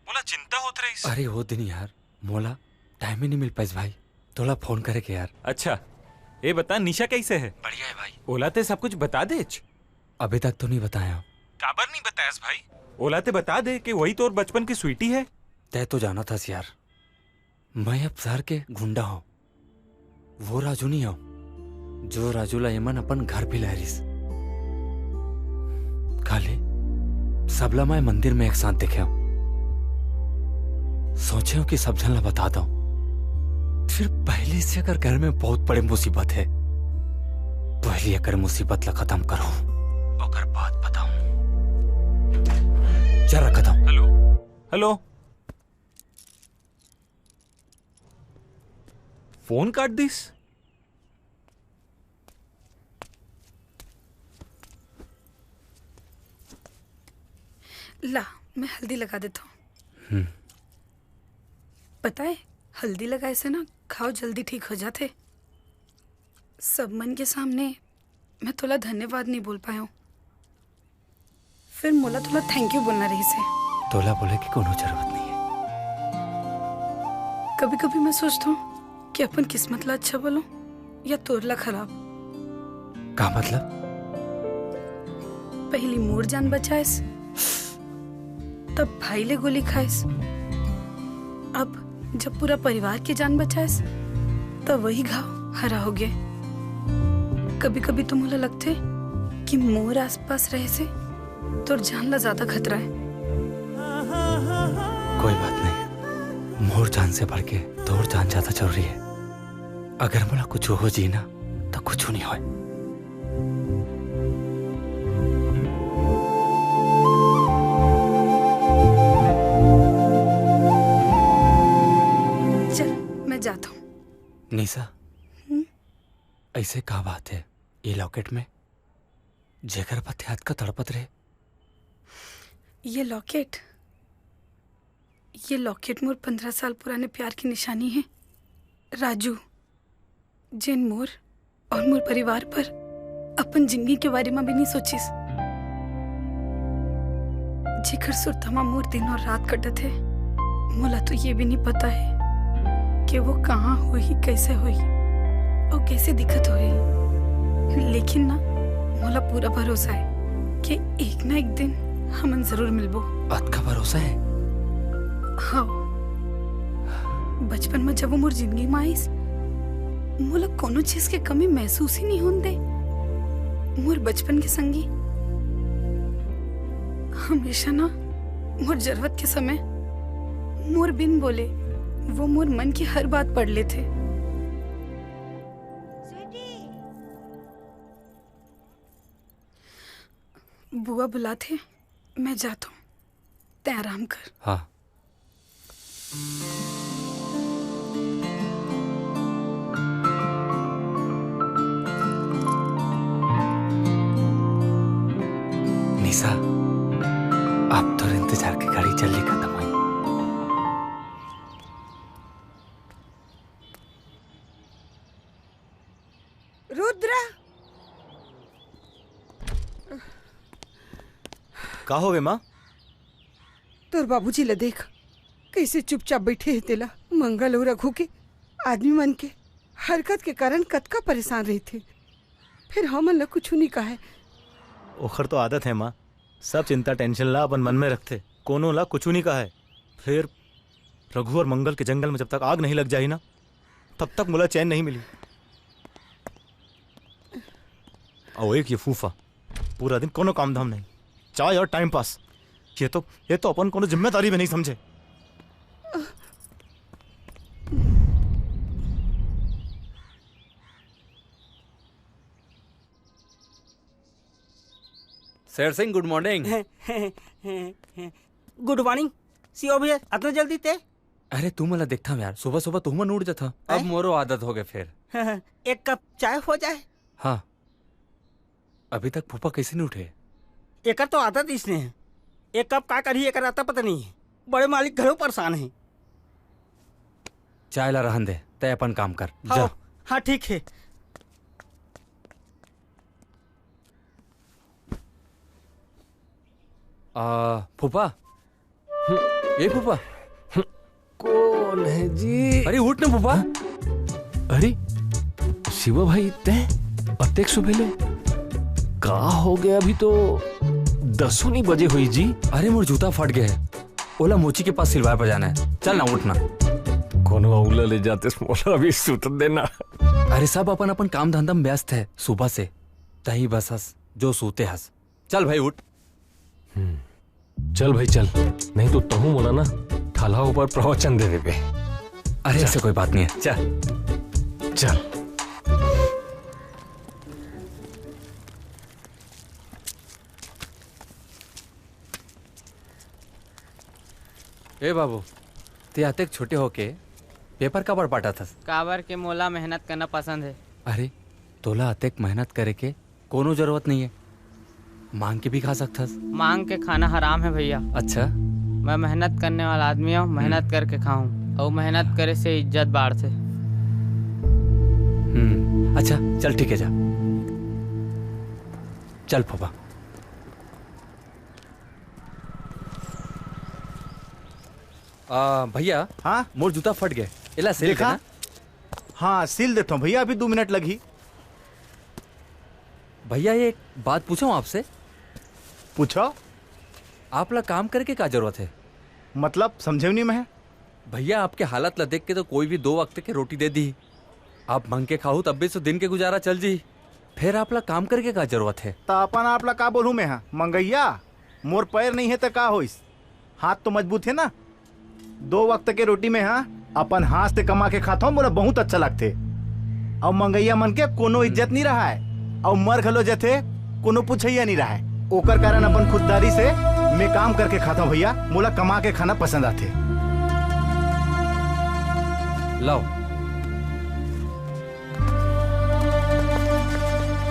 मोला चिंता होत रहीस। अरे वो दिन यार, मोला टाइम ही नहीं मिल पाइस भाई, तोला फोन करे के यार। अच्छा, ये बता निशा कैसे है? बढ़िया है भाई। ओला ते सब कुछ बता देच? अभी तक तो नहीं बताया। काबर नहीं बतायस भाई? ओला ते बता दे कि वही तोर बचपन की स्वीटी है। तय तो जानत हस यार, मैं अब शहर के गुंडा हूँ, वो राजू नहीं हूँ, जो राजू ला एमन अपन घर भी लाए रिस। काले सबला मैं मंदिर में एक साथ देखे हूँ, सोचे हूँ कि सब झन ला बता दो। फिर पहले से अगर घर में बहुत बड़ी मुसीबत है, पहले अगर मुसीबत ला खत्म करो, ओकर बाद बताऊं। जरा खत्म। Hello, hello. फोन काट दिस। ला, मैं हल्दी लगा देता हूँ। हम्म। पता है, हल्दी लगाए से ना घाव जल्दी ठीक हो जाथे। सब मन के सामने मैं तोला धन्यवाद नहीं बोल पाया हूँ। फिर मोला तोला थैंक यू बोलना रहिस हे। तोला बोले की कोनो जरूरत नहीं है। कभी कभी मैं सोचता हूँ कि अपन किस्मत ला अच्छा बोलो या तोर ला खराब। का मतलब? पहली मोर जान बचाएस, तब भाई ले गोली खाएस, अब जब पूरा परिवार के जान बचाएस, तब वही घाव हरा हो गए। कभी कभी तो मोला लगथे कि मोर आसपास रहे से तोर जान ला ज्यादा खतरा है। कोई बात नहीं, मोर जान से बढ़ के तोर जान ज्यादा जरूरी है। अगर मोला कुछ हो जी ना, तो कुछ नहीं होए। चल, मैं जाता हूँ। निशा, हम्म? ऐसे का बात है ये लॉकेट में, जेकर बर ते अतका तड़पत रहे? ये लॉकेट, ये लॉकेट मोर पंद्रह साल पुराने प्यार की निशानी है, राजू। जेन मोर और मोर परिवार पर अपन जिंदगी के बारे में भी नहीं सोचिस। जेकर सुरता म मोर दिन और रात कटत हे, मोला तो ये भी नहीं पता है कि वो कहाँ होही, कैसे होही और कैसे दिखत होही। लेकिन ना, मोला पूरा भरोसा है कि एक ना एक दिन हमन जरूर मिलबो। अतका भरोसा है? हाँ। बचपन में जब वो मोर जिंदगी में आइस, मोला कोनो चीज के कमी महसूस ही नहीं होन दे। मोर बचपन के संगी हमेशा ना मोर जरूरत के समय मोर बिन बोले वो मोर मन की हर बात पढ़ लेथे। बुआ बुलाथे, मैं जात हूँ, तैं आराम कर। हाँ। निशा, अब तोर इंतजार के घड़ी जल्दी खत्म होई। रुद्र, का होगे माँ? तोर बाबूजी ला देख, कैसे चुपचाप बैठे हे तेला। मंगल अउ रघु के आदमी मन के हरकत के कारण कतका परेशान रहिथे, फिर हमन ला कुछु नहीं कहे। ओखर तो आदत है माँ, सब चिंता टेंशन ला अपन मन में रखथे, कोनो ला कुछु नहीं कहे। फिर रघु और मंगल के जंगल में जब तक आग नहीं लग जाही ना, तब तक मोला चैन नहीं मिली। अउ एक ये फूफा, पूरा दिन कोनो काम धाम नहीं, चाय और टाइम पास। ये तो, ये तो अपन कोनो जिम्मेदारी भी नहीं समझे। शेर सिंह, गुड मॉर्निंग। गुड मॉर्निंग। सीओ भैया, अतना जल्दी ते? अरे, तू मला देखथव यार, सुबह सुबह तुहू मन उठ जाथव। अब हैं? मोरो आदत हो गए फिर। एक कप चाय हो जाए। हाँ, अभी तक फूफा कैसे नहीं उठे? एकर तो आदत इसने है, एक कप का करही, एकर आता पता नहीं है। बड़े मालिक घलो परेशान है। चाय ला रहन दे, तय अपन काम कर। हाँ, जा। हाँ, ठीक है। आ, फूफा, ए फूफा। कौन है जी? अरे उठ ना फूफा। अरे शिवा भाई, तैं अतेक सुबह ले? का हो गया? अभी तो दसों नहीं बजे हुई जी। अरे मोर जूता फट गया है, ओला मोची के पास सिलवाए पर जाना है। चल ना, उठ ना। कोनो अउला ले जाते, मोला अभी सुत देना। अरे सब अपन अपन काम धंधा में व्यस्त है सुबह से। तही बस हस जो सूते हस। चल भाई उठ। चल भाई चल, नहीं तो तहूँ मोला ना ठलहा ऊपर प्रवचन दे देबे। अरे ऐसे कोई बात नहीं है, चल। चल। ए बाबू, ते अतेक छोटे होके पेपर काबर पाटत हस? काबर के मोला मेहनत करना पसंद है। अरे, तोला अतेक मेहनत करे के कोनो जरूरत नहीं है, मांग के भी खा सकथस। मांग के खाना हराम है भैया। अच्छा। मैं मेहनत करने वाला आदमी हूँ, मेहनत करके खाऊं, और मेहनत करे से इज्जत बाढ़थे। हम्म, अच्छा, चल ठीक है, जा। चल फूफा। आ, भैया, हाँ? मोर जूता फट गए, एला सिल देखा? देना। हाँ, सिल देता हूँ भैया, अभी दो मिनट लगी। भैया, ये एक बात पूछूं आपसे? पूछो। आप ला काम करके का जरूरत है? मतलब, समझे नहीं मैं। भैया, आपके हालत ला देख के तो कोई भी दो वक्त के रोटी दे दी। आप मंग के खाहू, तब भी तो दिन के गुजारा चल जी। फिर आप ला काम करके का जरूरत है? त अपन आप ला का बोलूं मैं हा? मंगैया, मोर पैर नहीं है त का होइस? हाथ तो मजबूत है ना। दो वक्त के रोटी में हा अपन हाथ से कमा के खाता हूँ, मोला बहुत अच्छा लगथे। अउ मंगैया मन के कोनो इज्जत नहीं रहा है, अउ मर घलो जथे, कोनो पुछैया नहीं रहा है। ओकर कारण अपन खुददारी से मैं काम करके खाता हूँ भैया, मोला कमा के खाना पसंद आथे। लाओ।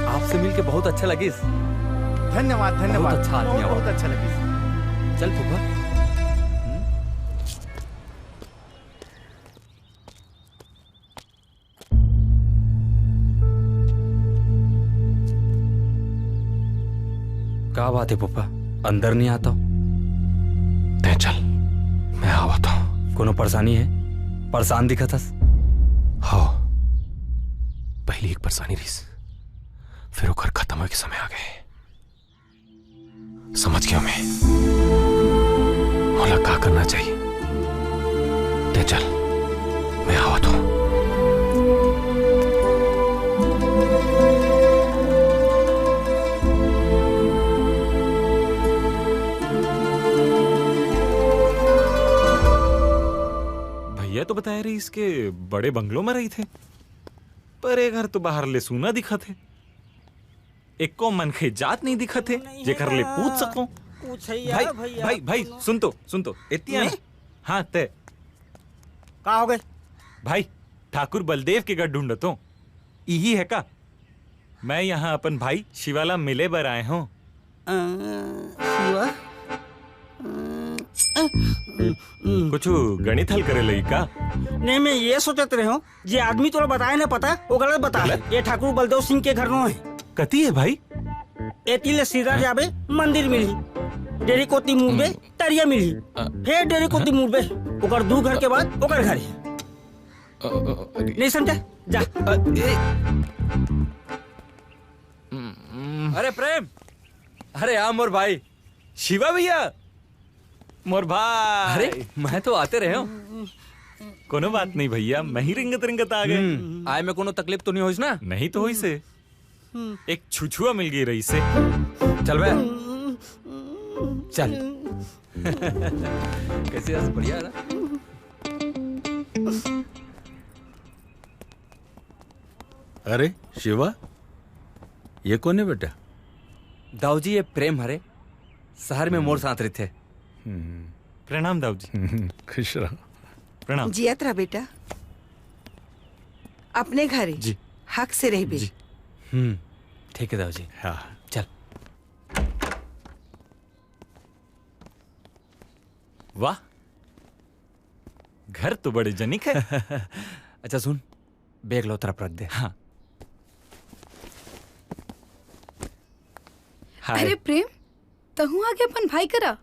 आपसे मिलके बहुत अच्छा लगिस। धन्यवाद, धन्यवाद। बहुत अच्छा आदमी बहुत, है। बहुत अच्छा लगिस। चल फूफा। हम्म? का बात है फूफा, अंदर नहीं आता? तैं चल, मैं आवत हूँ। कोनो परेशानी है? परेशान दिखत हस। हो, पहली एक परेशानी रहिस, फिर ओकर खत्म होए के समय आ गए। समझ गया मैं, मोला का करना चाहिए। तैं चल, मैं आवत हूँ। भैया तो बताए रहिस के बड़े बंगलो में रहिथे, पर ए घर तो बाहर ले सूना दिखत हे। एको मनखे जात नहीं दिखत हे, जेकर ले पूछ सकूं। भाई, भाई, भाई, सुन तो, सुन तो, एती आ ना। हाँ, तैं। का हो गए? भाई, ठाकुर बलदेव के घर ढूंढत हों। इही है का? मैं यहाँ अपन भाई शिवा ला मिले बर आए हों। अ, शिवा? अ, अ, कुछ गणित हल करे लगी का? नहीं, मैं ये सोचत रहे हों, जे आदमी तोला बताए ना पता, वो गलत बता। गलत? ये ठाकुर बलदेव सिंह के घर नो है। कती है भाई? एती ले सीधा जाबे, मंदिर मिलही। डेरी कोती मुड़बे, हम्म। तरिया मिलही। अ, फिर डेरी कोती मुड़बे, ओकर दू घर के बाद ओकर घर है। अ, अ, अरे। नहीं समझा? जा। अ, ए। अरे प्रेम, अरे आ मोर भाई शिवा भैया, मोर भाई। अरे, मैं तो आते रहे हों। कोनो बात नहीं भैया, मैं ही रिंगत रिंगत आ गए। हम्म, आए में कोनो तकलीफ तो नहीं होइस ना? नहीं तो होइस हे। एक छुछुआ मिल गई रहिसे। चल बे, चल। कैसे हस? बढ़िया है ना? अरे शिवा, ये कोन हे बेटा? दाऊजी, ये प्रेम हरे, शहर में मोर साथ रहिथे। हम्म। प्रणाम दाऊजी। खुश रहो। प्रणाम। जियत रह बेटा, अपने घरे जी। हक से रहबे। जी। हम्म, ठीक है दाऊजी। हाँ। चल। वाह, घर तो बड़े जनिक है। अच्छा सुन, बैग ला ओ तरफ रख दे। हाँ। हाय। अरे प्रेम, तहूँ आगे अपन भाई करा।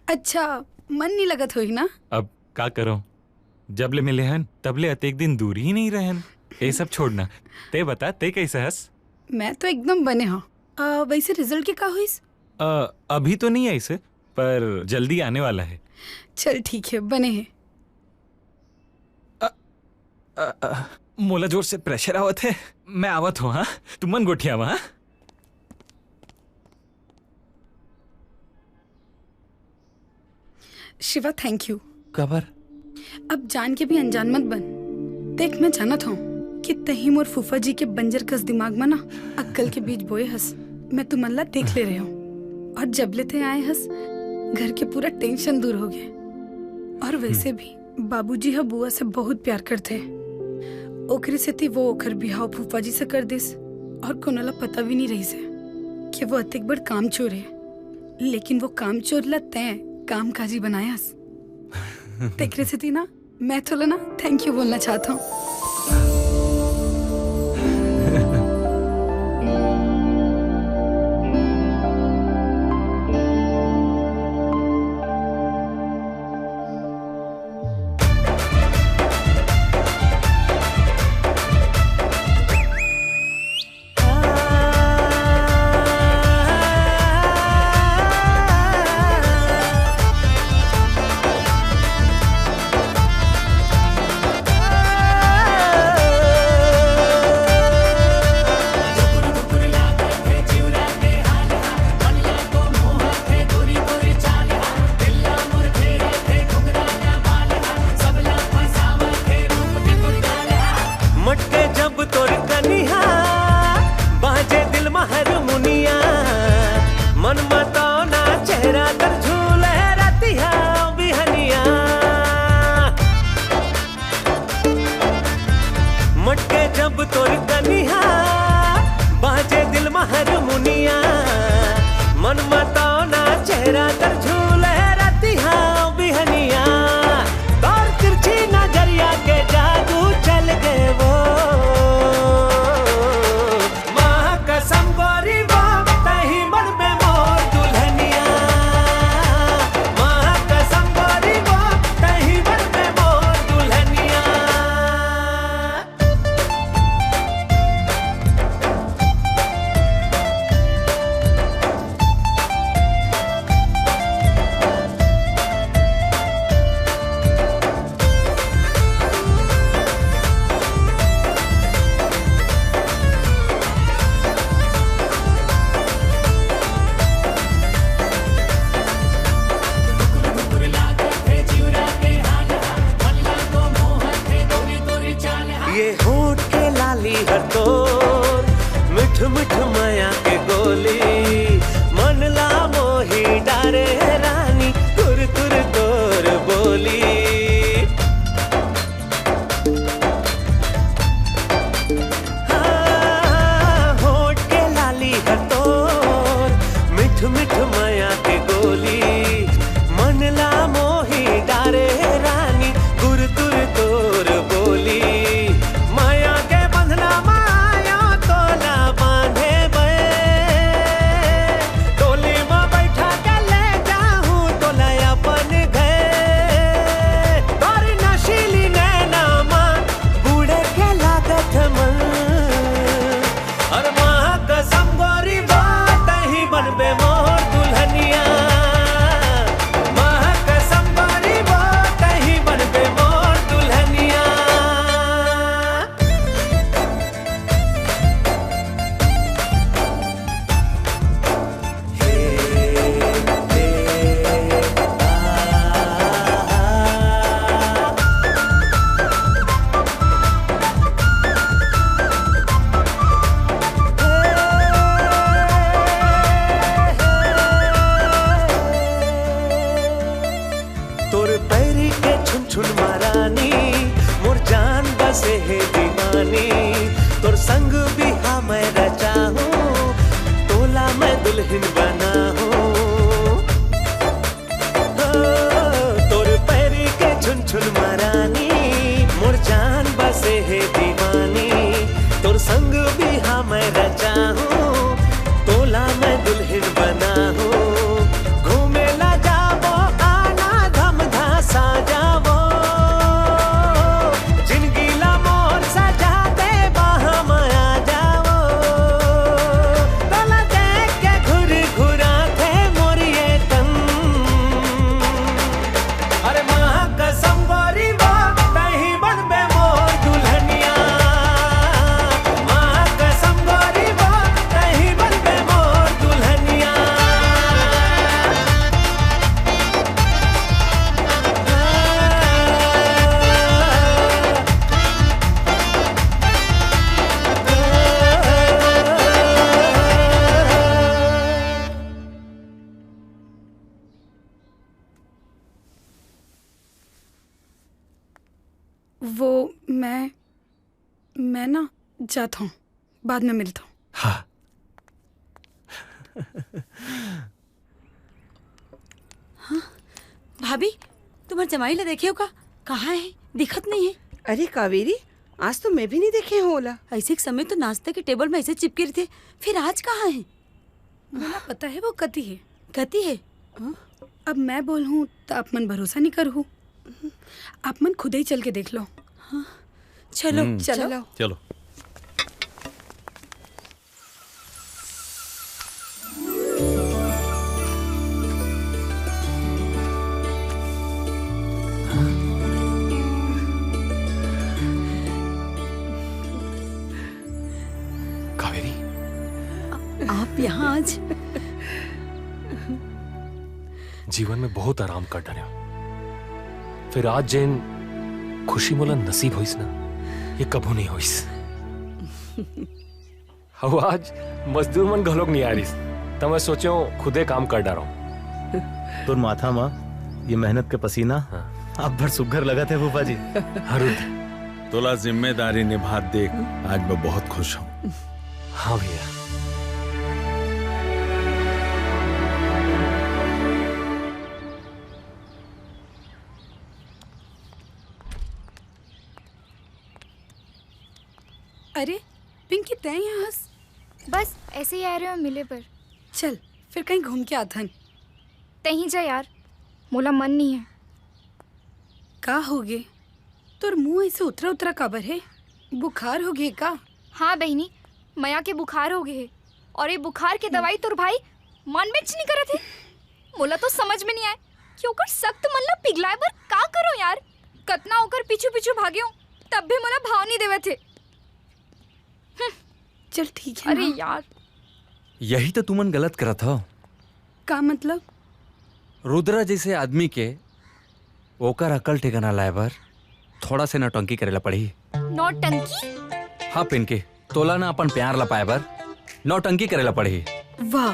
अच्छा, मन नहीं लगत होही ना? अब का करो, जब ले मिले हन तब ले अतेक दिन दूर ही नहीं रहन। ये सब छोड़ना, ते बता, ते कैसे हस? मैं तो एकदम बने हूँ। आ, वैसे रिजल्ट के का होइस? आ, अभी तो नहीं आइस हे, पर जल्दी आने वाला है। चल ठीक है, बने है। अ, अ, अ, मोला जोर से प्रेशर आवत है, मैं आवत हूँ। हाँ, तुमन गोठियावा। हाँ। Shiva, thank you. काबर? अब जान के भी अनजान मत बन। देख, मैं जानत हूँ कि तही मोर फूफा जी के बंजर कस दिमाग में ना अक्कल के बीज बोए हस। मैं तुमन ला देख ले रहे हूँ, और जब ले ते आए हस, घर के पूरा टेंशन दूर हो गए। और वैसे भी बाबूजी ह बुआ से बहुत प्यार करथे, ओकरे सेती वो ओकर बिहाव फूफा जी से कर दिस, और कोनो ला पता भी नहीं रहिस हे कि वो अतेक बड़ कामचोर हे। लेकिन वो कामचोर ला तैं कामकाजी बनायस। तेकरे सेती ना, मैं तोला ना थैंक यू बोलना चाहत हूँ। मटके जब तोर कनिहा, बाजे दिल म हारमोनिया, मन म तौना चेहरा तर झूले रतिहा बिहनिया। मटके जब तोर कनिहा, बाजे दिल म हारमोनिया, मन म तौना चेहरा तर झूले रतिहा बिहनिया। तोर तिरछी नजरिया के जादू चल गए वो। माँ कसम गोरी वो, तही बनबे मोर दुल्हनिया। माँ कसम गोरी वो, तही बनबे मोर दुल्हनिया। ये होठ के लाली हर तोर, मिठ मिठ मया के गोली, मन ला मोही डारे रानी, तुर तुर तोर बोली। हाँ, होठ के लाली हर तोर, मिठ मिठ मया के गोली, मन ला मोही डारे रानी, गुर तुर तोर बोली। मया के बंधना माया तोला बांधे बे। हे दीवानी, तोर संग बिहा मैं रचाहूँ, तोला मैं दुल्हन बनाहूँ। हो, तोर पैरी के झुनझुन मरानी, मोर जान बसे हे दीवानी, तोर संग बिहा मैं रचाहूँ, तोला मैं दुल्हन बनाहूँ। घूमे ला जाबो, आना धमधा सा जाबो, जिनगी ला मोर सजा दे, बाहा म आ जाबो। तोला देख के घुर घुराथे मोर ये तन। अरे माँ कसम गोरी बा, तही बनबे मोर दुल्हनिया। माँ कसम गोरी बा, तही बनबे मोर दुल्हनिया। वो मैं मैं ना जाता हूँ, बाद में मिलता हूँ। हाँ। हाँ? भाभी, तुम्हार जमाई ला देखे हो का? कहाँ है? दिखत नहीं है। अरे कावेरी, आज तो मैं भी नहीं देखे हूँ ओला। ऐसे एक समय तो नाश्ता के टेबल में ऐसे चिपके रहिथे, फिर आज कहाँ है? मोला पता है वो कती है। कती है? हाँ? अब मैं बोलहूँ त आप मन भरोसा नहीं करहू। आप मन खुद ही चल के देख लो। हाँ, चलो, हम्म। चलो। चलो। कावेरी, आप यहाँ आज? जीवन में बहुत आराम कर डरेंव, फिर आज जेन खुशी मोला नसीब होइस ना, ये कभू नहीं होइस। अउ आज मजदूर मन घलोक नहीं आ रिस, त मैं सोचेंव खुदे काम कर डारंव। तोर माथा म ये मेहनत के पसीना हाँ। अब्बड़ सुग्घर लगत हे फूफा जी। हाँ रुद्र। तोला जिम्मेदारी निभात देख आज मैं बहुत खुश हूँ। हाँ भैया। अरे पिंकी, तैं यहाँ हस? बस ऐसे ही आ रहे हो मिले बर। चल, फिर कहीं घूम के आथन। तहीं जा यार, मोला मन नहीं है। का होगे? तोर मुंह ऐसे उतरा उतरा काबर हे? बुखार होगे का? हाँ बहिनी, मया के बुखार होगे हे। और ये बुखार के दवाई तोर भाई मन में च नहीं करत हे। मोला तो समझ में नहीं आए कि ओकर सख्त मन ला पिघलाए बर का करो यार। कतना ओकर पीछू पीछू भागे हूँ, तब भी मोला भाव नहीं देवत हे। चल ठीक है अरे ना। यार। यही तो तुमन गलत करत हो। का मतलब? रुद्रा जैसे आदमी के ओकर अकल ठिकाना लाए बर थोड़ा से नौटंकी करे ला पड़ही। नौटंकी? हाँ पिंकी, तोला ना अपन प्यार ला पाए बर नौटंकी करे ला पड़ही। वाह,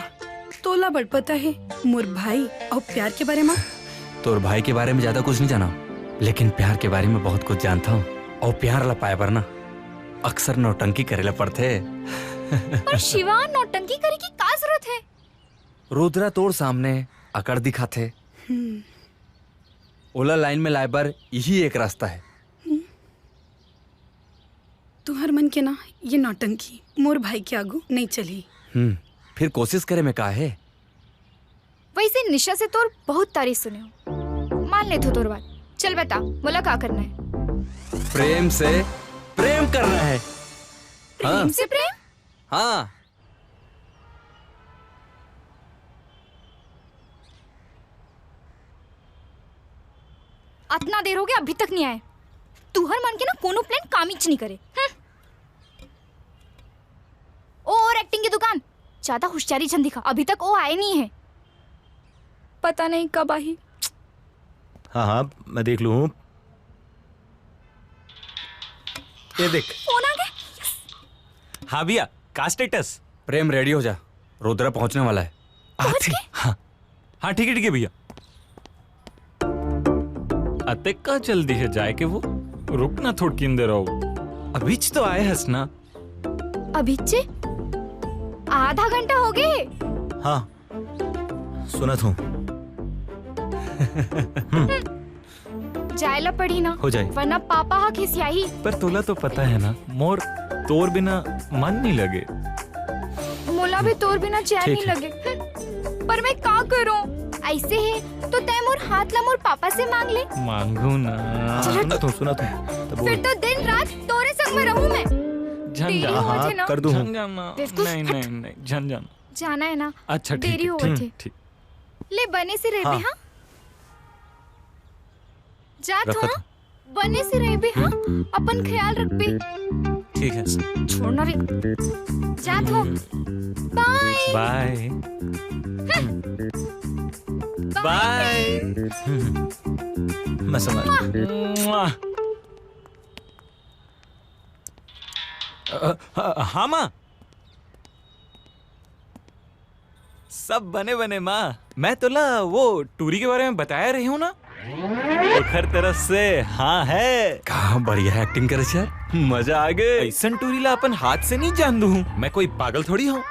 तोला बड़ पता है मोर भाई और प्यार के बारे में। तोर भाई के बारे में ज्यादा कुछ नहीं जाना, लेकिन प्यार के बारे में बहुत कुछ जानता हूँ। और प्यार ला पाए बर ना अक्सर नौटंकी करे ला पड़थे। पर शिवा, नौटंकी करे की का जरूरत है? रुद्रा तोर सामने अकड़ दिखाथे। हम्म। ओला लाइन में लाए बर यही एक रास्ता है। हम्म। तुहर मन के ना ये नौटंकी मोर भाई के आगू नहीं चली। हम्म, फिर कोशिश करे में का है? वैसे निशा से तोर बहुत तारीफ सुने हो, मान लेथो तोर बात। चल बता, मोला का करना है? प्रेम से प्रेम करना है। प्रेम हाँ। से प्रेम? हाँ। अतना देर हो गया, अभी तक नहीं आए। तुहर मन के ना कोनो प्लान कामिच नहीं करे। हम्म। ओ, और एक्टिंग की दुकान, ज्यादा होशियारी झन दिखा, अभी तक वो आए नहीं है। पता नहीं कब आही। हाँ हाँ, मैं देख लूँ। ये देख। फोन आ गया। हाँ भैया, का स्टेटस? प्रेम, रेडी हो जा, रुद्रा पहुंचने वाला है। पहुंच गए? हाँ। हाँ ठीक है, ठीक है भैया। अतेक का जल्दी है जाए के वो? रुक ना, थोड़किन देर अउ। अभीच तो आए हस ना। अभीचे? आधा घंटा हो गए। हाँ, सुनत हूँ। जाए ला पड़ी ना। हो जाए। वरना पापा हा खिसियाही। पर तोला तो पता है ना, मोर तोर बिना मन नहीं लगे। मोला भी तोर बिना चैन ठीक नहीं है। लगे। हम्म, पर मैं का करूं? ऐसे है तो तै मोर हाथ ला मोर पापा से मांग ले। मांगू ना। चलो। सुनत हूँ, सुनत हूँ। तो बोल। फिर तो दिन रात तोरे संग में रहूं मैं। झन देरी जा। हो हाँ, थे ना। कर दूँ। झन जाना। बेवकूफ, नहीं, हट। नहीं, नहीं, झन जाना। जाना है ना? अच्छा, ठीक देरी है, होवत ठीक, है। ठीक। ले बने से रहिबे, हाँ। हाँ? जात रखत हूँ। हूँ। बने से रहिबे, हाँ? अपन ख्याल रखबे। ठीक है। छोड़ ना रे। जात हूँ। बाय। बाय। बाय। बाय। मैं समझ मुआ। मुआ। अ, अ, हाँ माँ। सब बने बने माँ। मैं तोला वो टूरी के बारे में बताया रही हूँ ना, ओखर तरफ से हाँ है। का बढ़िया एक्टिंग करे यार, मजा आ गए। ऐसन टूरी ला अपन हाथ से नहीं जान दूँ, मैं कोई पागल थोड़ी हूँ।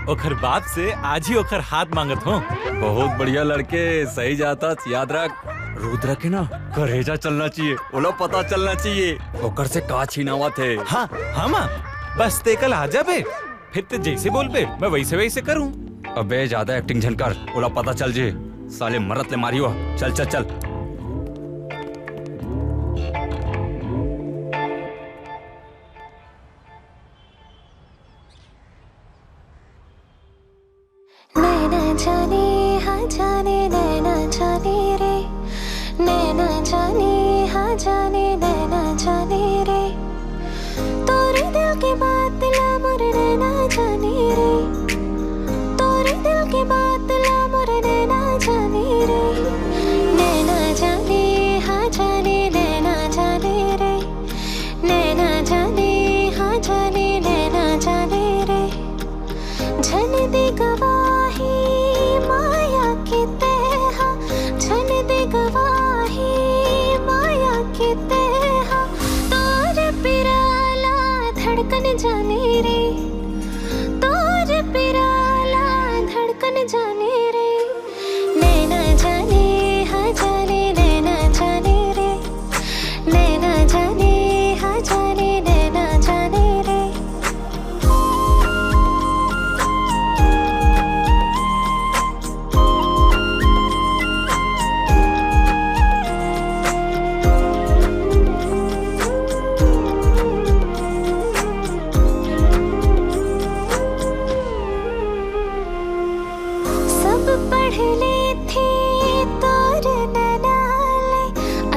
ओखर बाप से आज ही ओखर हाथ मांगत हूँ। बहुत बढ़िया लड़के, सही जाता, याद रख। रुद्र के ना करेजा चलना चाहिए, ओला पता चलना चाहिए ओकर से का छीनावत है। हाँ, हाँ माँ, बस ते कल आ जाबे, फिर ते जैसे बोलबे मैं वैसे वैसे करूँ। अबे ज्यादा एक्टिंग झन कर, ओला पता चल जे, साले मरत ले मारियो। चल चल चल। नैना जाने हाँ जाने नैना जाने रे, नैना जाने हाँ जाने नैना जाने रे, तोरे दिल के बात ला मोर नैना जाने रे, तोरे दिल के बात ला मोर नैना जाने रे, नैना जाने हाँ जाने नैना जाने रे, नैना जाने हाँ जाने नैना जाने रे। झन दे गवाही माया के तेहा, झन दे गवाही माया के तेहा, तोर पिराला धड़कन जाने रे, तोर पिराला धड़कन जाने रे। नैना जाने हाँ जाने नैना जाने रे, नैना जाने हाँ जाने नैना जाने रे। सब पढ़ लेथे तोर नैना ले,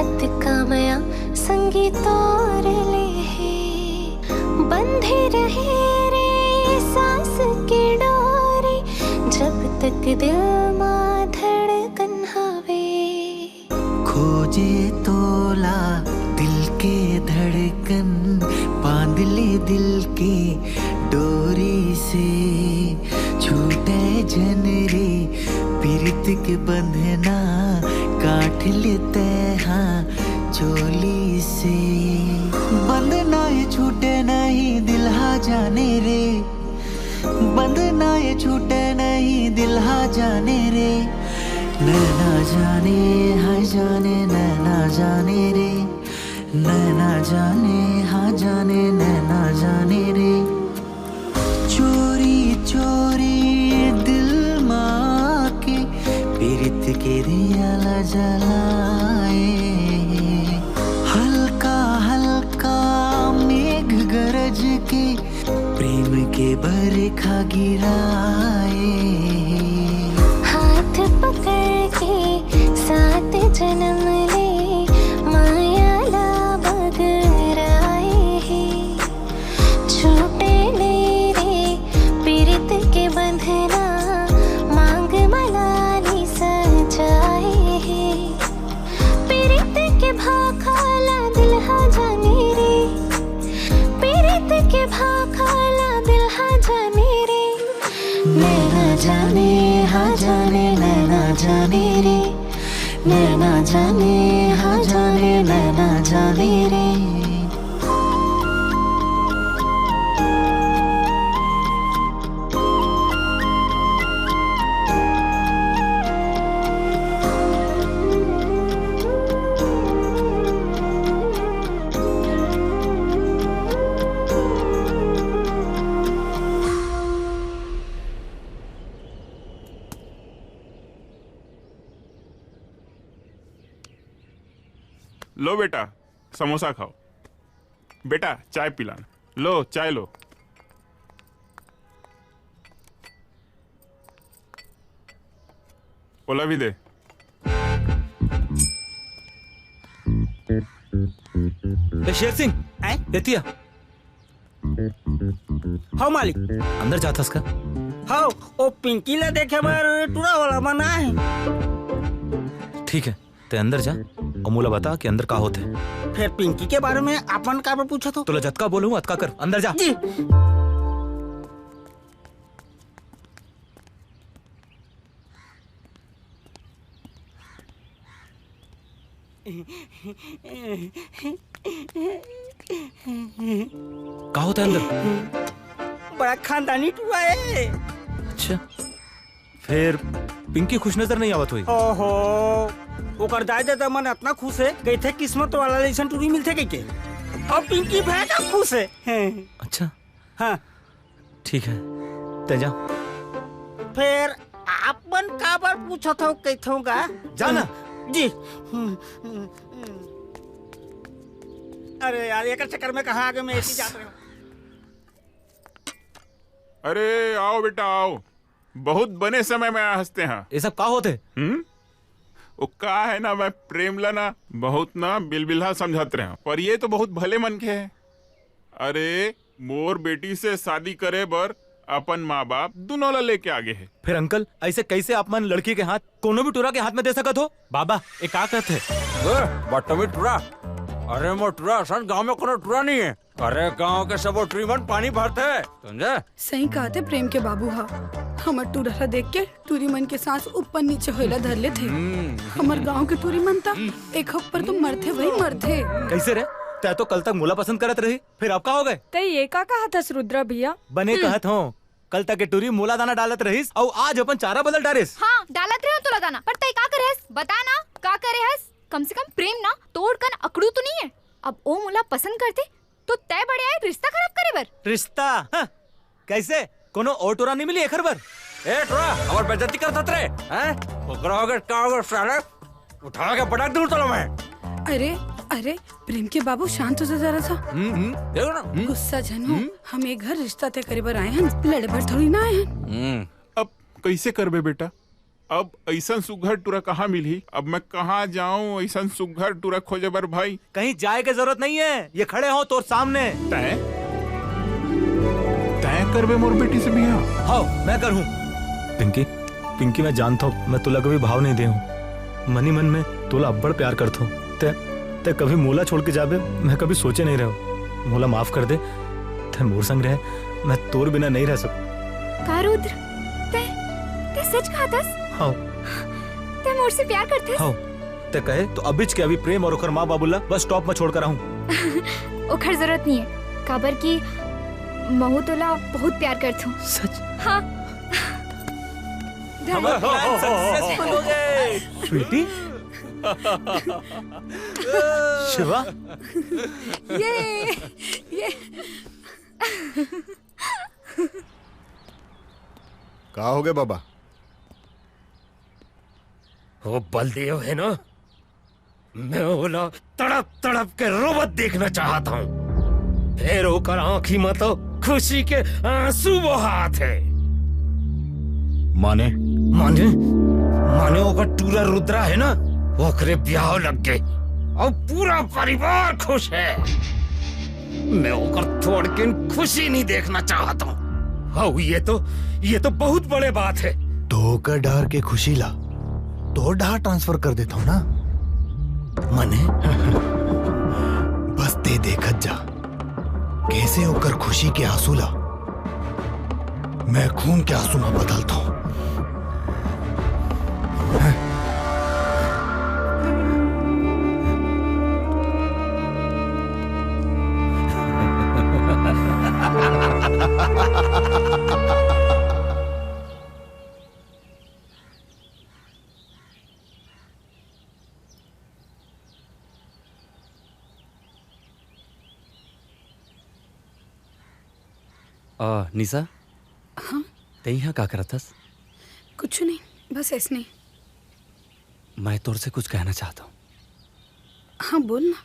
अतका मया संगी तोर ले हे। बंधे रहे रे सांस के डोरी, जब तक दिल मा धड़कन हवे। खोजे तोला दिल के धड़कन, बांध ले दिल के डोरी से। छूटे झन रे पीरित के बंधना, काट ले तेहा चोली से। बंधना ये छूटे नहीं दिल हा जाने रे, बंधना ये छूटे नहीं दिल हा जाने रे। नैना जाने हाँ जाने नैना जाने रे, नैना जाने हाँ जाने नैना जाने रे। चोरी चोरी दिल मा के पीरित के दिया ला जलाए। हल्का हल्का मेघ गरज के प्रेम के बरखा गिराए। हाथ पकड़ के सात जन्म ले माया ला बगराए हे। छूटे नहीं रे पीरित के बंधना, मांग मलानी सजाए हे। पीरित के भाखा ला दिल हा जाने रे, पीरित के भाखा ला दिल हा जाने रे। नैना जाने हा जाने नैना जाने रे, नैना जाने हा जाने नैना जाने रे। लो बेटा, समोसा खाओ। बेटा, चाय पिलाना। लो, चाय लो। ओला भी दे। ए शेर सिंह, आय? एतिया। हव मालिक। अंदर जाथस का? हव, ओ पिंकी ला देखे बर टूरा वाला मन आए हे। ठीक है, ते अंदर जा अउ मोला बता कि अंदर का होथे। फेर पिंकी के बारे में आप मन काबर पूछत हो? तोला जतका बोलूं अतका कर, अंदर जा। जी। का होता है अंदर? बड़ा खानदानी टूरा है। अच्छा, फिर पिंकी खुश नजर नहीं आवत हुई? ओहो, ओकर दाई ददा मन अतना खुश है, कहिथे किस्मत वाला लइसन टूरी मिलथे कहिके। अब पिंकी भयंकर खुश है। अच्छा। हाँ। ठीक है, ते जा। फेर आप मन काबर पूछत हो, कहिथों गा? जा ना। जी। अरे यार, एकर चक्कर में कहाँ आगे मैं ऐसी जात रहे हूँ। अरे आओ बेटा आओ, बहुत बने समय में आए हंसते हैं। ये सब का होते? हम्म, वो का है ना, मैं प्रेम ला ना बहुत ना बिलबिल्हा समझत रहे हूँ, पर ये तो बहुत भले मन के है। अरे, मोर बेटी से शादी करे बर अपन माँ बाप दुनों ला लेके आगे हे। फिर अंकल, ऐसे कैसे आप मन लड़की के हाथ कोनो भी टुरा के हाथ में दे सकत हो? बाबा, ये का कहत हे? ए, बदतमीज टुरा। अरे मोर टुरा असन गांव में कोनो टुरा नहीं है। अरे गांव के सबो टुरी मन पानी भरथे, समझे? सही कहत हे प्रेम के बाबू हा। हमर टुरा ला देख के टुरी मन के सांस ऊपर नीचे होइला धर लेथे। हम्म। हमर गांव के टुरी मन त एक हफ्पर तो मरथे वही मरथे। कैसे रे? तै तो कल तक मोला पसंद करत रही, फिर अब का हो गए? तै ये का कहत हस रुद्रा भैया? बने हम्म। कहत हूँ, कल तक के टुरी मोला दाना डालत रहिस, अउ आज अपन चारा बदल डारिस। हाँ, डालत रहे हो तोला दाना, पर तै का करे हस? बता ना, का करे हस? कम से कम प्रेम ना तोर कन अकड़ू तो नहीं है। अब ओ मोला पसंद करते, तो तै बड़े आए रिश्ता खराब करे बर। रिश्ता? हाँ। कैसे? कोनो और टुरा नहीं मिली एखर बर? ए टुरा, हमर बेइज्जती करत हत रे, हैं? ओकरा हो गए, का हो गए साले? उठा के पटक दूं तोला मैं। अरे, अरे, प्रेम के बाबू शांत हो जा जरा सा। हम्म, हम्म, देखो ना, हम्म। गुस्सा झन हो, हम्म। हम एक घर रिश्ता तय करे बर आए हन, लड़े बर थोड़ी ना आए हन। हम्म। अब कैसे करबे बेटा? अब ऐसन सुघर टुरा कहाँ मिलही? अब मैं कहाँ जाऊं ऐसन सुघर टुरा खोजे बर भाई? कहीं जाए के जरूरत नहीं है, ये खड़े हो तोर सामने। तैं? तैं करबे मोर बेटी से बिहाव? हाँ, मैं करहूँ। पिंकी, पिंकी, मैं जानत हूँ, मैं तोला कभी भाव नहीं दे हूँ। मन ही मन में तोला अब्बड़ प्यार करत हूँ। तैं, तैं कभी मोला छोड़ के जाबे, मैं कभी सोचे नहीं रहे हूँ। मोला माफ कर दे, तैं मोर संग रहे, मैं तोर बिना नहीं रह सकूँ। का रुद्र, तैं, तैं सच कहत हस? हाँ। तैं मोर से प्यार करथस? हाँ। तैं कहे तो अभिच के अभी प्रेम और ओकर माँ बाबू ला बस stop में छोड़ कर आहूँ। ओखर जरूरत नहीं है, काबर कि महू तोला बहुत प्यार करथूँ। सच? हाँ। हमर plan successful हो गए। स्वीटी? शिवा? ये, ये। का हो गए बाबा? वो बलदेव है ना, मैं ओला तड़प तड़प के रोवत देखना चाहत हूँ। फेर ओकर आँखी में तो खुशी के आंसू बहात हे। माने? माने, माने ओकर टूरा रुद्रा है ना, ओकरे ब्याह लग गे अउ पूरा परिवार खुश है। मैं ओकर थोड़किन खुशी नहीं देखना चाहत हूँ। हऊ, ये तो, ये तो बहुत बड़े बात है। तो ओकर डहर के खुशी ला तोर डहर transfer कर देत हूँ ना। माने? बस तैं देखत जा, कैसे ओकर खुशी के आंसू ला मैं खून के आंसू में बदलत हूँ। आ, निशा? हाँ? तैं यहाँ का करत हस? कुछ नहीं, बस ऐसने। मैं तोर से कुछ कहना चाहत हूँ। हाँ, बोल ना।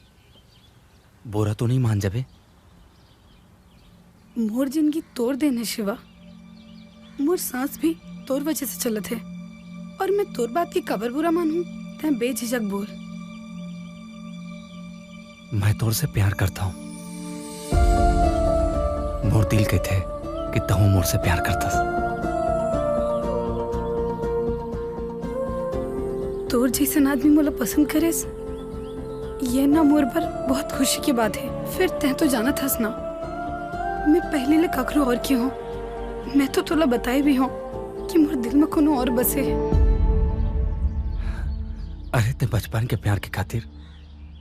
बोरा तो नहीं मान जाबे? मोर जिंदगी तोर देन हे शिवा। मोर सांस भी तोर वजह से चलत हे। और मैं तोर बात के काबर बुरा मानहूँ? तैं बेझिझक बोल। मैं तोर से प्यार करता हूँ। मोर दिल कहते कि तहूँ मोर से प्यार करतस। तोर जैसन आदमी मोला पसंद करेस, ये ना मोर बर बहुत खुशी की बात हे। फिर तैं तो जानत हस ना, मैं पहली ले ककरो और की हूँ। मैं तो तोला बताए भी हूँ कि मोर दिल में कोनो और बसे हे। अरे, तैं बचपन के प्यार के खातिर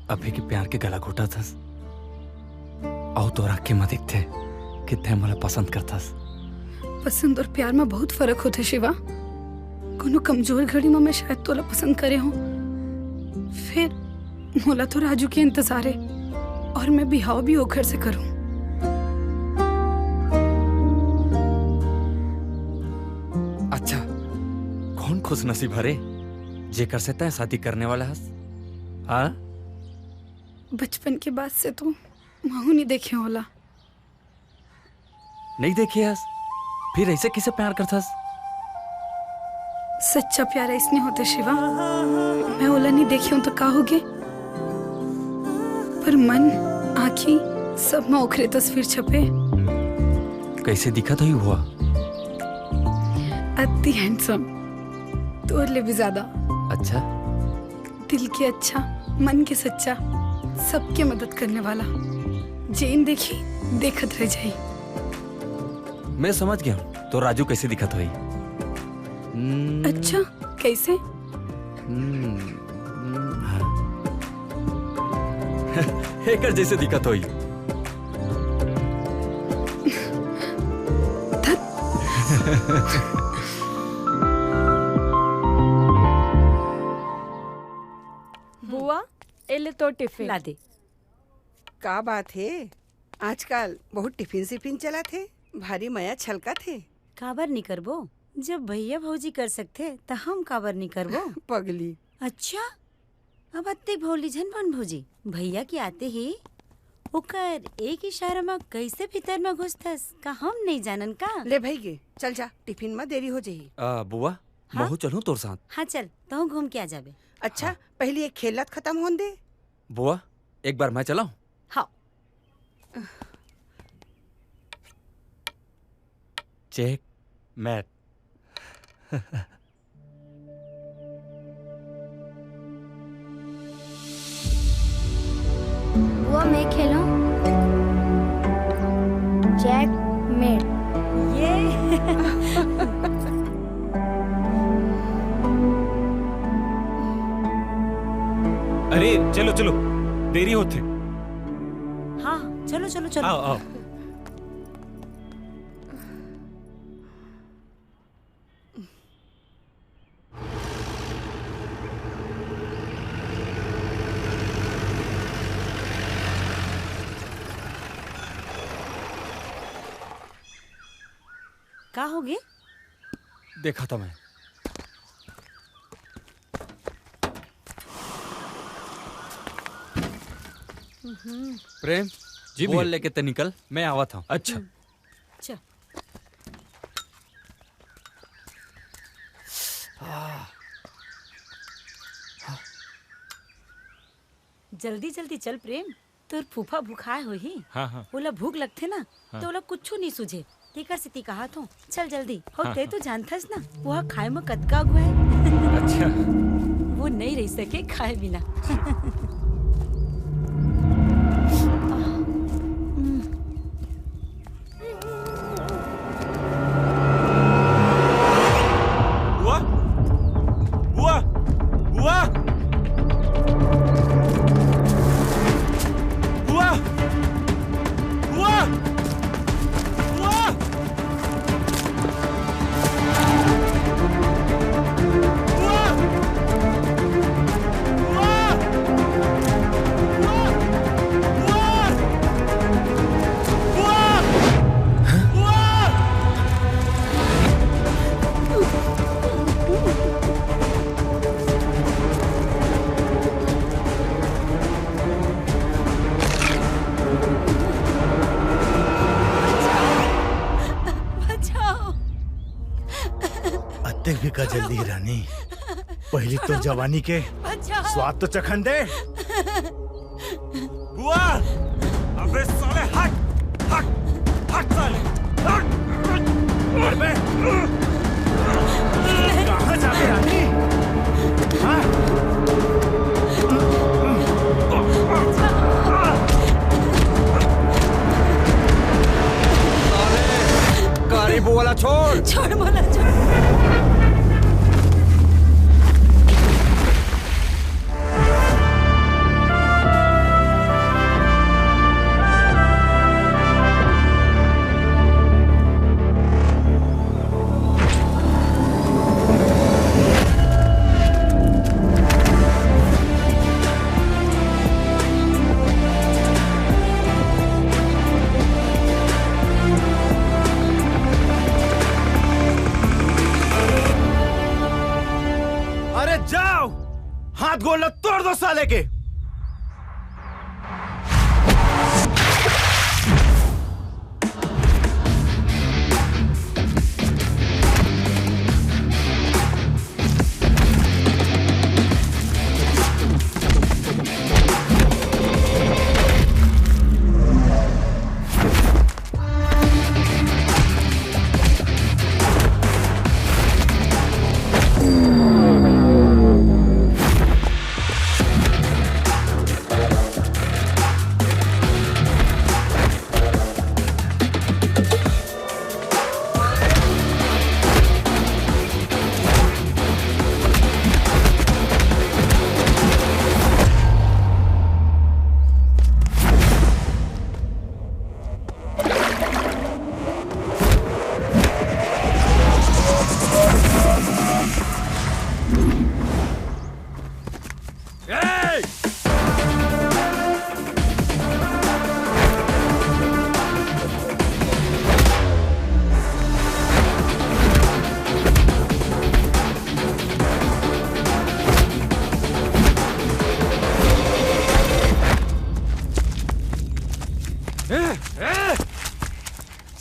अभी के प्यार के गला घोटत हस। अउ तोर आँखी म दिखथे कि तैं मोला पसंद करथस। पसंद और प्यार म बहुत फर्क होथे शिवा। कोनो कमजोर घड़ी म मैं शायद तोला पसंद करे हूँ, फिर मोला तो राजू के इंतजार हे और मैं बिहाव भी ओखर से करूँ। अच्छा, कौन खुशनसीब हरे जेकर से तैं शादी करने वाला हस? हाँ? बचपन के बाद से तो महू नहीं देखे होला। नहीं देखे हस, फिर ऐसे किसे प्यार करथस? सच्चा प्यार ऐसने होथे शिवा। मैं ओला नहीं देखे हूँ तो का होगे, पर मन, आँखी, सब में ओखरे तस्वीर छपे। कैसे दिखत होही वो? अति handsome, तोर ले भी ज्यादा। अच्छा। दिल के अच्छा, मन के सच्चा, सबके मदद करने वाला। जेन देखी, देखत रह जाई। मैं समझ गया हूँ, तो राजू कैसे दिखत होही। हम्म। अच्छा, कैसे? हम्म, हम्म, हाँ। एकर जैसे दिखत होही। बुआ, ए ले तोर टिफिन। ला दे। का बात हे? आजकल बहुत टिफिन सिफिन चलत हे, भारी मया छलकत हे। काबर नी करबो? जब भैया भौजी कर सकथे, त हम काबर नी करबो? पगली। अच्छा, अब अत्ते भोली झन बन भौजी। भैया के आते ही ओकर एक इशारा म कैसे भीतर म घुसथस, का हम नहीं जानन का? ले भई गे, चल जा, टिफिन म देरी हो जही। आ, बुआ, हाँ? महू चलूं तोर साथ? हाँ, चल, तहूँ घूम के आ जाबे। अच्छा, हाँ। पहली एक खेलत खत्म होन दे। बुआ, एक बार मैं चलाऊं? हाँ। Checkmate. वो मैं खेलूं? चेक मेट। ये। अरे, चलो, चलो, देरी होथे। हाँ, चलो, चलो, चलो। आओ, आओ। का होगे? देखा था मैं। हम्म। प्रेम, जी बोल भैया। लेके ते निकल, मैं आवत हूँ। अच्छा। हम्म। चल। जल्दी जल्दी चल प्रेम, तोर फूफा भुखाए होही। हाँ, हाँ। ओला भूख लगथे ना, हाँ। तो ओला कुछू नहीं सूझे, तेकर सेती कहात हूँ। चल जल्दी। हो, हाँ, ते हाँ। तो जानथस ना, वो खाए में कतका अगुआ है। अच्छा। वो नहीं रह सके खाए बिना। बुआ, बुआ, बुआ, बुआ, बुआ, बुआ। देख भी का जल्दी रानी, पहली तोर जवानी के स्वाद तो चखन दे। बुआ, अबे साले हट, हट, हट साले, हट। अबे, कहाँ जाबे रानी? हाँ? साले, कारी बुआ ला छोड़। छोड़ मोला, छोड़। अरे जाओ, हाथ गोड़ ला तोड़ दो साले के।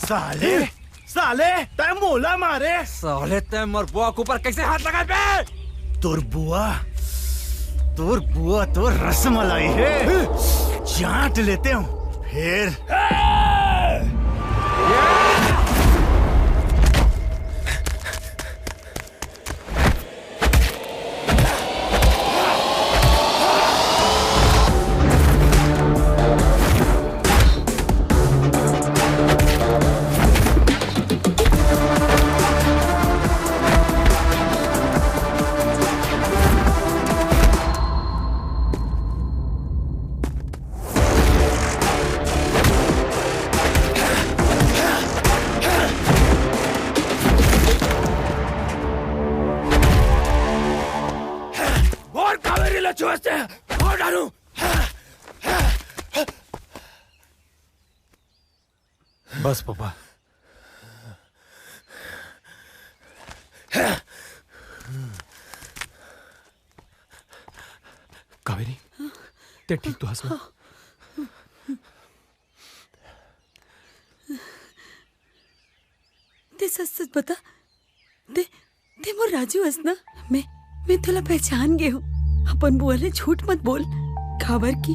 साले, साले, तैं मोला मारे। साले, तैं मोर बुआ के ऊपर कैसे हाथ लगाए बे? तोर बुआ, तोर बुआ तो रसमलाई है। चाट लेते हूँ फिर। मोर कावेरी ल छुवस ते फोड़ डारूं। बस पापा। कावेरी, तैं ठीक तो हस ना? तैं सच सच बता, तैं, तैं मोर राजू हस ना? मैं, मैं तोला पहचान गे हूँ। अपन बुआ ले झूठ मत बोल, काबर कि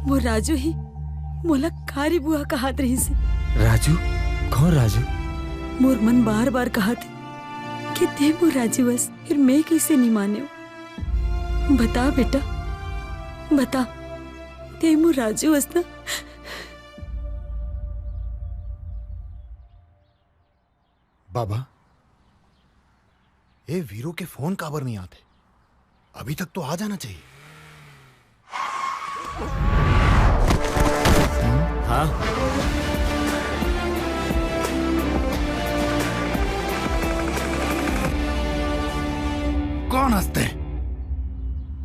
मोर राजू ही मोला कारी बुआ कहात रहिस हे। राजू? कौन राजू? मोर मन बार बार कहत हे कि तैं मोर राजू हस, फिर मैं कैसे नहीं माने? बता बेटा, बता, तैं मोर राजू हस ना? बाबा, ए वीरू के फोन काबर नहीं आते? अभी तक तो आ जाना चाहिए। हाँ? कौन हस तैं?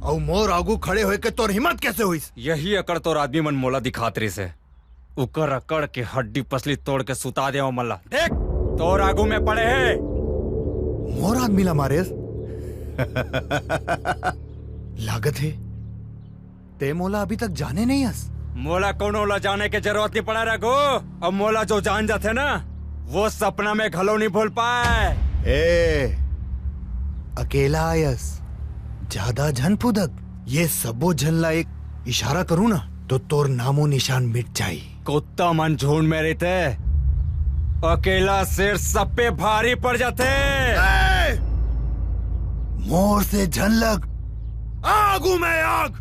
अउ मोर आगू खड़े होए के तोर हिम्मत कैसे हुईस? यही अकड़ तोर आदमी मन मोला दिखात रहिस हे। उकर अकड़ के हड्डी पसली तोड़ के सुता देवं ओमन ला। देख, तोर आगू में पड़े हे। मोर आदमी ला मारेस? लागत हे, तैं मोला अभी तक जाने नहीं हस। मोला कोनो ला जाने के जरूरत नहीं पड़े रघु। अब मोला जो जान जाथे ना, वो सपना में घलो नहीं भूल पाए। ए, अकेला आयस, ज्यादा झन फुदक। ये सबो झन ला एक इशारा करूँ ना, तो तोर नामो निशान मिट जाई। कुत्ता मन झुंड में रहिथे, अकेला शेर सब पे भारी पड़ जाथे। ए! मोर से झन लग, आग हूँ मैं, आग।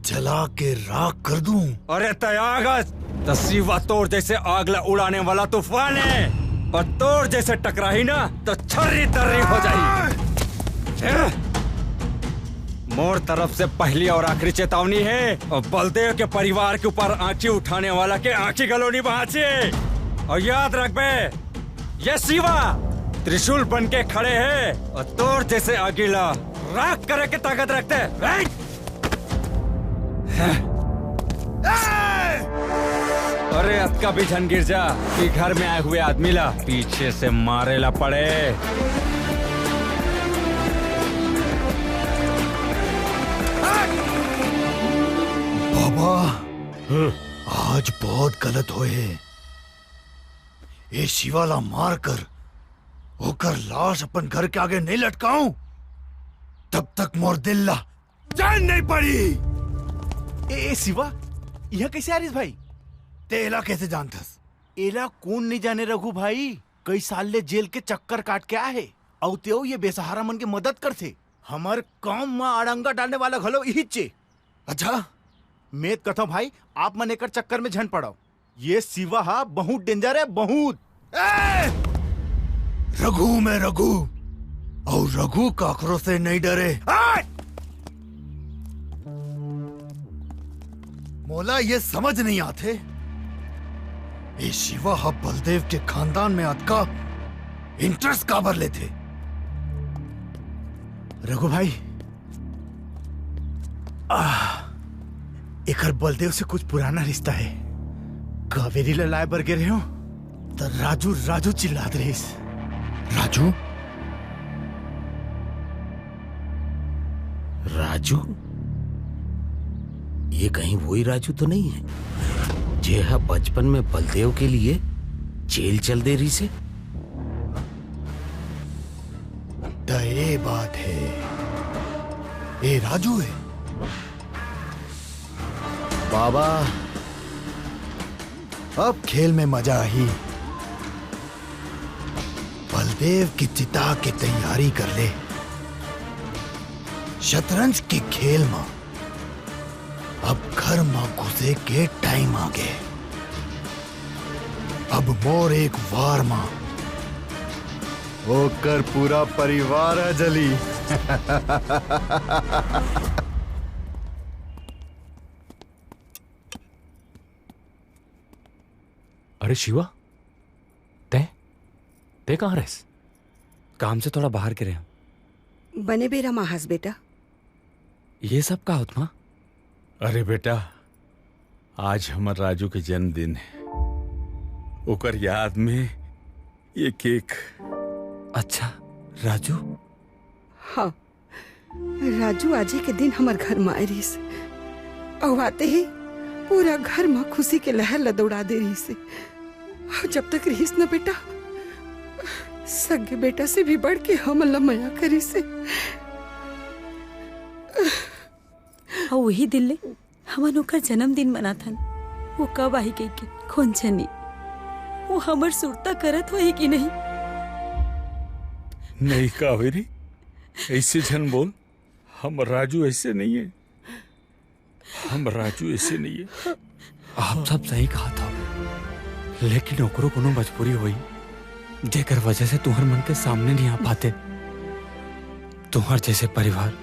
जला के राख कर दूं। अरे तय आगस, त शिवा तोर जैसे आग ला उड़ाने वाला तूफान है, और तोर जैसे टकराही ना, तो छर्री तर्री हो जाही। हैं? मोर तरफ से पहली और आखिरी चेतावनी है, और बलदेव के परिवार के ऊपर आंची उठाने वाला के आंची घलो नहीं बांचे। और याद रखबे, ये शिवा त्रिशूल बन के खड़े है, और तोर जैसे आगी ला राख करे के ताकत रखते हैं। अरे, अतका भी झन गिर जा कि घर में आए हुए आदमी ला पीछे से मारे ला पड़े। बाबा, आज बहुत गलत होए हे। ए शिवा ला मार कर ओकर लाश अपन घर के आगे नहीं लटकाऊं, तब तक मोर दिल ला चैन नहीं पड़ी। ए, ए शिवा, इहाँ कैसे आ रहिस भाई? ते एला कैसे जानथस? एला कोन नहीं जाने रघु भाई, कई साल ले जेल के चक्कर काट के आए हे, अउ तेऊ ये बेसहारा मन के मदद करथे। हमर काम म अड़ंगा डालने वाला घलो इहिच हे। अच्छा? मैं त कथंव भाई, आप मन एकर चक्कर में झन पड़व। ये शिवा हा बहुत danger है, बहुत। ए! रघु में रघु, अउ रघु काकरो से नहीं डरे। ए! मोला ये समझ नहीं आथे, ये शिवा हा बलदेव के खानदान में अतका interest काबर लेथे? रघु भाई, आह, एकर बलदेव से कुछ पुराना रिश्ता हे। कावेरी ला लाए बर गे रहेंव, त राजू, राजू चिल्लात रहिस। राजू? राजू? ये कहीं वही राजू तो नहीं है, जे हा बचपन में बलदेव के लिए जेल चल दे रहिस हे? त ए बात हे, ए राजू हे। बाबा, अब खेल में मजा आही। बलदेव की चिता के तैयारी कर ले। शतरंज के खेल म अब घर म घुसे के time आगे। अब मोर एक वार म ओकर पूरा परिवार ह जली। अरे शिवा, तैं, तैं कहाँ रहेस? काम से थोड़ा बाहर गे रहेंव। बने बेरा म आस बेटा। ये सब का होत माँ? अरे बेटा, आज हमर राजू के जन्मदिन हे। ओकर याद में ये cake। अच्छा, राजू? हाँ, राजू आजे के दिन हमर घर म आए रहिस, अउ आते ही पूरा घर म खुशी के लहर ल दौड़ा दे रहिस हे। अउ जब तक रहिस न बेटा, सगे बेटा से भी बढ़ के हमन ल मया करिस हे। अउ वही दिन ले हमन ओकर जन्मदिन मनाथन। वो कब आही कहिके कोन जनी। वो हमर सुरता करत होही कि नहीं? नहीं कावेरी, ऐसे झन बोल। हम राजू ऐसे नहीं है। हम राजू ऐसे नहीं है। आप सब सही कहत हव, लेकिन ओकरो कोनो मजबूरी होही, जेकर वजह से तुहर मन के सामने नहीं आ पाते। तुहर जैसे परिवार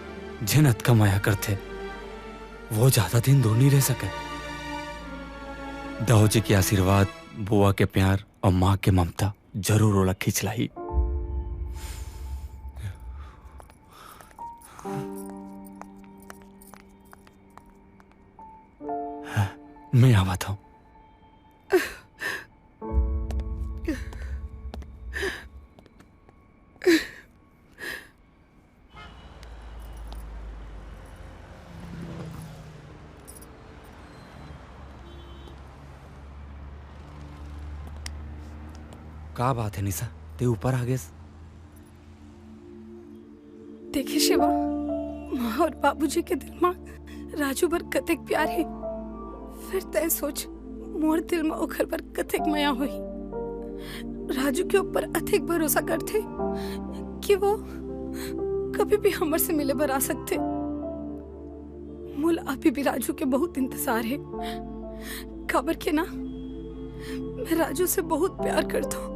जेन अतका मया करथे, वो ज्यादा दिन दूर नहीं रह सके। दाऊ जी के आशीर्वाद, बुआ के प्यार और माँ के ममता जरूर ओला खींच लाही। मैं आवत हूँ। का बात है निशा, ते ऊपर आ गेस? शिवा, माँ और बाबूजी के दिल मा राजू बर कतेक प्यार हे। फिर तय सोच, मोर दिल मा ओखर बर कतेक मया होही। राजू के ऊपर अतेक भरोसा करथे कि वो कभी भी हमर से मिले बर आ सकथे। मोला अभी भी राजू के बहुत इंतजार हे, काबर के ना, मैं राजू से बहुत प्यार करता हूँ।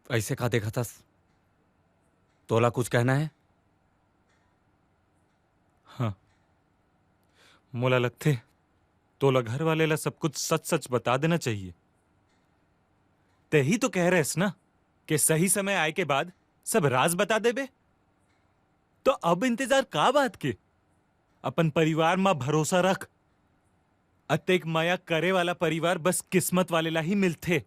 ऐसे का देखत हस? तोला कुछ कहना है? हाँ, मोला लगथे तोला घर वाले ला सब कुछ सच सच बता देना चाहिए। तेही तो कह रहेस ना कि सही समय आए के बाद सब राज बता देबे। तो अब इंतजार का बात के? अपन परिवार मा भरोसा रख। अतेक मया करे वाला परिवार बस किस्मत वाले ला ही मिलथे।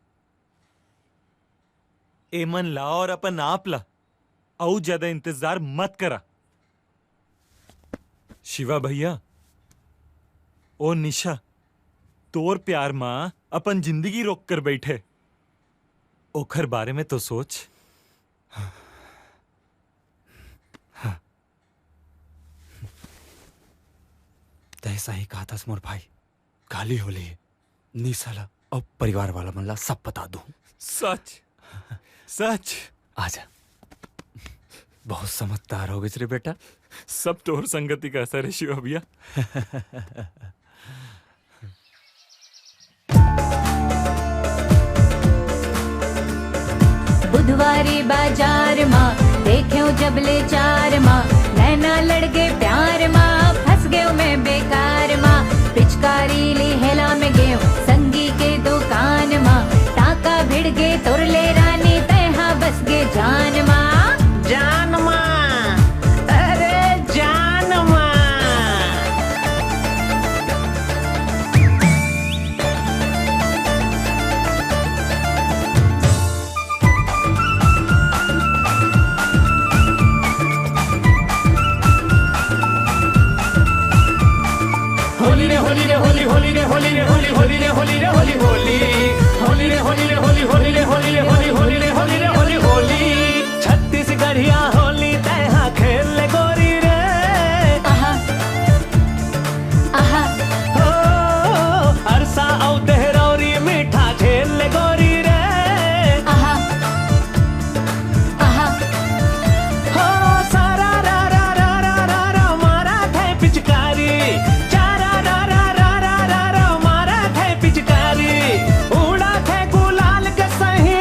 एमन ला और अपन आप ला अउ ज्यादा इंतजार मत करा। शिवा भैया, ओ निशा, तोर प्यार मा अपन जिंदगी रोक कर बैठे, ओखर बारे में तो सोच। तय सही कहा थस मोर भाई, काली होली हे। निशा ला अउ परिवार वाला मन ला सब बता दूं। सच, सच। आजा, बहुत समझदार हो गइस रे बेटा। सब तोर संगति का असर है शिवा भैया। बुधवारी बाजार मा देखेंव जब ले चार मा, नैना लड़ गे प्यार मा, फंस गेंव मैं बेकार मा। पिचकारी ली हेला में गेंव संगी के दुकान मा, टाका भिड़ गे तोर ले रानी, तैहा बस गे जान मा। जान मा, अरे जान मा। होली रे होली रे होली, होली रे होली रे होली, होली रे होली रे होली, होली। होली रे होली रे होली, होली रे होली रे होली, होली रे होली रे होली, होली। छत्तीसगढ़िया होली तैहा खेल ले गोरी रे। आहा। आहा। हो, अरसा अउ देहरौरी मीठा झेल ले गोरी रे। आहा। आहा। हो, सारा रा रा रा रा रा रा मारा थे पिचकारी। चारा रा रा रा रा रा रा मारा थे पिचकारी। उड़ा थे गुलाल के सही,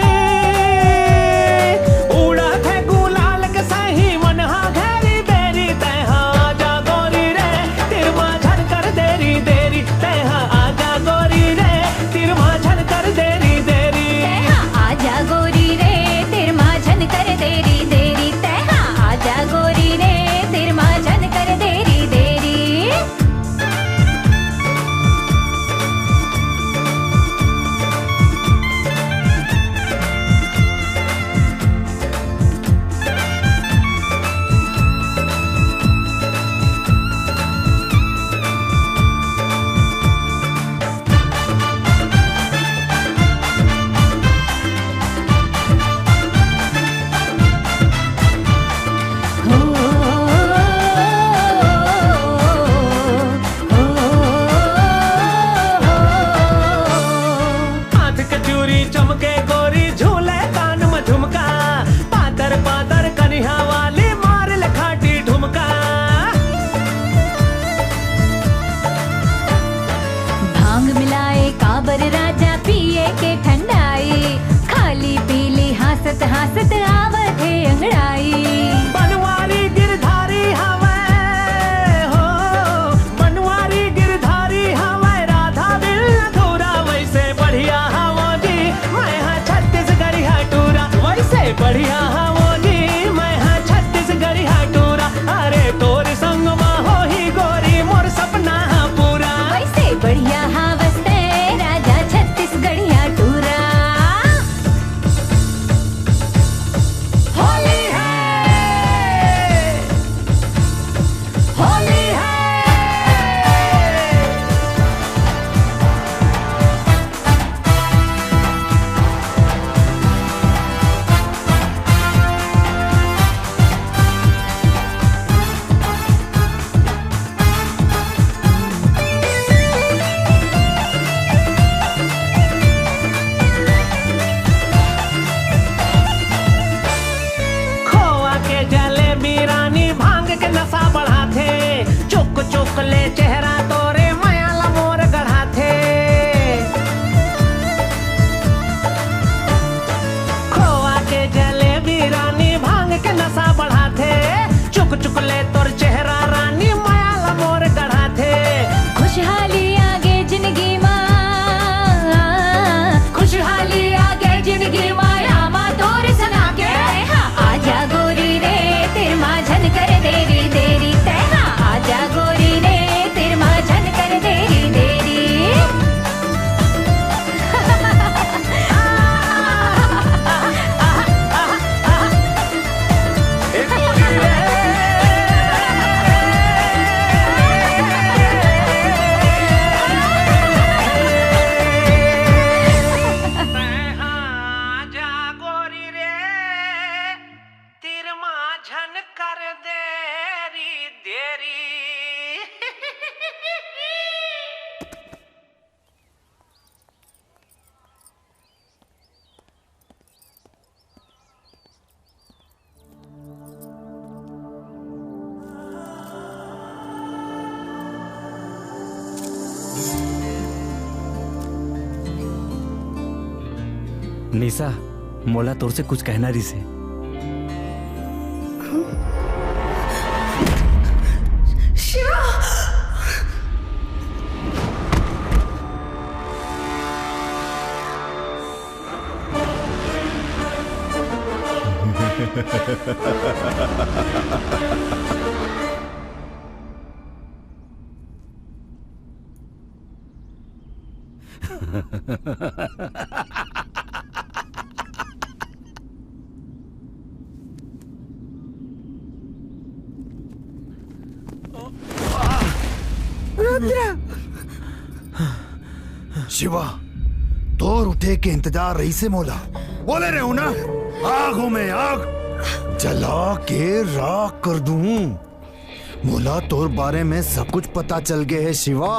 उड़ा थे गुलाल के सही, मन हा घेरी बेरी, तैहा आजा गोरी रे, तिरमा झन कर देरी देरी, तैहा आजा गोरी रे, तिरमा झन कर देरी देरी। तैहा आजा गोरी रे, तिरमा झन कर देरी देरी, तैहा आजा गोरी रे, तिरमा झन कर देरी देरी। हाथ के चूरी चमके गोरी, झूले कान में झुमका, पातर पातर कनिहा वाली मार ले खाटी ठुमका। भांग मिलाए काबर राजा पिए के ठंडाई, खाली पीली हासत हासत आवत हे अंगड़ाई। बनवारी गिरधारी हवे हो, बनवारी गिरधारी हवे, राधा बिन अधूरा। वैसे बढ़िया हवो जी मैं हा छत्तीसगढ़िया टूरा, वैसे बढ़िया हवो जी मैं हा छत्तीसगढ़िया टूरा। अरे तोर संग मा होही गोरी मोर सपना हा पूरा। वैसे बढ़िया हवस ते राजा छत्तीसगढ़िया टूरा। निशा, मोला तोर से कुछ कहना रिसे। शिवा! रुद्र! शिवा, तोर उठे के इंतजार रहिसे मोला। बोले रहे हूं ना, आग हूं मैं, आग। जला के राख कर दूं। मोला तोर बारे में सब कुछ पता चल गए है शिवा,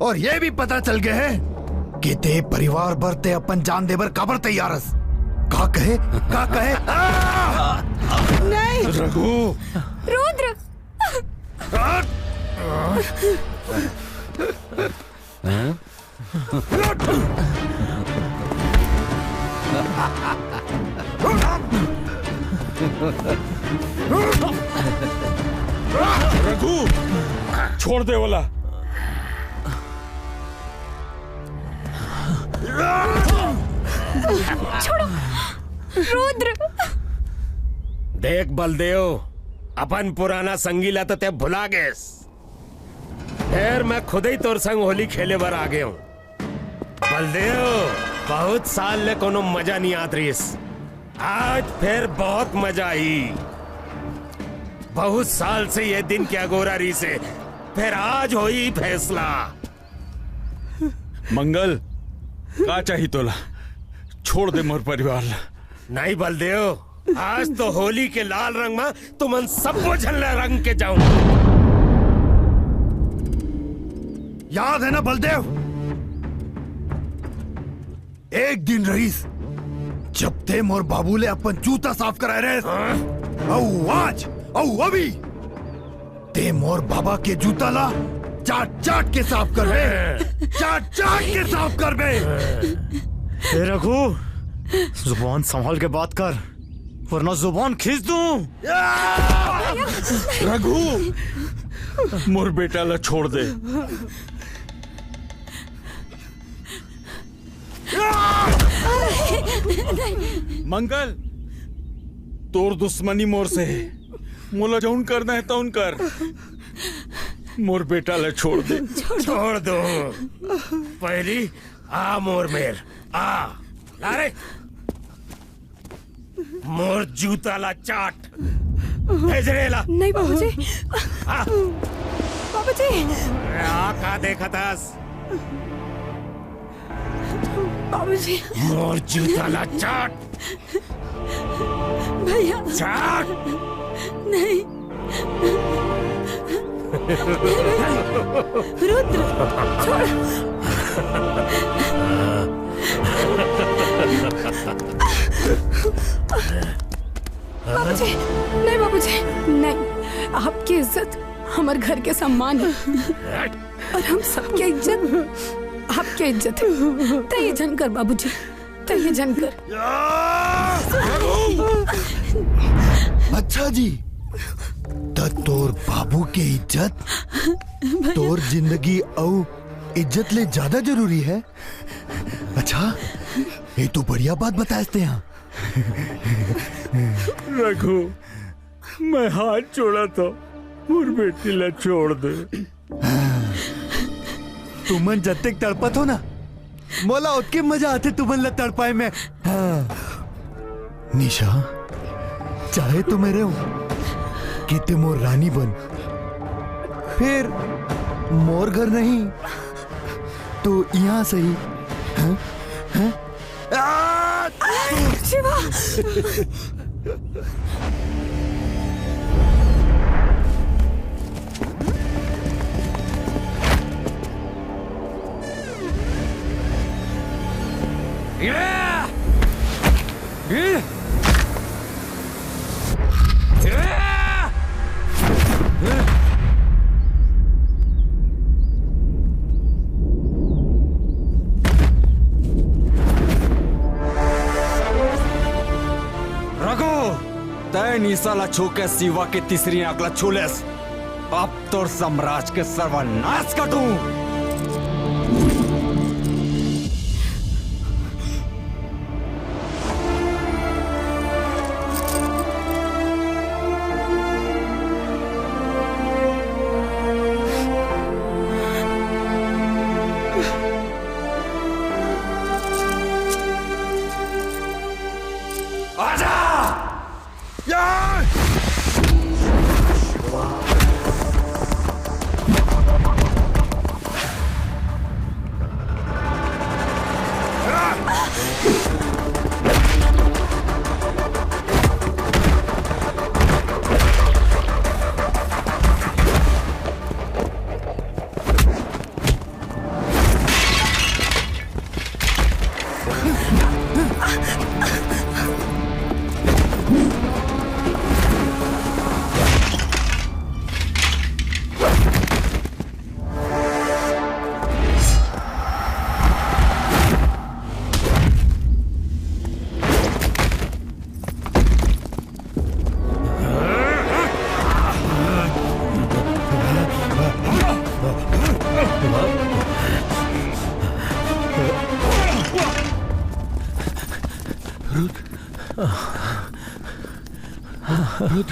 और ये भी पता चल गए है कि ते परिवार बर ते अपन जान देबर काबर तैयार हस। का कहे, का कहे? आ! नहीं। रघु। रुद्र। रघु, छोड़ दे ओला। छोड़ो, रुद्र। देख बलदेव, अपन पुराना संगी ला तो ते भुला गेस। फेर मैं खुद ही तोर संग होली खेले बर आ गए हूँ। बलदेव, बहुत साल ले कोनो मजा नहीं आत रहिस। आज फेर बहुत मजा आई। बहुत साल से ये दिन के अगोरा रहिसे, फेर आज होई फैसला। मंगल, का चाही तोला? छोड़ दे मोर परिवार ला। नहीं बलदेव, आज तो होली के लाल रंग में तुमन सबो झन ला रंग के जाऊं। याद है ना बलदेव, एक दिन रहिस जब ते मोर बाबू ले अपन जूता साफ कराए रहे। हाँ? अउ आज, अउ अभी ते मोर बाबा के जूता ला चाट चाट के साफ करबे, चाट चाट के साफ करबे। ए रघु, जुबान संभाल के बात कर, वरना जुबान खींच दूं। रघु, मोर बेटा ला छोड़ दे। मंगल, तोर दुश्मनी मोर से हे। मोला जौन करना है तौन कर। मोर बेटा ला छोड़ दे। छोड़ दो। पहली आ मोर मेर आ। ला रे। मोर जूता ला चाट। भेज रे ला। नहीं बाबूजी। आ। बाबूजी। आ का देखत हस? बाबूजी। मोर जूता ला चाट। भैया। चाट। नहीं। रुद्र, छोड़। बाबूजी, नहीं बाबूजी, नहीं। आपकी इज्जत हमर घर के सम्मान है और हम सबके इज्जत आपके इज्जत है। तय झन कर बाबूजी, तय झन कर। अच्छा जी, त तोर बाबू के इज्जत तोर जिंदगी अउ इज्जत ले ज्यादा जरूरी है। अच्छा, ये तो बढ़िया बात बताए ते हैं। रघु, मैं हाथ जोड़ा तो मोर बेटी ला छोड़ दे। तुमन जतेक तड़पत हो ना, मोला ओतके मजा आथे तुमन ला तड़पाए में। हाँ। निशा, चाहे तो मैं रहूं कि ते मोर रानी बन, फेर मोर घर नहीं तो इहां सही। हाँ? हाँ? आ! शिवा! निशा ला छू के शिवा के तीसरी आंख ला छू लेस। अब तोर साम्राज्य के सर्वनाश कर दूं। आजा! या! रुक। रुक।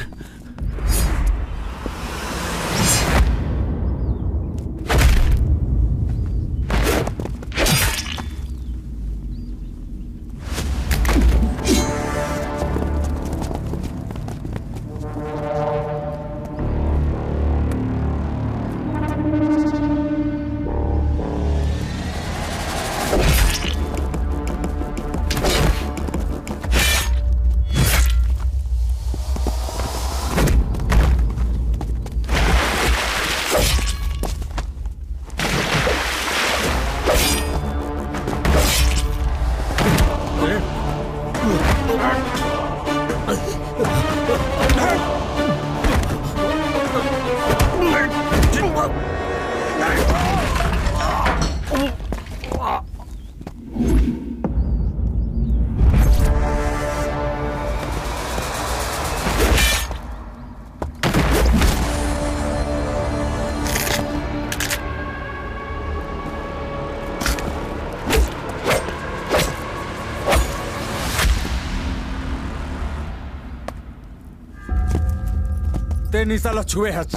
तें निशा ला छुए हच।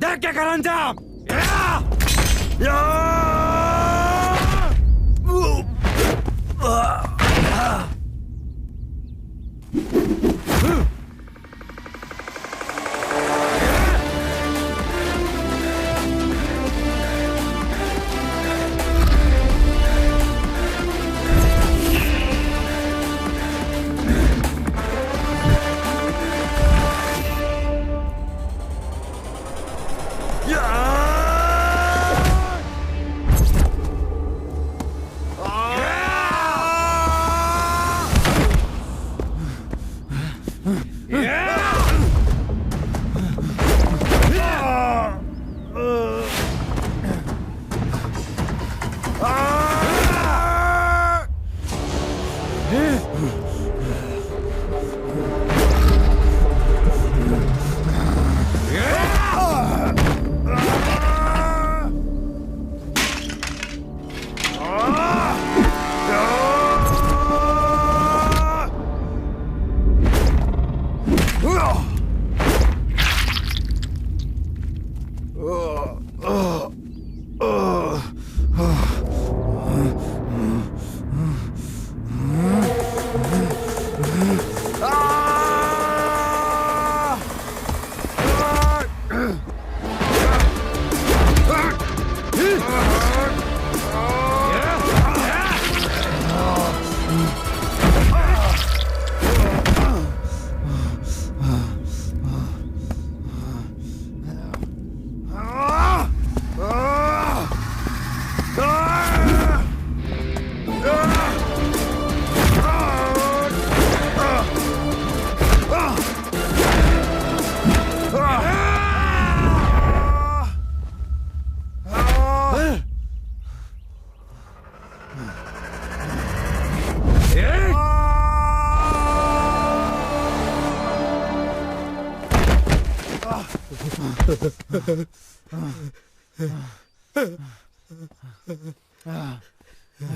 देख के कर अंजाम। या! या!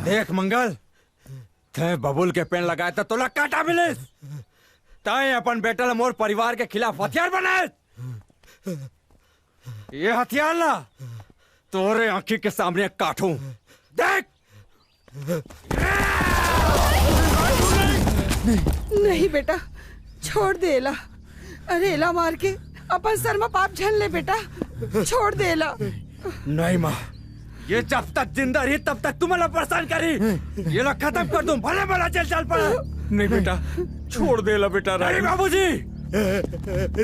देख मंगल, तैं बबूल के पेड़ लगाए त तोला कांटा मिलिस, तैं अपन बेटा ला मोर परिवार के खिलाफ हथियार बनाए। ये हथियार ला तोरे आंखी के सामने काटूं। देख, नहीं बेटा, छोड़ दे एला। अरे एला मार के अपन सर म पाप झन ले बेटा, छोड़ दे एला। नहीं माँ, ये जब तक जिंदा रही तब तक तुमला परेशान करी। ये लोग खत्म कर दूं, भले भला जेल चल पड़ा। नहीं बेटा, छोड़ दे एला बेटा। नहीं बाबूजी।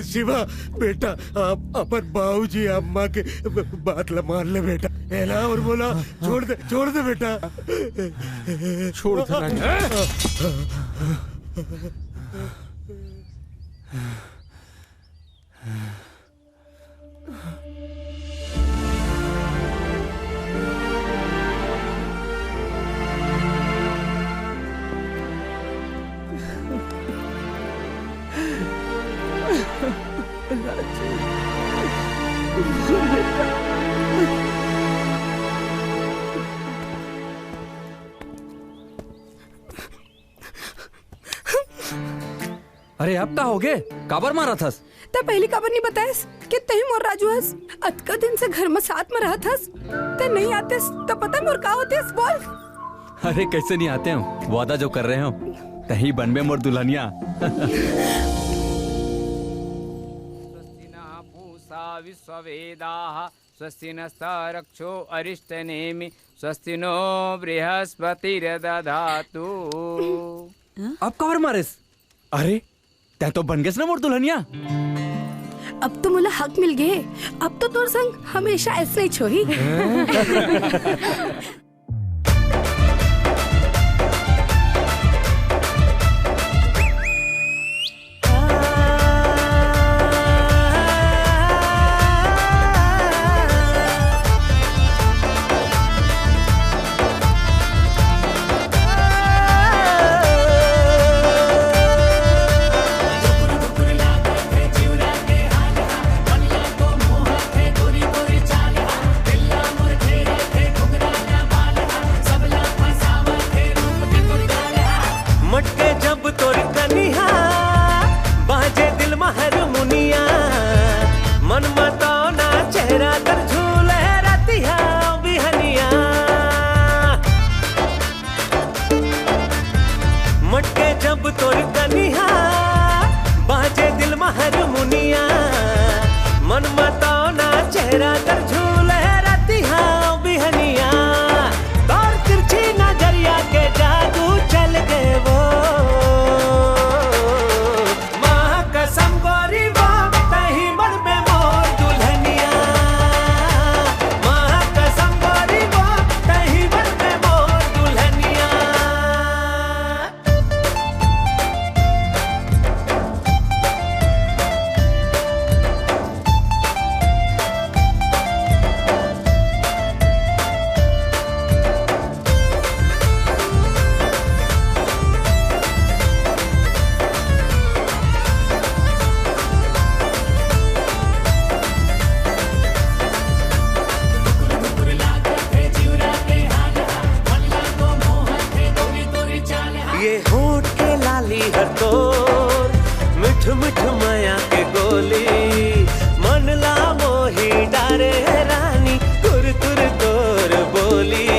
शिवा, बेटा, आप अपन बाबूजी अम्मा के बात ला मान ले बेटा। एला और बोला, छोड़ दे, छोड़ दे बेटा। छोड़ दे राजू। अरे अब का होगे? काबर मारत हस? त पहली काबर नहीं बतायस कि तही मोर राजू हस? अतका दिन से घर में साथ में रहत हस, त नहीं आतेस त पता मोर का होतेस? बोल। अरे कैसे नहीं आते हो, वादा जो कर रहे हो, तही बनबे मोर दुल्हनिया। पूषा विश्ववेदाः स्वस्ति नस्तारक्षो अरिष्टनेमि स्वस्ति नो बृहस्पतिर्दधातु। अब काबर मारेस? अरे तैं तो बन गेस ना मोर दुल्हनिया। अब तो मोला हक मिल गे। अब तो तोर संग हमेशा ऐसे ही छोही। मटके जब तोर कनिहा, बाजे दिल म हारमोनिया, मन म तौना चेहरा तर झूले रतिहा बिहनिया। मटके जब तोर कनिहा, बाजे दिल म हारमोनिया, मन म तौना चेहरा तर झूले रतिहा बिहनिया। तोर तिरछी नजरिया के जादू चल गे वो। माँ कसम गोरी वो, तही बनबे मोर दुल्हनिया। माँ कसम गोरी वो, तही बनबे मोर दुल्हनिया। ये होठ के लाली हर तोर, मिठ मिठ मया के गोली, मन ला मोही डारे रानी, तुर तुर तोर बोली।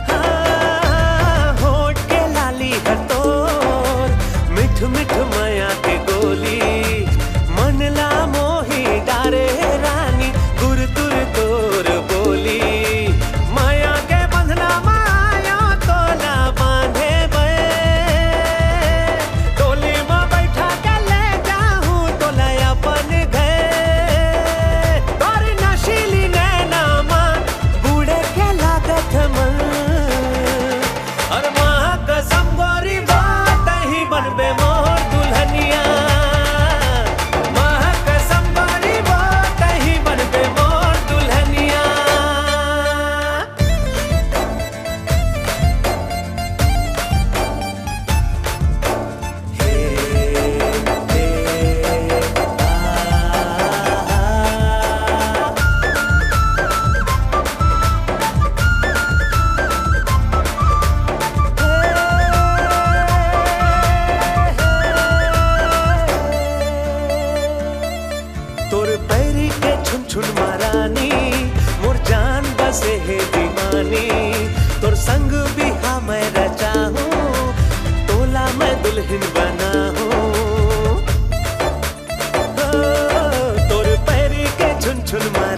हाँ, होठ के लाली हर तोर, मिठ मिठ मया के गोली, मन ला मोही डारे रानी, गुर तुर तोर बोली। मया के बंधना माया तोला बांधे बे। मोर जान बसे हे दीवानी, तोर संग बिहा मैं रचाहूँ, तोला मैं दुल्हन बनाहूँ। ओ, तोर पैर के झुनझुन मा